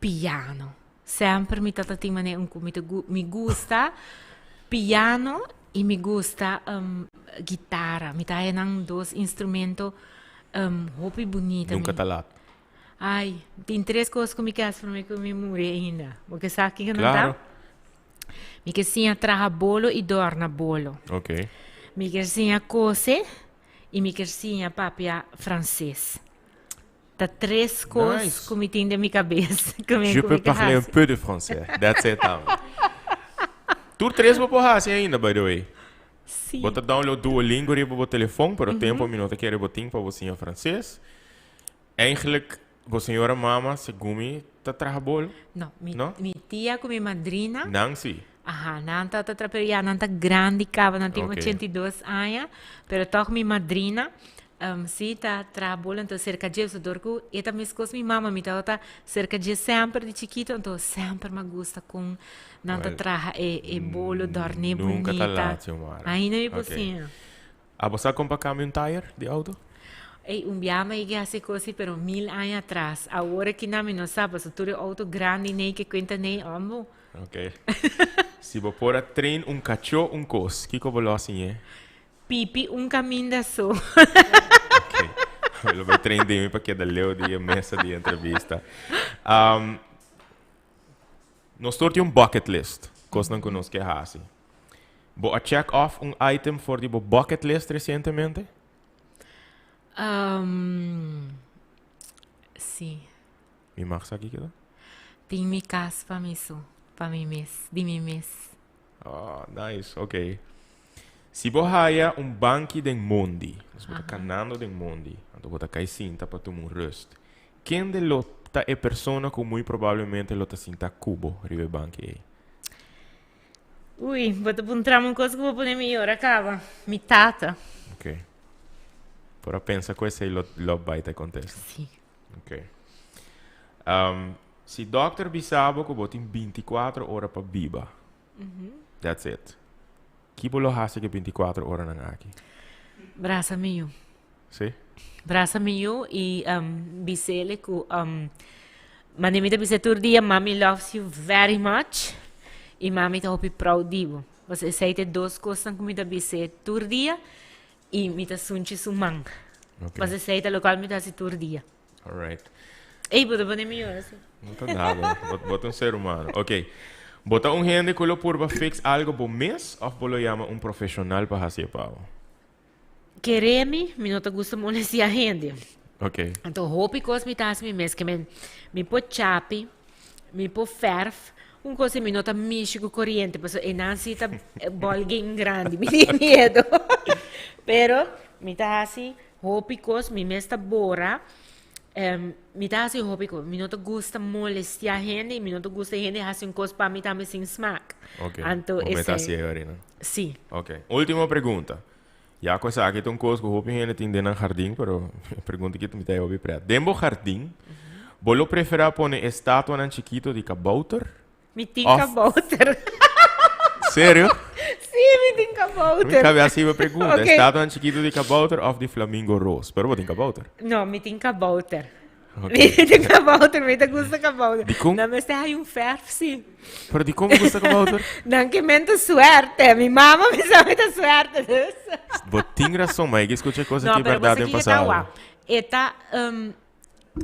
piano. Semper mi tata tin manera un ku mi ta mi gusta piano i mi gusta gitara. Mi ta haya nan dos instrumento hopi bunita. Nunka ta lat. Ai, tin tres kos ku mi ke hasi promé ku mi muri ainda. Bo ke sa kiko nan ta? Klaro. Mi ke siña traha bolo i dòrna bolo. Ok. Mi ke siña kose i mi ke siña papia franses. Ta tres kos Nice. ku mi tin den mi kabes ku mi Je ku peux mi ke parler un hasi. peu de français. That's it tambe. Tur tres bo por hasi ainda, by the way. Sí. Bo ta download Duolingo riba bo telefon, pero tempo mi no ta kere bo tin pa bo siña franses. Eigenlijk, bo señora mama, segun mi, ta traha bolo? No, mi, No? mi tia ku mi madrina. Nan si. Aha, nan ta ta tra, pero ya nan ta grandi kaba, nan tin Ok. 82 aña, pero tòg mi madrina si ta traha bolo, anto serka dje, so dor ku e ta meskos mi mama, mi tabata serka dje semper di chikito, anto semper m'a gusta kon nan ta Well, traha e e bolo dòrn'é nunka ta bunita. laat, Xiomara. Ainda mi por Ok. siña. Abo sa kon pa kambia un tire di auto? Ey, un biaha mi a yega hasi cos pero mil aña atras. Awor aki na mi no sa, pasobra tur e auto grandi ney ke cuenta ney, ombo. Ok. Si bo por a train un cachó un cos, kico bo lo a siñ'é? Pipi un caminda so. Ok. Mi lo bay train den mi pa keda leu di e mesa di entrevista. Nos tur tin un bucket list, cosnan cu nos ke haci. Bo a check off un item for di bo bucket list recientemente? Um, sí. Mi mag sa kiko ta? Tin mi cas pa mi so, pa mi mes, di mi mes. Oh, nice, ok. Si bo haya un banki den mondi, dus bo ta canando den mondi, anto bo ta cay sinta pa tuma un rust, kende lo ta e persona cu muy probablemente lo ta sinta cu bo riba e banki ey? Ui, bo ta puntra mi un kos ku bo pone mi yora kaba. Mi tata. Ok. Por a pensa ku esei lo, lo bai ta e kontesta. Sí. Ok. Um, si dokter bisa bo ku bo tin 24 ora pa biba, that's it. Ki bo lo hasi ku e 24 oranan aki? Brasa mi yu. Sí? Brasa mi yu i um, bis'ele ku um, mane mi ta bisa tur dia, Mami loves you very much i mami ta hopi proud di bo. Pasobra esei ta e dos kosnan ku mi ta bis'é tur dia i mi ta sunchi su man. Ok. Pasobra esei ta lokual mi ta hasi tur dia. Alright. Ey, bo ta pone mi yora si. No ta nada. Bo, bo ta un ser humano. Ok. Bo ta un hende ku lo purba fix algo bo mes òf bo lo yama un profeshonal pa hasi e pa bo? Kere mi, mi no ta gusta molestia hende. Ok. Anto hopi kos mi ta hasi mi mes ke men mi por chapi, mi por ferf, un kos mi no ta mishi ku koriente pasobra e nan si ta ball game grandi, mi tin miedo. Pero mi ta hasi hopi kos, mi mes ta bora. Mi ta hasi hopi kos. Mi no ta gusta molestia hende i mi no ta gusta hende hasi un kos pa mi tambe sin smak. Ok. Anto Bo meta esei. hasi e orina. Sí. Ok. Ultimo pregunta. Ya ku esaki ta un kos ku hopi hende tin den nan hardin, pero e pregunta aki ta mi ta e hopi pret. Den bo hardin, bo lo preferá pone estatuanan chikito di kabouter? Mi tin Of- kabouter. Serio? Sí, mi tin kabouter. Mi cabe así mi pregunta. Ok. Estatua chiquito di kabouter of di flamingo roos? Pero bo tin kabouter. No, mi tin kabouter. Ok. Mi tin kabouter, mi ta gusta kabouter. Di con? No, mester hay un verf, sí. Pero di con bo gusta kabouter? Dan ke men ta suerte. Mi mama mi sa mi ta suerte, dus. Bo tin razón, maar ik escucha cosa No, ki pero verdad bo sa den kiko ta pasado. wa? E ta,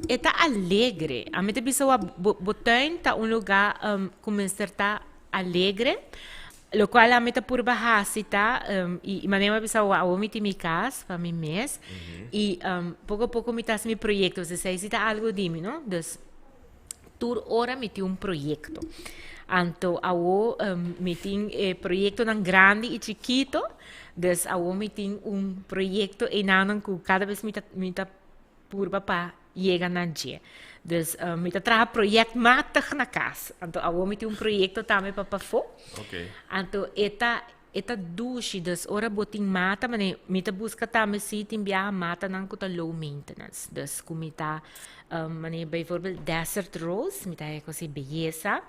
E ta alegre. Ami ta bisa wak bo bo tuin ta un lugá ku mester ta alegre, lokual ami ta purba hasi ta i manera mi a bisa wak awor mi tin mi kas pa mi mes i poko poko mi ta hasi mi proyekto, esei si ta algu di mi no, dus tur ora mi tin un proyekto. Anto awor mi tin e proyektonan grandi i chikito, dus awor mi tin un proyekto einanan ku kada bes mi ta mi ta Purba pa yega na dje. Dus mi ta traha projectmatig na kas. Anto awor mi tin un proyecto tambe pa pafó. Anto e ta e ta dushi. Dus ora bo tin mata mane mi ta buska tambe si tin biaha matanan ku ta low maintenance. Dus ku mi ta mane bijvoorbeeld desert rose mi ta haya kos e beyesa.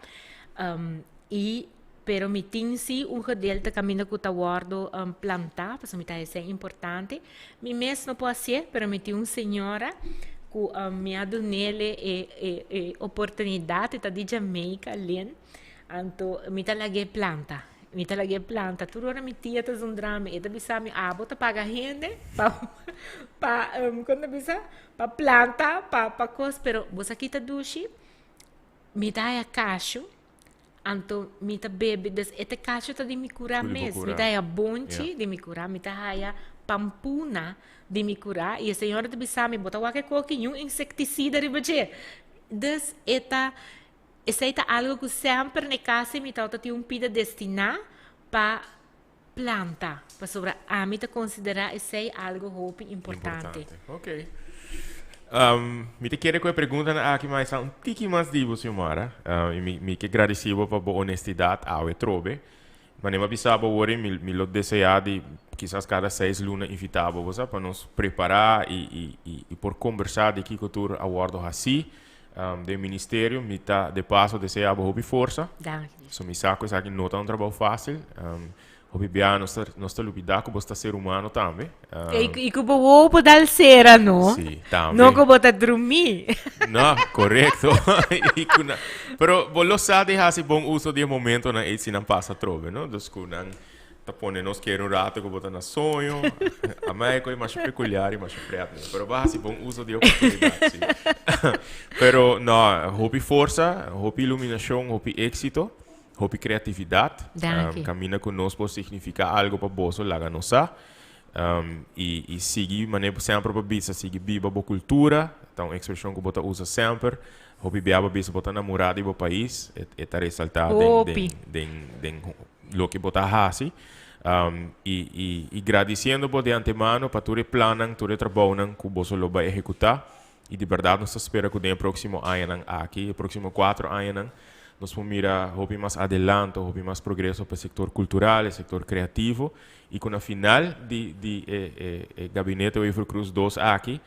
I Pero mi tin si un gedeelte kaminda ku ta wòrdu plantá, pasobra mi ta hesei importante. Mi mes no por hasié, pero mi tin un señora ku mi a dun'é e e e oportunidat, e ta di Jamaica, Lynn, anto mi ta lag'é planta, mi ta lag'é planta. Tur ora mi tia ta zundra mi, e ta bisa mi, abo ta paga hende pa pa kon ta bisa? Pa planta, pa pa kos, pero bo sa kita dushi? Mi ta haya kashu. Anto mi ta bebe, dus e te kacho ta di mi kura mes. Mi ta haya bonchi di mi kura, mi ta haya pampuna di mi kura. I e señora ta bisa mi, bo ta wak e koki niun insektisida riba dje. Dus e ta, esei ta algo ku semper na e kas mi tabata tin un pida destiná pa planta, pasobra ami ta konsiderá esei algo hopi importante. Importante. Ok. Mi ta kere ku e preguntanan aki mas a un tiki mas di bo, Xiomara. I mi mi ke gradisí bo pa bo honestidat awe trobe. Manera mi a bisa bo awor mi mi lo deseá di kisas kada seis luna invitá bo, bo sa, pa nos prepará i i i i por kombersá di kiko tur a wòrdu hasí den ministerio. Mi ta de paso deseá bo hopi forsa. Danki. So mi sa ku esaki no ta un trabou fásil. Hopi bia nos ta nos ta lubidá ku bo ta ser humano tambe. I ku bo wowo por dal sera, no? Sí, tambe. No ku bo ta drumí. No, korekto. I ku nan, pero bo lo sa di hasi bon uso di e momentonan ei si nan pasa atrobe, no? Dus ku nan ta pone nos kere un rato ku bo ta na soño. Amai ku e masha pekuliar i masha prèt, pero bo a hasi bon uso di e oportunidat, sí. Pero no, hopi forsa, hopi iluminashon, hopi éksito, hopi kreatividat. Danki. Kaminda ku nos por signifiká algu pa boso, laga nos sa. I i sigui manera bo semper bo bisa, sigui biba bo kultura, ta un ekspreshon ku bo ta usa semper. Hopi bia bo bisa bo ta namorá di bo pais, e e ta resaltá den Hopi. den den den loke bo ta hasi. I i i gradisiendo bo di antemano pa tur e plannan, tur e trabounan ku boso lo bai ehekutá. I di bèrdat nos ta spera ku den e próksimo añanan aki, e próksimo kuatro añanan, nos por mira hopi mas adelanto, hopi mas progreso pa e sektor kultural, e sektor kreativo, i ku na final di di e e e gabinete Wever-Croes dos aki,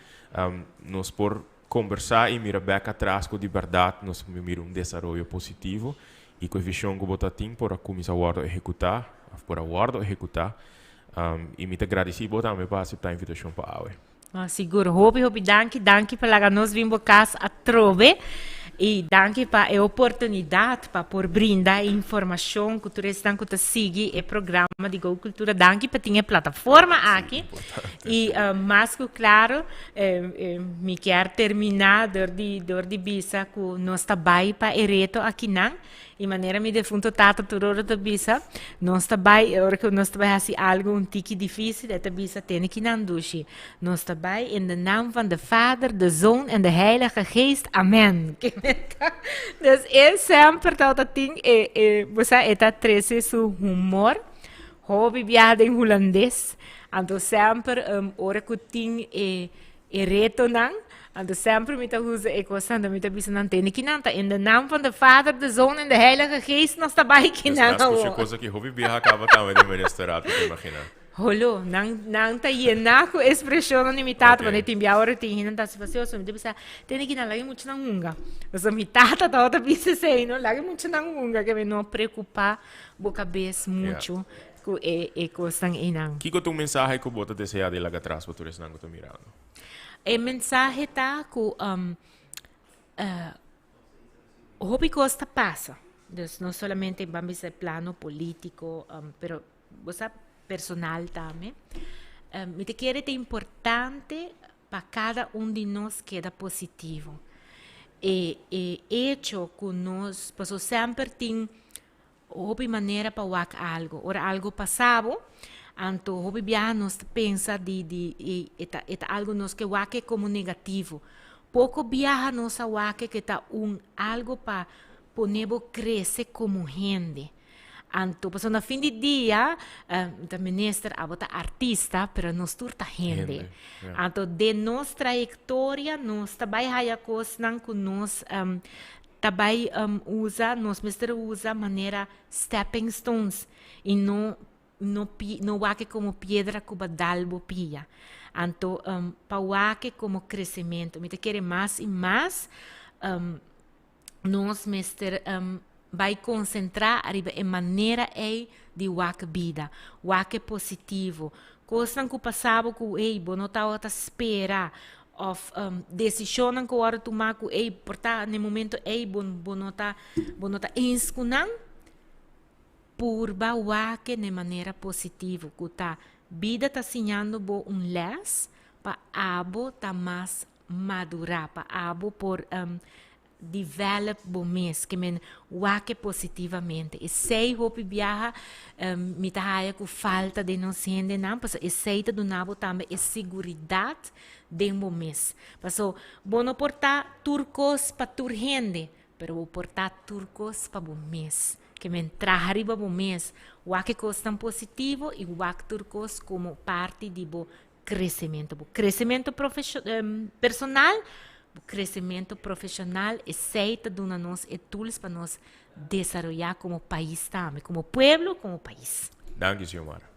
nos por kombersá i mira bèk atras ku di bèrdat nos por mira un desaroyo positivo i ku e vishon ku bo ta tin por a kuminsá wòrdu ehekutá òf por a wòrdu ehekutá. I mi ta gradisí bo tambe pa aseptá e invitashon pa awe. Oh, sigur. Hopi, hopi danki. Danki pa laga nos bin bo kas atrobe. I danki pa e oportunidat pa por brinda e informashon ku tur esnan ku ta sigui e programa di Go Cultura. Danki pa tin e plataforma aki. I mas ku klaro mi kier terminá dor di dor di bisa ku nos ta bai pa e reto akinan. I manera mi defunto tata tur ora ta bisa, nos ta bai, e ora ku nos ta bai hasi algu un tiki difísil, e ta bisa, Tene kinan dushi, nos ta bai in de naam van de Vader, de Zoon en de Heilige Geest, amen. Dus e semper tabata tin e, e, bo sa, e ta trese su humor, hopi biaha den hulandes, anto semper ora ku tin e, e retonan. Anto semper mi ta usa e cos anto mi ta bisa nan tene kinan ta in de naam van de Vader, de Zoon en de Heilige Geest nos ta bai kinan Dus awo. Cosa ki hopi biaha caba tambe den mi restaurant, mi ta imagina. Holo, nan nan ta yena cu expresionnan di mi tata, wanneer tin bia ora tin hende ta haci fastioso, mi ta bisa tene kinan laga e muchanan hunga. Pasobra mi tata tabata bisa esey, no, laga e muchanan hunga, ke mi no preocupa bo cabes mucho cu e e cosnan eynan. Kico ta un mensahe cu bo ta desea di laga atras pa tur esnan cu ta mirando? E mensahe ta ku hopi kos ta pasa. Dus no solamente ban bisa e plano polítiko, pero bo sa personal tambe. Mi ta kere ta importante pa kada un di nos keda positivo. E e echo ku nos, pasobra semper tin Hopi manera pa wak algo. Ora algo pasa bo, anto hopi biaha nos ta pensa di di e e ta e ta algo nos ke wak e komo negativo. Poko biaha nos a wak e ke ta un algo pa pone bo krese komo hende. Anto pasobra na fin di dia ta minister abo ta artista pero nos tur ta hende. Anto den nos trayektoria nos ta bai haya kosnan ku nos Ta bai usa, nos mester usa manera stepping stones y no no pi no wak e como piedra cu ba dal bo pia. Anto pa wak e como crecemento. Mi ta kere mas y mas nos mester bai concentra ariba e manera ey di wak bida. Wak e positivo. Cosnan cu pasa bo cu ey bo no tawata spera Of decisionnan cu worde tuma cu ey por ta na e momento ey bo bo no ta bo no ta eens cu nan, purba wak na e manera positivo cu ta bida ta siñando bo un les pa abo ta mas madura, pa abo por develop bo mes, ke men wak positivamente. Esei hopi biaha mi ta haya ku falta den nos hendenan, pasobra esei ta duna bo tambe e seguridat den bo mes. Paso bo no por ta tur kos pa tur hende, pero bo por ta tur kos pa bo mes. Ke men traha riba bo mes, wak e kosnan positivo i wak tur kos komo parti di bo Crecemento. Bo crecemento personal, bo crecemento profesional, esey ta duna nos e tools pa nos desaroya como pais tambe, como pueblo, como pais. Danki, Xiomara.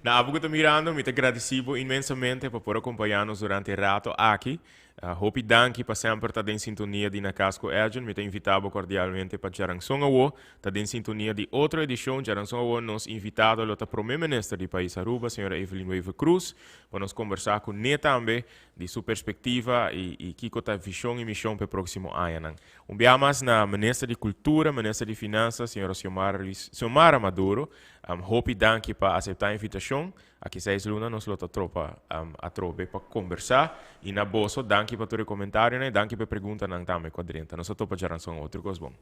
Na abo cu ta mirando, mi ta gradici bo inmensamente pa por acompaña nos durante e rato aki. Hopi danki pa semper ta den sintonia di Na Cas cu Edjean. Mi ta invita bo cordialmente pa djaranson awo ta den sintonia di otro edicion. Djaranson awo nos invitado lo ta Prome Minister di Pais Aruba, Señora Evelyn Wever Croes, pa nos combersa cu ne tambe di su perspectiva y y kico ta vision y mision pa e proximo añanan. Un bia mas na Minister di Cultura, Minister di Finanzas, Señora Xiomara Ruiz, Xiomara Maduro, hopi danki pa acepta e invitacion. Aki seis luna nos lo ta tropa atrobe pa kombersá. I na boso, danki pa tur e komentarionan i danki pa e preguntanan tambe ku a drenta. Nos ta topa djaranson otro kos bon.